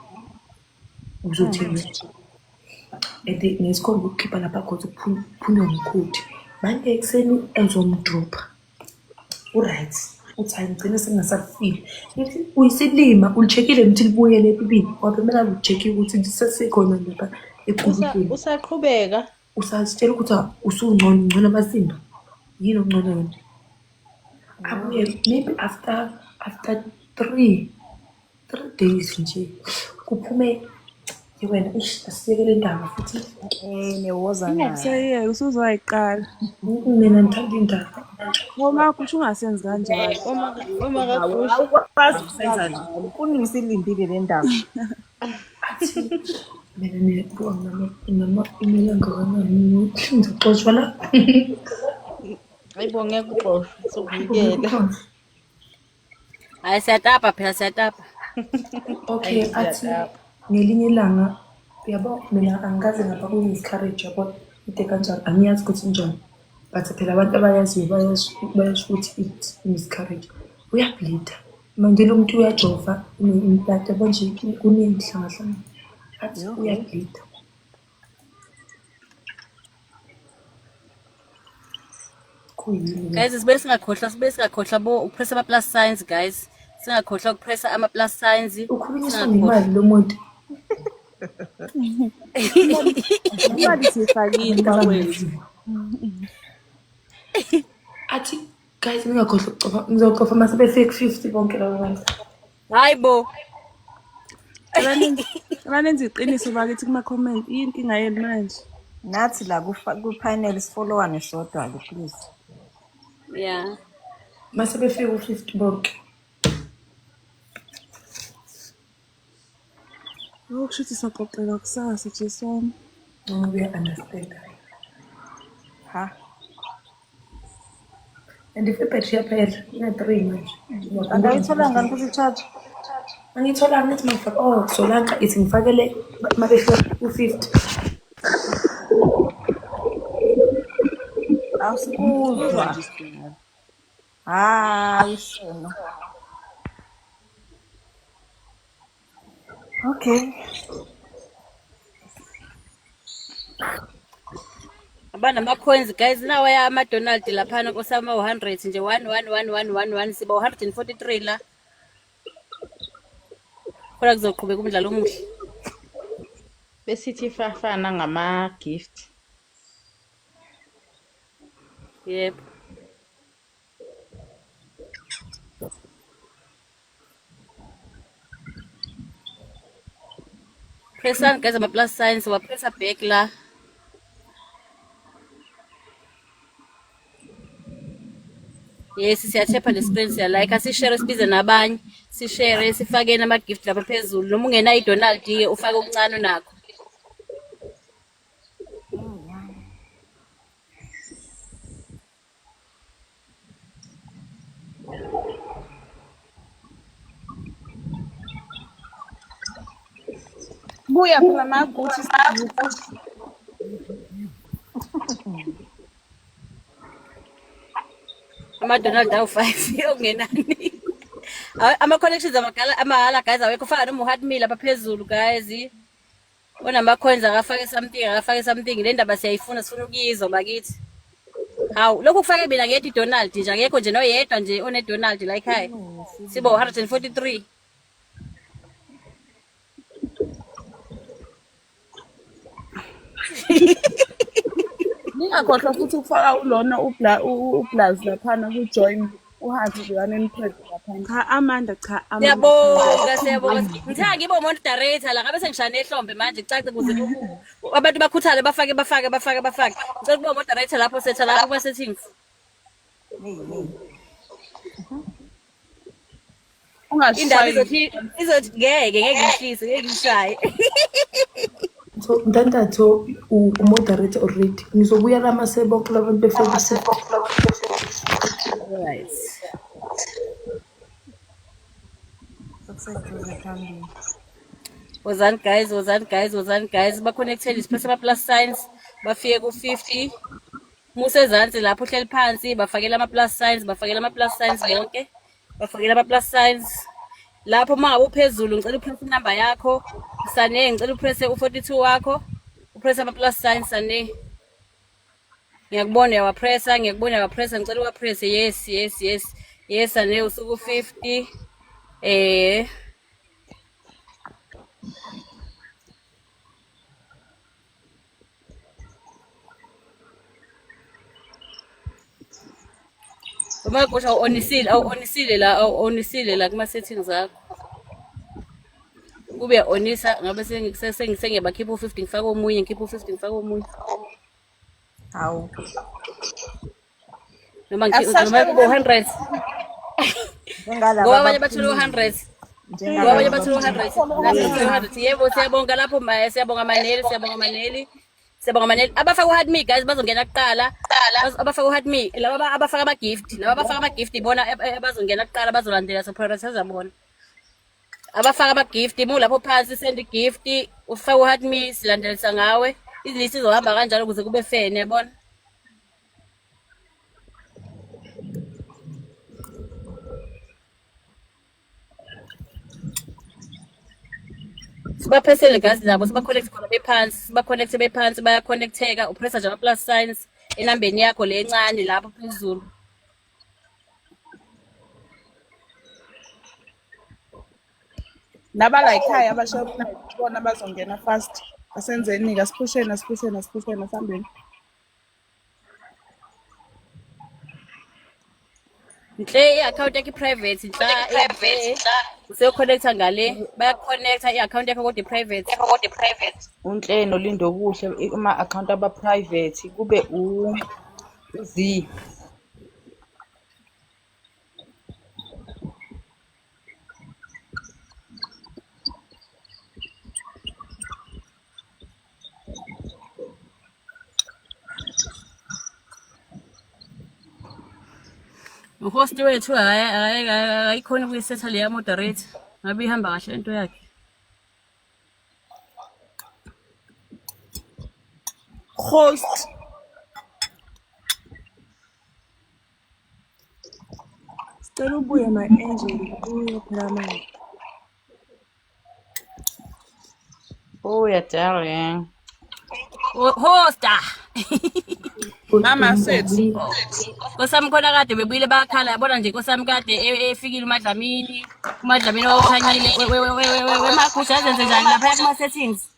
uzothini and ngesikhomba ukukhipha lapha khona kuphunywa ngekhodi manje ekuseni ezomdropha u-right uthi hayi ngigcine sengingasafili ngithi uyisilima ulicheckile ukuthi libuyele epipini ngoba kumele ucheck ukuthi lisesekhona lapha egulukweni Usaqhubeka. Usazitshela ukuthi usungcono ungcono amasimba yini okungcono yona abuye maybe after three days nje kuphume wena ish asiyekele indaba futhi Newoza nayo. Ungakusayeka usuzoyiqala. Mina ngithanda indaba. Uma kusho ungasenzi kanjalo. Uma kaGusha. Awukwazi ukusenza njalo. Kuningi silindile le ndaba. Athi mina niyabuka nama-email angakanani ngizoxoshwa la. Hayibo ngeke uxoshwe sokuvikela. Hayi siyatapa phela siyatapa. Okay, athi ngelinye ilanga uyabo mina angikaze ngaba kwi-miscarriage yabo into ekanjalo angiyazi ukuthi injani but phela abantu abayaziyo bayasho ukuthi it's miscarriage uyableeda manje lo muntu uyajova une-implant yabo nje kuningi hlangahlangana athi uyableeda. Kuyini? Guys, sibe singakhohlwa, sibe singakhohlwa bo ukupressa ama plus signs guys. Singakhohlwa ukupressa ama plus signs. Ukhulunyiswa Singakhohlwa. ngemali lo muntu. Imali siyifakile bakwethu. Athi guys ningakhohlwa ukucofa, ngizocofa mase befike ku-50 bonke laba bantu. Hayi bo. Cela nenze iqiniso bakithi kuma-comment. Iyinkinga yenu manje. Nathi la ku-panel sifollowane sodwa-ke please. Yeah. Mase befike ku-50 bonke. Oh, kusho ukuthi soxoxela kusasa Jesu wami. Noma uya-understand. Ha? And if ibhetri iyaphela, ina-3 manje. Angayithola ngani futhi i-charge? Angiyitholanga ngithi mangifake, oh Solanka ithi ngifakele uma befika ku-50. Awusikuzwa. Hayi sono. Okay. Abanama coins guys nawa ya ama Donald laphana kusama 100 nje 1 1 1 1 1 1 siba 143 la. Khona kuzoqhubeka umdlalo omuhle. Besithi fafana ngama-gift. Yebo. Pressani guys ama plus signs wapressa back la. Yes, siyathepha le screen siyalike, sishare sibize nabanye, sishare sifakeni ama gift lapha phezulu. Noma ungenayo iDonald ke ufake okuncane unakho. Buya phela maguthi Ama-Donald awu-5 okungenani. Ama-connections amagala amahhala guys awekho faka noma u-heart me lapha phezulu guys. Onama-coins akafake something akafake something le ndaba siyayifuna sifuna ukuyizwa bakithi. Hawu lokhu kufake mina ngedwa iDonald nje akekho nje noyedwa nje one-Donald la ekhaya. Sibo 143. Ningakhohlwa futhi ukufaka ulona uBlaz laphana ku-join uhambe nje nipress laphana. Cha Amanda, cha Amanda. Siyabonga siyabonga. Ngithe ngibe umoderator la ngabe sengishane ehlombe manje kucace kuze abantu bakhuthale bafake bafake bafake bafake. Ngicela ukuba umoderator lapho setha lapho kuma settings. Indaba Ungashayi. izothi izothi ngeke ngeke ngihlise ngeke ngishaye. So Ntantatho u-moderator already. Ngizobuya la mase bonke labantu befike ku-50. Right. Sekuseduze phambili. Wozani guys, wozani guys, wozani guys. Ba-connected sipress ama plus signs bafike ku-50. Musezansi lapho uhleli phansi bafakela ama plus signs, bafakela ama plus signs bonke. Bafakela ama plus signs. Lapho uma ngabe uphezulu ngicela upress inamba yakho. Sane ngicela upresse u42 wakho. Upress ama plus signs Sane. Ngiyakubona uyawapressa, ngiyakubona uyawapressa, ngicela uwapresse. Yes, yes, yes. Yes Sane usuku 50. Eh Uma kusho awuonisile, awuonisile la, awuonisile la kuma settings akho. Kube onisa ngabe sengiyabakhipha u50 ngifake omunye, ngikhipha u50 ngifake omunye. Hawu. Noma noma kube 100. Njengalaba Ngoba abanye bathole abaphumile. u100. Ngoba abanye Njengalaba bathole u100. Nathi sithole u100. Yebo siyabonga lapho ma siyabonga Maneli, siyabonga Maneli. Siyabonga Maneli. Abafaka u-heart me guys bazongena kuqala. Abafaka u-heart me, laba abafaka ama-gift, laba abafaka ama-gift ibona abazongena kuqala bazolandela, so prioritize bona. Abafaka ama-gift, mu lapho phansi send gift, ufake u-heart me, silandelisa ngawe. Izilisi izohamba kanjalo ukuze kube fair, niyabona? Sibaphesele guys nabo, siba-connect khona bephansi, siba-connect bephansi, baya-connecteka. Upressa nje ama-plus signs enambeni yakho le encane lapho phezulu. Nabala ekhaya abashoprite bona bazongena fast. Asenzeni-ke, asiphusheni, asiphusheni, asiphusheni, asihambeni. Nhle i-account yakho i-private nhla useyoconnecta ngale, bayaconnecta i-account yakho kodwa i-private. Unhle noLindokuhle ama-account aba-private kube u-Z. Uhost wethu hhayi hhayi ayikhona ukuyisetha leya moderator, ngabe ihamba kahle lento yakhe. Host. Sicela ubuye my angel, ubuye phela manje. Buya darling. Hosta. Mama sethu. Nkosami khona kade bebuyile bakhala, yabona nje nkosami kade efikile uMadlamini, uMadlamini wawukhanyile wemagusha azenze njani laphaya kuma settings.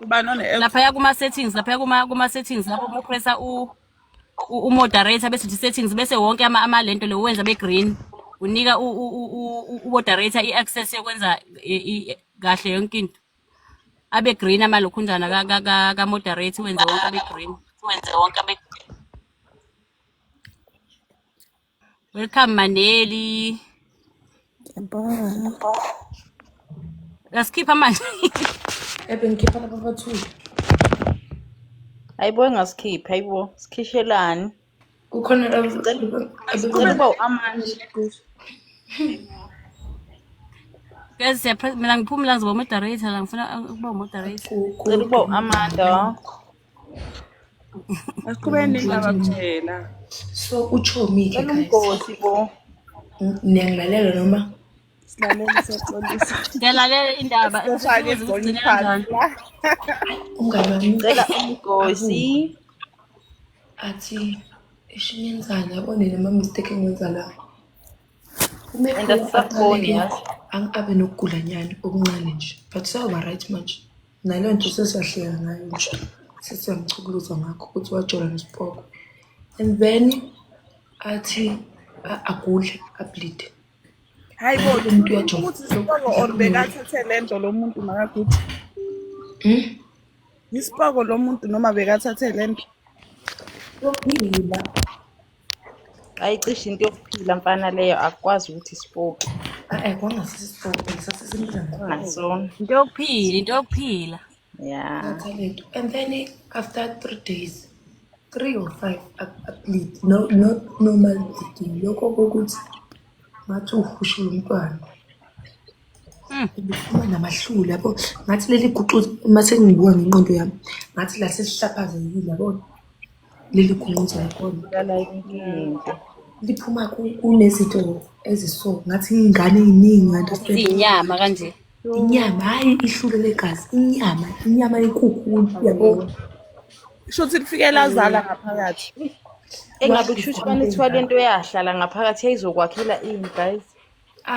Ubani one Laphaya kuma settings, laphaya kuma settings lapho uma upressa u-moderator bese uthi settings, bese wonke ama lento le wenza be green, unika u-moderator i-access yokwenza kahle yonke into. Abe green amalokhunjana ka moderator, wenze wonke abe green. Wenze wonke abe. Welcome Maneli. Ngiyabonga. Asikhipha manje. Ebe ngikhipha laba abathu. Hayibo engasikhiphi, hayibo sikhishelani. Kukhona laba Sicela ukuba u-Amanda. Guys, mina ngiphumi la, ngizoba moderator la, ngifuna ukuba moderator. Sicela ukuba u-Amanda. Asiqhubeni nendaba phela. So uchomi ke Cela guys. umgosi bo. Niyangilalela noma? Silalele, siyaxolisa. Ngiyalalela indaba. Sifake Sibuze igoli ukuthi igcine phansi kanjani. la. Umngani wami Cela umgosi. athi ishingenzani yabo nina ama mistake engiwenza la. And Umekhula asisakuboni aqaleke yazi. abe nokugulanyana okuncane nje, but sewaba right manje. Naleyo nto sesiyahleka ngayo nje, sesiyamchukuluza ngakho ukuthi wajola nesipoko. And then athi agule, ableed. Hayi bo, Umuntu uyajola. ukuthi isipoko or bekathathe lento lo muntu makaguthi. Isipoko lo muntu noma bekathathe lento. Yokuphila. Hayi cishe into yokuphila mfana leyo, akukwazi ukuthi isipoki. Eh, kwangasisipoko, sasisimbiza ngakho. Angasona. Into yokuphila, into yokuphila. Yeah. Thatha lento. And then after 3 days, 3 or 5, a bleed. No, not normal bleeding. Lokho kokuthi ngathi uhushula umntwana. Ubuphuma namahlule yabo. Ngathi leli guxuzi uma sengibuka ngenqondo yami, ngathi la sesihlaphazekile yabona. Leli gunquza lakhona. Lala yonke into. Liphuma kunezinto eziso ngathi iy'ngane ey'ningi, understand? Izinyama kanje. Inyama, hhayi ihlule legazi, inyama, inyama yenkukhu yabo. Kusho ukuthi lifike lazala ngaphakathi. Engabe kusho ukuthi banithiwa lento yahlala ngaphakathi yayizokwakhela ini guys.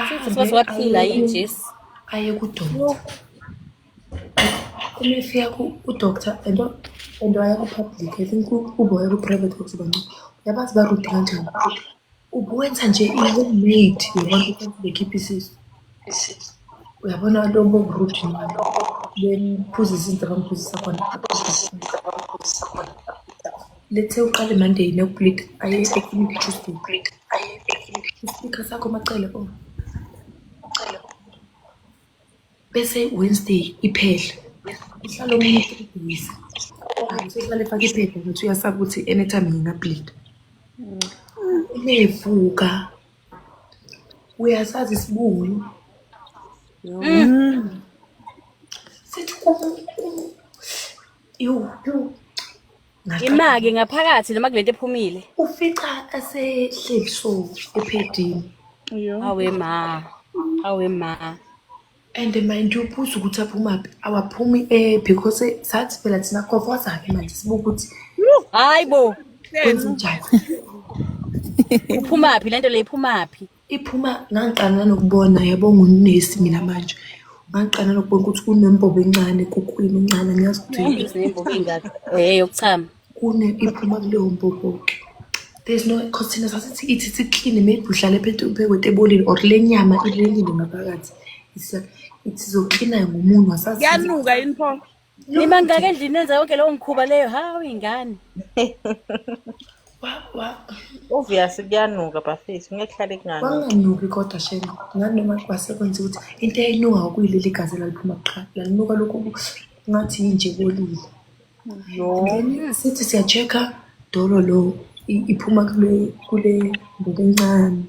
Futhi waze waphila yini Jesu. Aye kudoktor. Uma efika ku-doctor and waya ku-public, I think ube waya ku-private kuzoba ngcono. Uyabazi ba-rude kanjani? Ubuwenza nje i-homemade yabona ukuthi bekhipha isisu. Uyabona lobo bu-rude nalo. Bemphuzisa izinto abamphuzisa khona. Let's say uqale Monday nokubleed, aye eklinikhi Tuesday. Ispeaker sakho macele oh. Bese Wednesday iphele. Ihlala omunye 3 days. Usehlale efake iphepha ukuthi uyasaba ukuthi anytime ngingableed. Unevuka. Uyasazi isibungu. Sithi ku yo yo. Imake ngaphakathi noma kulento ephumile. Ufica esehleli so ephedini. Awe ma. Awe ma. And mind you, buza ukuthi aphumaphi, awaphumi because sathi phela thina kofoza-ke manje sibuka ukuthi Hayi bo. kwenze njani. Uphumaphi lento le, iphumaphi? Iphuma, ngangiqala nanokubona, yabo, ngunesi mina manje. Ngangiqala nanokubona ukuthi kunembobo encane kukwini encane, ngiyazi ukuthi Sinembobo ey'ngaka. Yokuchama. Kune iphuma kuleyo mbobo-ke. There's no, cause thina sasithi ithi si-clean, maybe uhlale phethe uphekwe ebolile or le nyama ilelile ngaphakathi. Ithi izoklina ngomunwe, asazi. Kuyanuka yini pho? Nibangaka endlini nenza yonke leyo mkhuba leyo, hawu ingane. Obvious kuyanuka bafethu, ngeke kuhlale kunganuki. Kwanganuki kodwa shame, nganoma kwase kwenza ukuthi into eyayinuka kwakuyileli gazi elaliphuma kuqala. Lalinuka lokhu ngathi yinje ebolile. Yo. Then sithi siya-check-a dolo lo iphuma kule mbobo encane.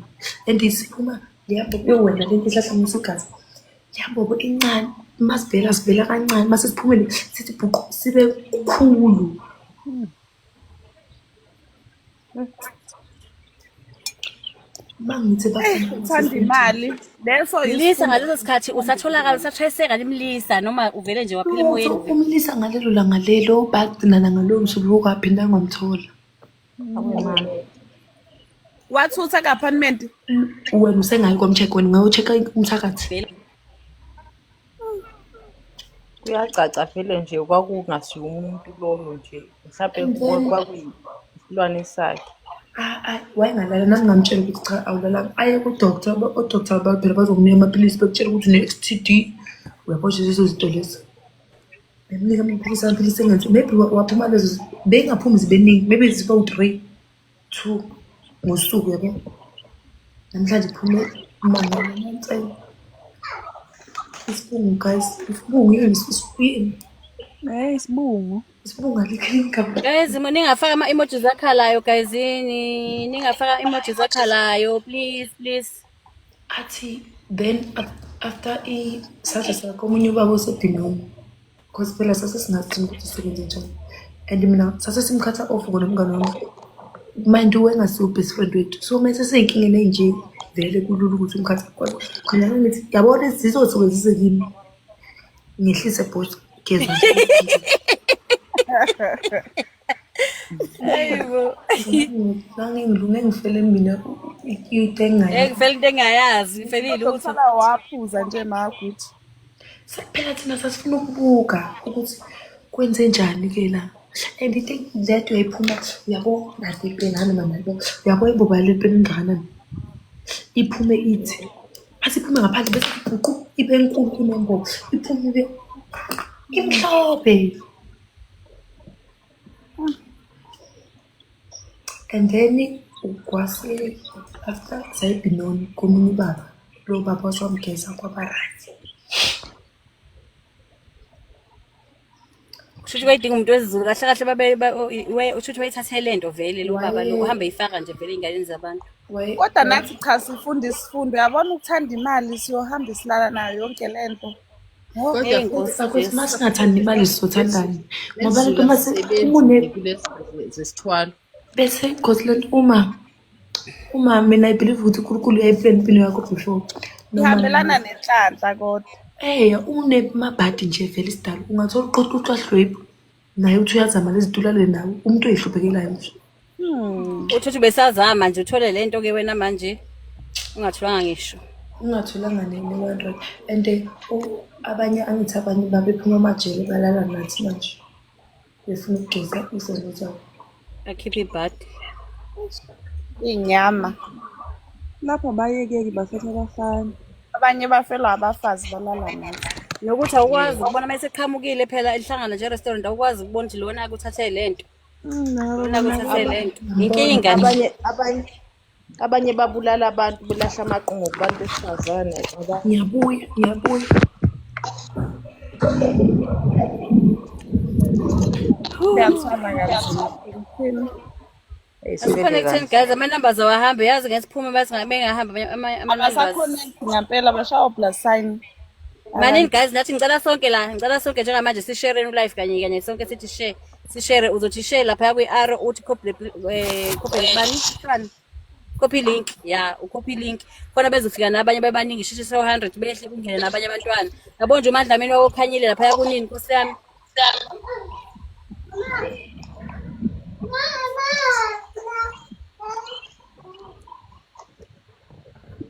And isiphuma leya mbobo wena lento ihlahlamisa igazi. Leya mbobo incane, masivela sivela kancane, mase siphumile sithi bhuqu sibe kukhulu. Mangithi bafuna Uthanda imali. Leso Mlisa ngaleso sikhathi usatholakala, usashayiseka limlisa noma uvele nje waphila emoyeni? Umlisa ngalelo langa lelo bagcinana ngalowo msombuluko, waphinda ngamthola. Wathutha ka-apartment. Wena usengayi komcheck, wena ungayocheck-a umthakathi. Kuyacaca vele nje kwakungasiwo umuntu loyo nje. Mhlampe And then- kwakuyisilwane sakhe. Ah, ah, wayengalala nami ngamtshela ukuthi cha, awulalanga, aye ku-doctor. O-doctor phela bazokunika amaphilisi, bekutshela ukuthi une-STD, uyabo nje lezo zinto lezo. Bemnika amaphilisi engenzi maybe waphuma lezo bengaphumi zibe ningi, maybe ziba u-three two ngosuku, yabo. Namhlanje kuphume mangala. Isibungu guys, isibungu yini, yini? Eh, isibungu. Isibungu alikho igama. Guys, ningafaka ama-emojis akhalayo, guys, ini ningafaka emojis akhalayo, please, please. Athi then after sadla sakomunye ubaba osebhinomu, because phela sase singazi ukuthi sisebenze njani, and mina sase simkhatha off nomngane wami, mind you wengasiwo best friend wethu, so mase sey'nkingeni ey'nje vele kulula ukuthi umkhatha khona khona. Ngithi yabona zizosuke zize kimi, ngehlise boss, geza. Hayibo. Ngangingilunge ngifele mina into engayazi. Eh, ngifela into engayazi, ngifelile Kodwa ukuthi kusala waphuza nje maguthi. Phela thina sasifuna ukubuka ukuthi kwenze njani ke la, and into that uyayiphuma, uyabo, nathi ipeni mama, yabo, uyabo, imbobo yalo ipeni ingakanani, iphume ithi athi iphume ngaphandle bese ibhuqu ibe nkulu kunembobo, iphume ibe imhlophe. And then kwase after sayibhinoni komunye ubaba, lo baba waswamgeza kwaba right. Kusho wayidinga umuntu wesiZulu kahle kahle, babe usho ukuthi wayithathe lento vele lo baba lo, uhambe eyifaka nje vele ey'nganeni zabantu. Kodwa nathi cha, sifunda isifundo, uyabona, ukuthanda imali siyohamba silala nayo yonke lento. Kodwa Hey, futhi Nkosi Bakwethu, Jesu. masingathandi imali sizothandani? Ngoba lento nesiZulu mase asisebenzi une kulezi zesithwalo. Bese cause lento uma mina I believe ukuthi uNkulunkulu uyayiphila impilo yakho before noma Ihambelana nenhlanhla kodwa. Eh, unemabhadi nje vele isidalo, ungathola uqoqa ucwahlwebhu naye uthi uyazama lezi tulale nawe umuntu oyihluphekelayo nje. Uthi uthi besazama nje uthole lento ke wena manje ungatholanga ngisho. Ungatholanga ne-100 and abanye, angithi abanye babephuma amajele balala nathi manje befuna ukugeza izono zabo. Akhiphe ibhadi. Iy'nyama. Lapho bayekeki bafethu abafana. Abanye bafelwa abafazi balala nathi. Nokuthi awukwazi ukubona uma eseqhamukile phela ehlangana nje e-restaurant, awukwazi ukubona ukuthi lona akuthathe lento. Lona akuthathe lento. Inkinga nje. Abanye babulala abantu belahla amaqungo kubantu besifazane ngoba Ngiyabuya, ngiyabuya. Siyathwala kanzima. Thina. Asi-connecteni guys, ama-numbers awahambe, yazi ngesiphume bathi bengahambi ama-numbers. Abasa-connect ngampela bashawa plus sign. Manini guys, nathi ngicela sonke la, ngicela sonke njengamanje sishareni u-live kanye kanye sonke sithi share. Sishare, uzothi share lapha kwi-arrow uthi copy copy bani? Bani? Copy link, ya, ucopy link. Khona bezofika nabanye bebaningi, sheshe so 100 behle kungene nabanye abantwana. Yabo nje uMadlamini wakokhanyile lapha kunini Nkosi yami.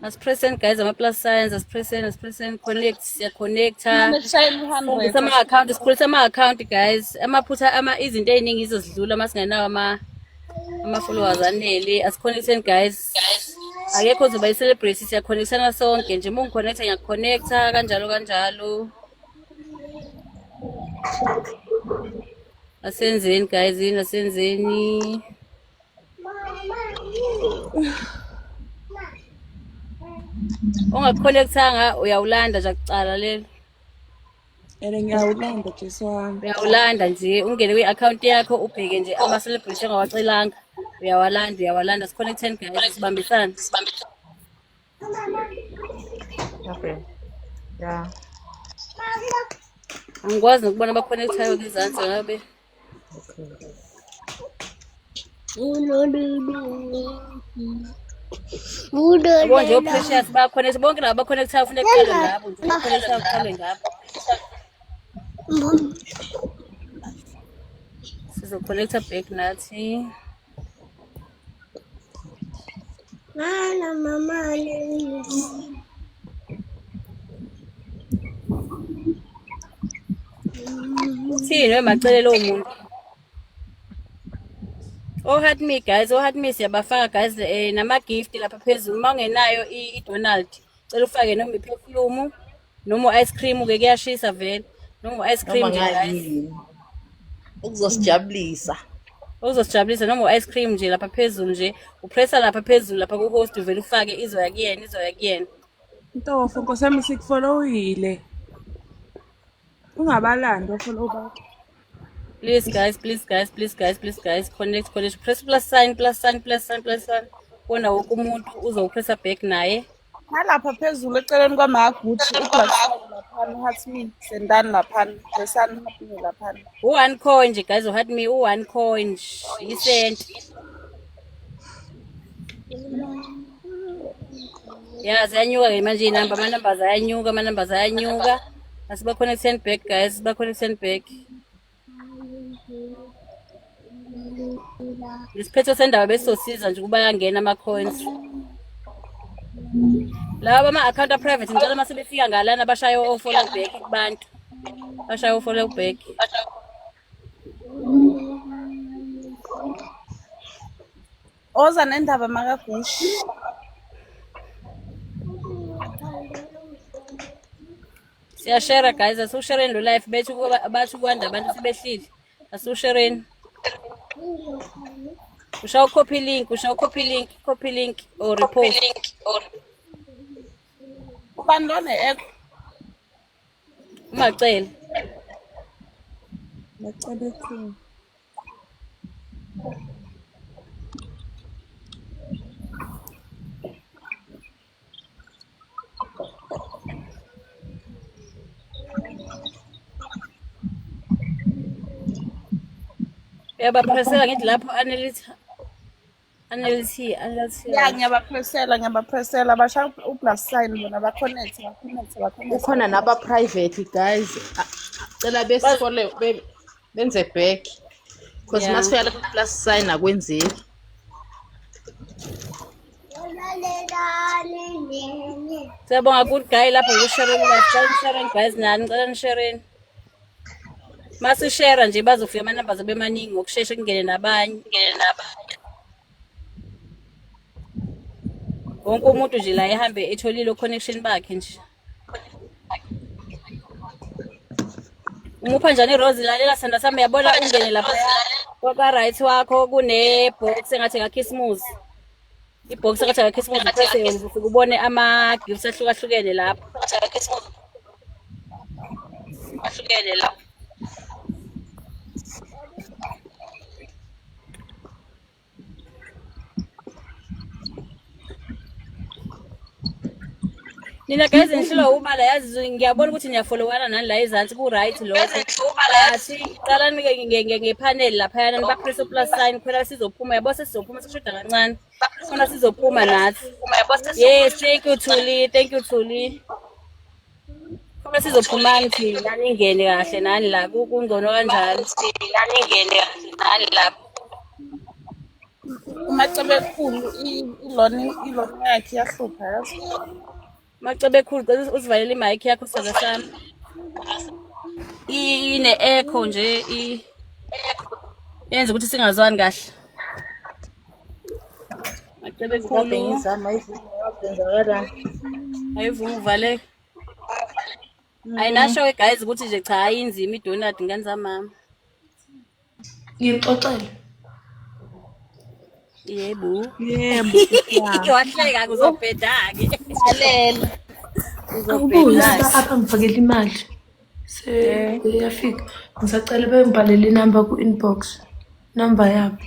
Asipresseni guys ama-plus signs, asipresseni, asipresseni, connect, siyaconnecta. Mane shayela u-100. Sikhulisa ama-account, sikhulisa ama-account guys. Amaphutha ama izinto ey'ningi izozidlula uma singenawo ama-followers anele. Asiconnecteni guys. Akekho ozoba i-celebrity, siyaconnectana sonke nje. Uma ungiconnecta ngiyakuconnecta kanjalo kanjalo. Asenzeni guys, yini asenzeni. Ongaconnectanga uyawulanda nje akucala lelo. And ngiyawulanda Jesu wami. Uyawulanda nje ungene kwi-account yakho ubheke nje ama-celebrity ongawacelanga. Uyawalanda, uyawalanda. Siconnecteni guys, sibambisane. Okay. Yeah. Angikwazi nokubona abaconnectayo ngezansi ngabe. Yabo nje o-Precious bayaconnect, bonke laba abaconnectayo kufuneka kuqalwe ngabo nje, abaconnectayo kuqalwe ngabo. Sizoconnecta back nathi. Uthini wemacele lowo muntu? O-heart me guys, o-heart me siyabafaka guys, nama-gift lapha phezulu. Uma ungenayo i-Donald, cela ufake noma i-perfume noma u-ice cream ke, kuyashisa vele. Noma u-ice cream Noma nje guys. Ngayini ukuzosijabulisa. Uzosijabulisa noma u-ice cream nje lapha phezulu nje. Upressa lapha phezulu lapha ku-host uvele ufake, izoya kuyena, izoya kuyena. Ntofo Nkosi yami sikufollowile. Ungabalandi ofollow bakho. Please guys, please guys, please guys, please guys, connect, connect. Press plus sign, plus sign, plus sign, plus sign. Bona wonke umuntu uzowupressa back naye. Nalapha phezulu eceleni kwamaguchi u-plus sign laphana, heart me, sendani laphana, pressani heart me laphana. U-one coin nje guys, u-heart me u-one coin nje, isenti. Ya, ziyanyuka ke manje iy'namba, ama-numbers ayanyuka, ama-numbers ayanyuka. Asiba-connecteni back guys, siba-connecteni back. Isiphetho sendaba besizosiza nje ukuba yangena ama-coins. Laba ama-account a-private ngicela uma sebefika ngalana bashaye o-follow back kubantu. Bashaye o-follow back. Oza nendaba makagushi. Siyashare guys, asiwushareni lo live bethu bathi kwanda abantu sebehlile. Asiwushareni. Ushaw copy link, ushaw copy link, copy link or repost. Ubani lo ne-echo? Ungacela. Bacela ethini. Uyabapressela ngithi lapho Anelith Anelithi Anelithi. Ya, ngiyabapressela, ngiyabapressela bashaya u-plus sign bona ba-connect, ba-connect, ba-connect. Kukhona naba-private guys. Cela besifollow benze back. Because masifika lapha plus sign akwenzeki. Siyabonga good guy lapho ngokushare live. Cela nishare guys nani, ngicela nishare. Masishare nje bazofika ama-numbers abe maningi ngokushesha kungene nabanye. Wonke umuntu nje la ehambe etholile connection bakhe nje. Umupha njani Rose, lalela sithanda sami, uyabona ungene lapha kwa right wakho kune box engathi kaKhisimusi. I-box engathi kaKhisimusi upresse yona ufike ubone ama gifts ahlukahlukene lapho. Ahlukene lapho. Nina guys nihlulwa ubala, yazi ngiyabona ukuthi niyafollowana nani la ezansi, ku-right lokho. But qalani nge-panel laphayana, nibapress plus sign khona sizophuma, yabo, sesizophuma, sishoda kancane. Khona sizophuma nathi. Yes, thank you Thuli, thank you Thuli. Khona sizophumani thina, ningene kahle nani la, kungcono kanjalo. Nani la. Umacebekhulu ilona yakhe iyahlupha, yazi. Macebekhulu, cela usivalele i-mic yakho, sithandwa sami. Ine-echo nje, yenza ukuthi singazwani kahle. Kade Macebekhulu, ngizama, ayivumi, kwenzakalani? Ayivumi uvaleka. Ayinasho-ke guys ukuthi nje cha, ayinzima i-donut, ngane zamama. Ngixoxele. Yebo. Yebo, sisi. Wahleka, kuzobheda-ke. Lalela. Awubuye Kuzobheda-ke. apha, ngifakele imali. Seyafika. Ngisacela bengibhalele inamba ku-inbox. Namba yabo.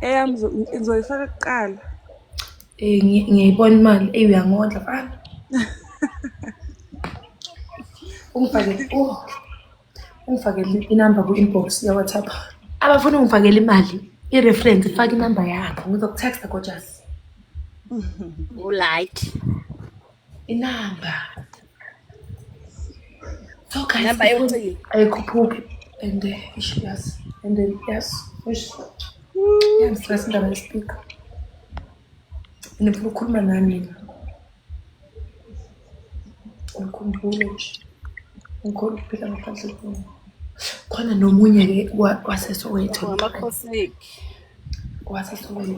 Eyami ngizoyifaka kuqala. Eh, ngiyayibona imali. Eyi, uyangondla mfana. Ungifakele, oh. Ungifakele inamba ku-inbox ya-WhatsApp. Abafuna ungifakele imali, i-reference, faka inamba yakho. Ngizoku-texta, gorgeous. U-light. Inamba. So guys, Inamba yocingo. ayikhuphuki and ish, yes. And then yes, ish. Iyangi-stress indaba ye-speaker. And ngifuna ukukhuluma nani mina. Ngikhumbule nje. Ngikhona ukuphila ngaphandle kwenu. Khona nomunye-ke waseSoweto. Ngamakhosiki. WaseSoweto.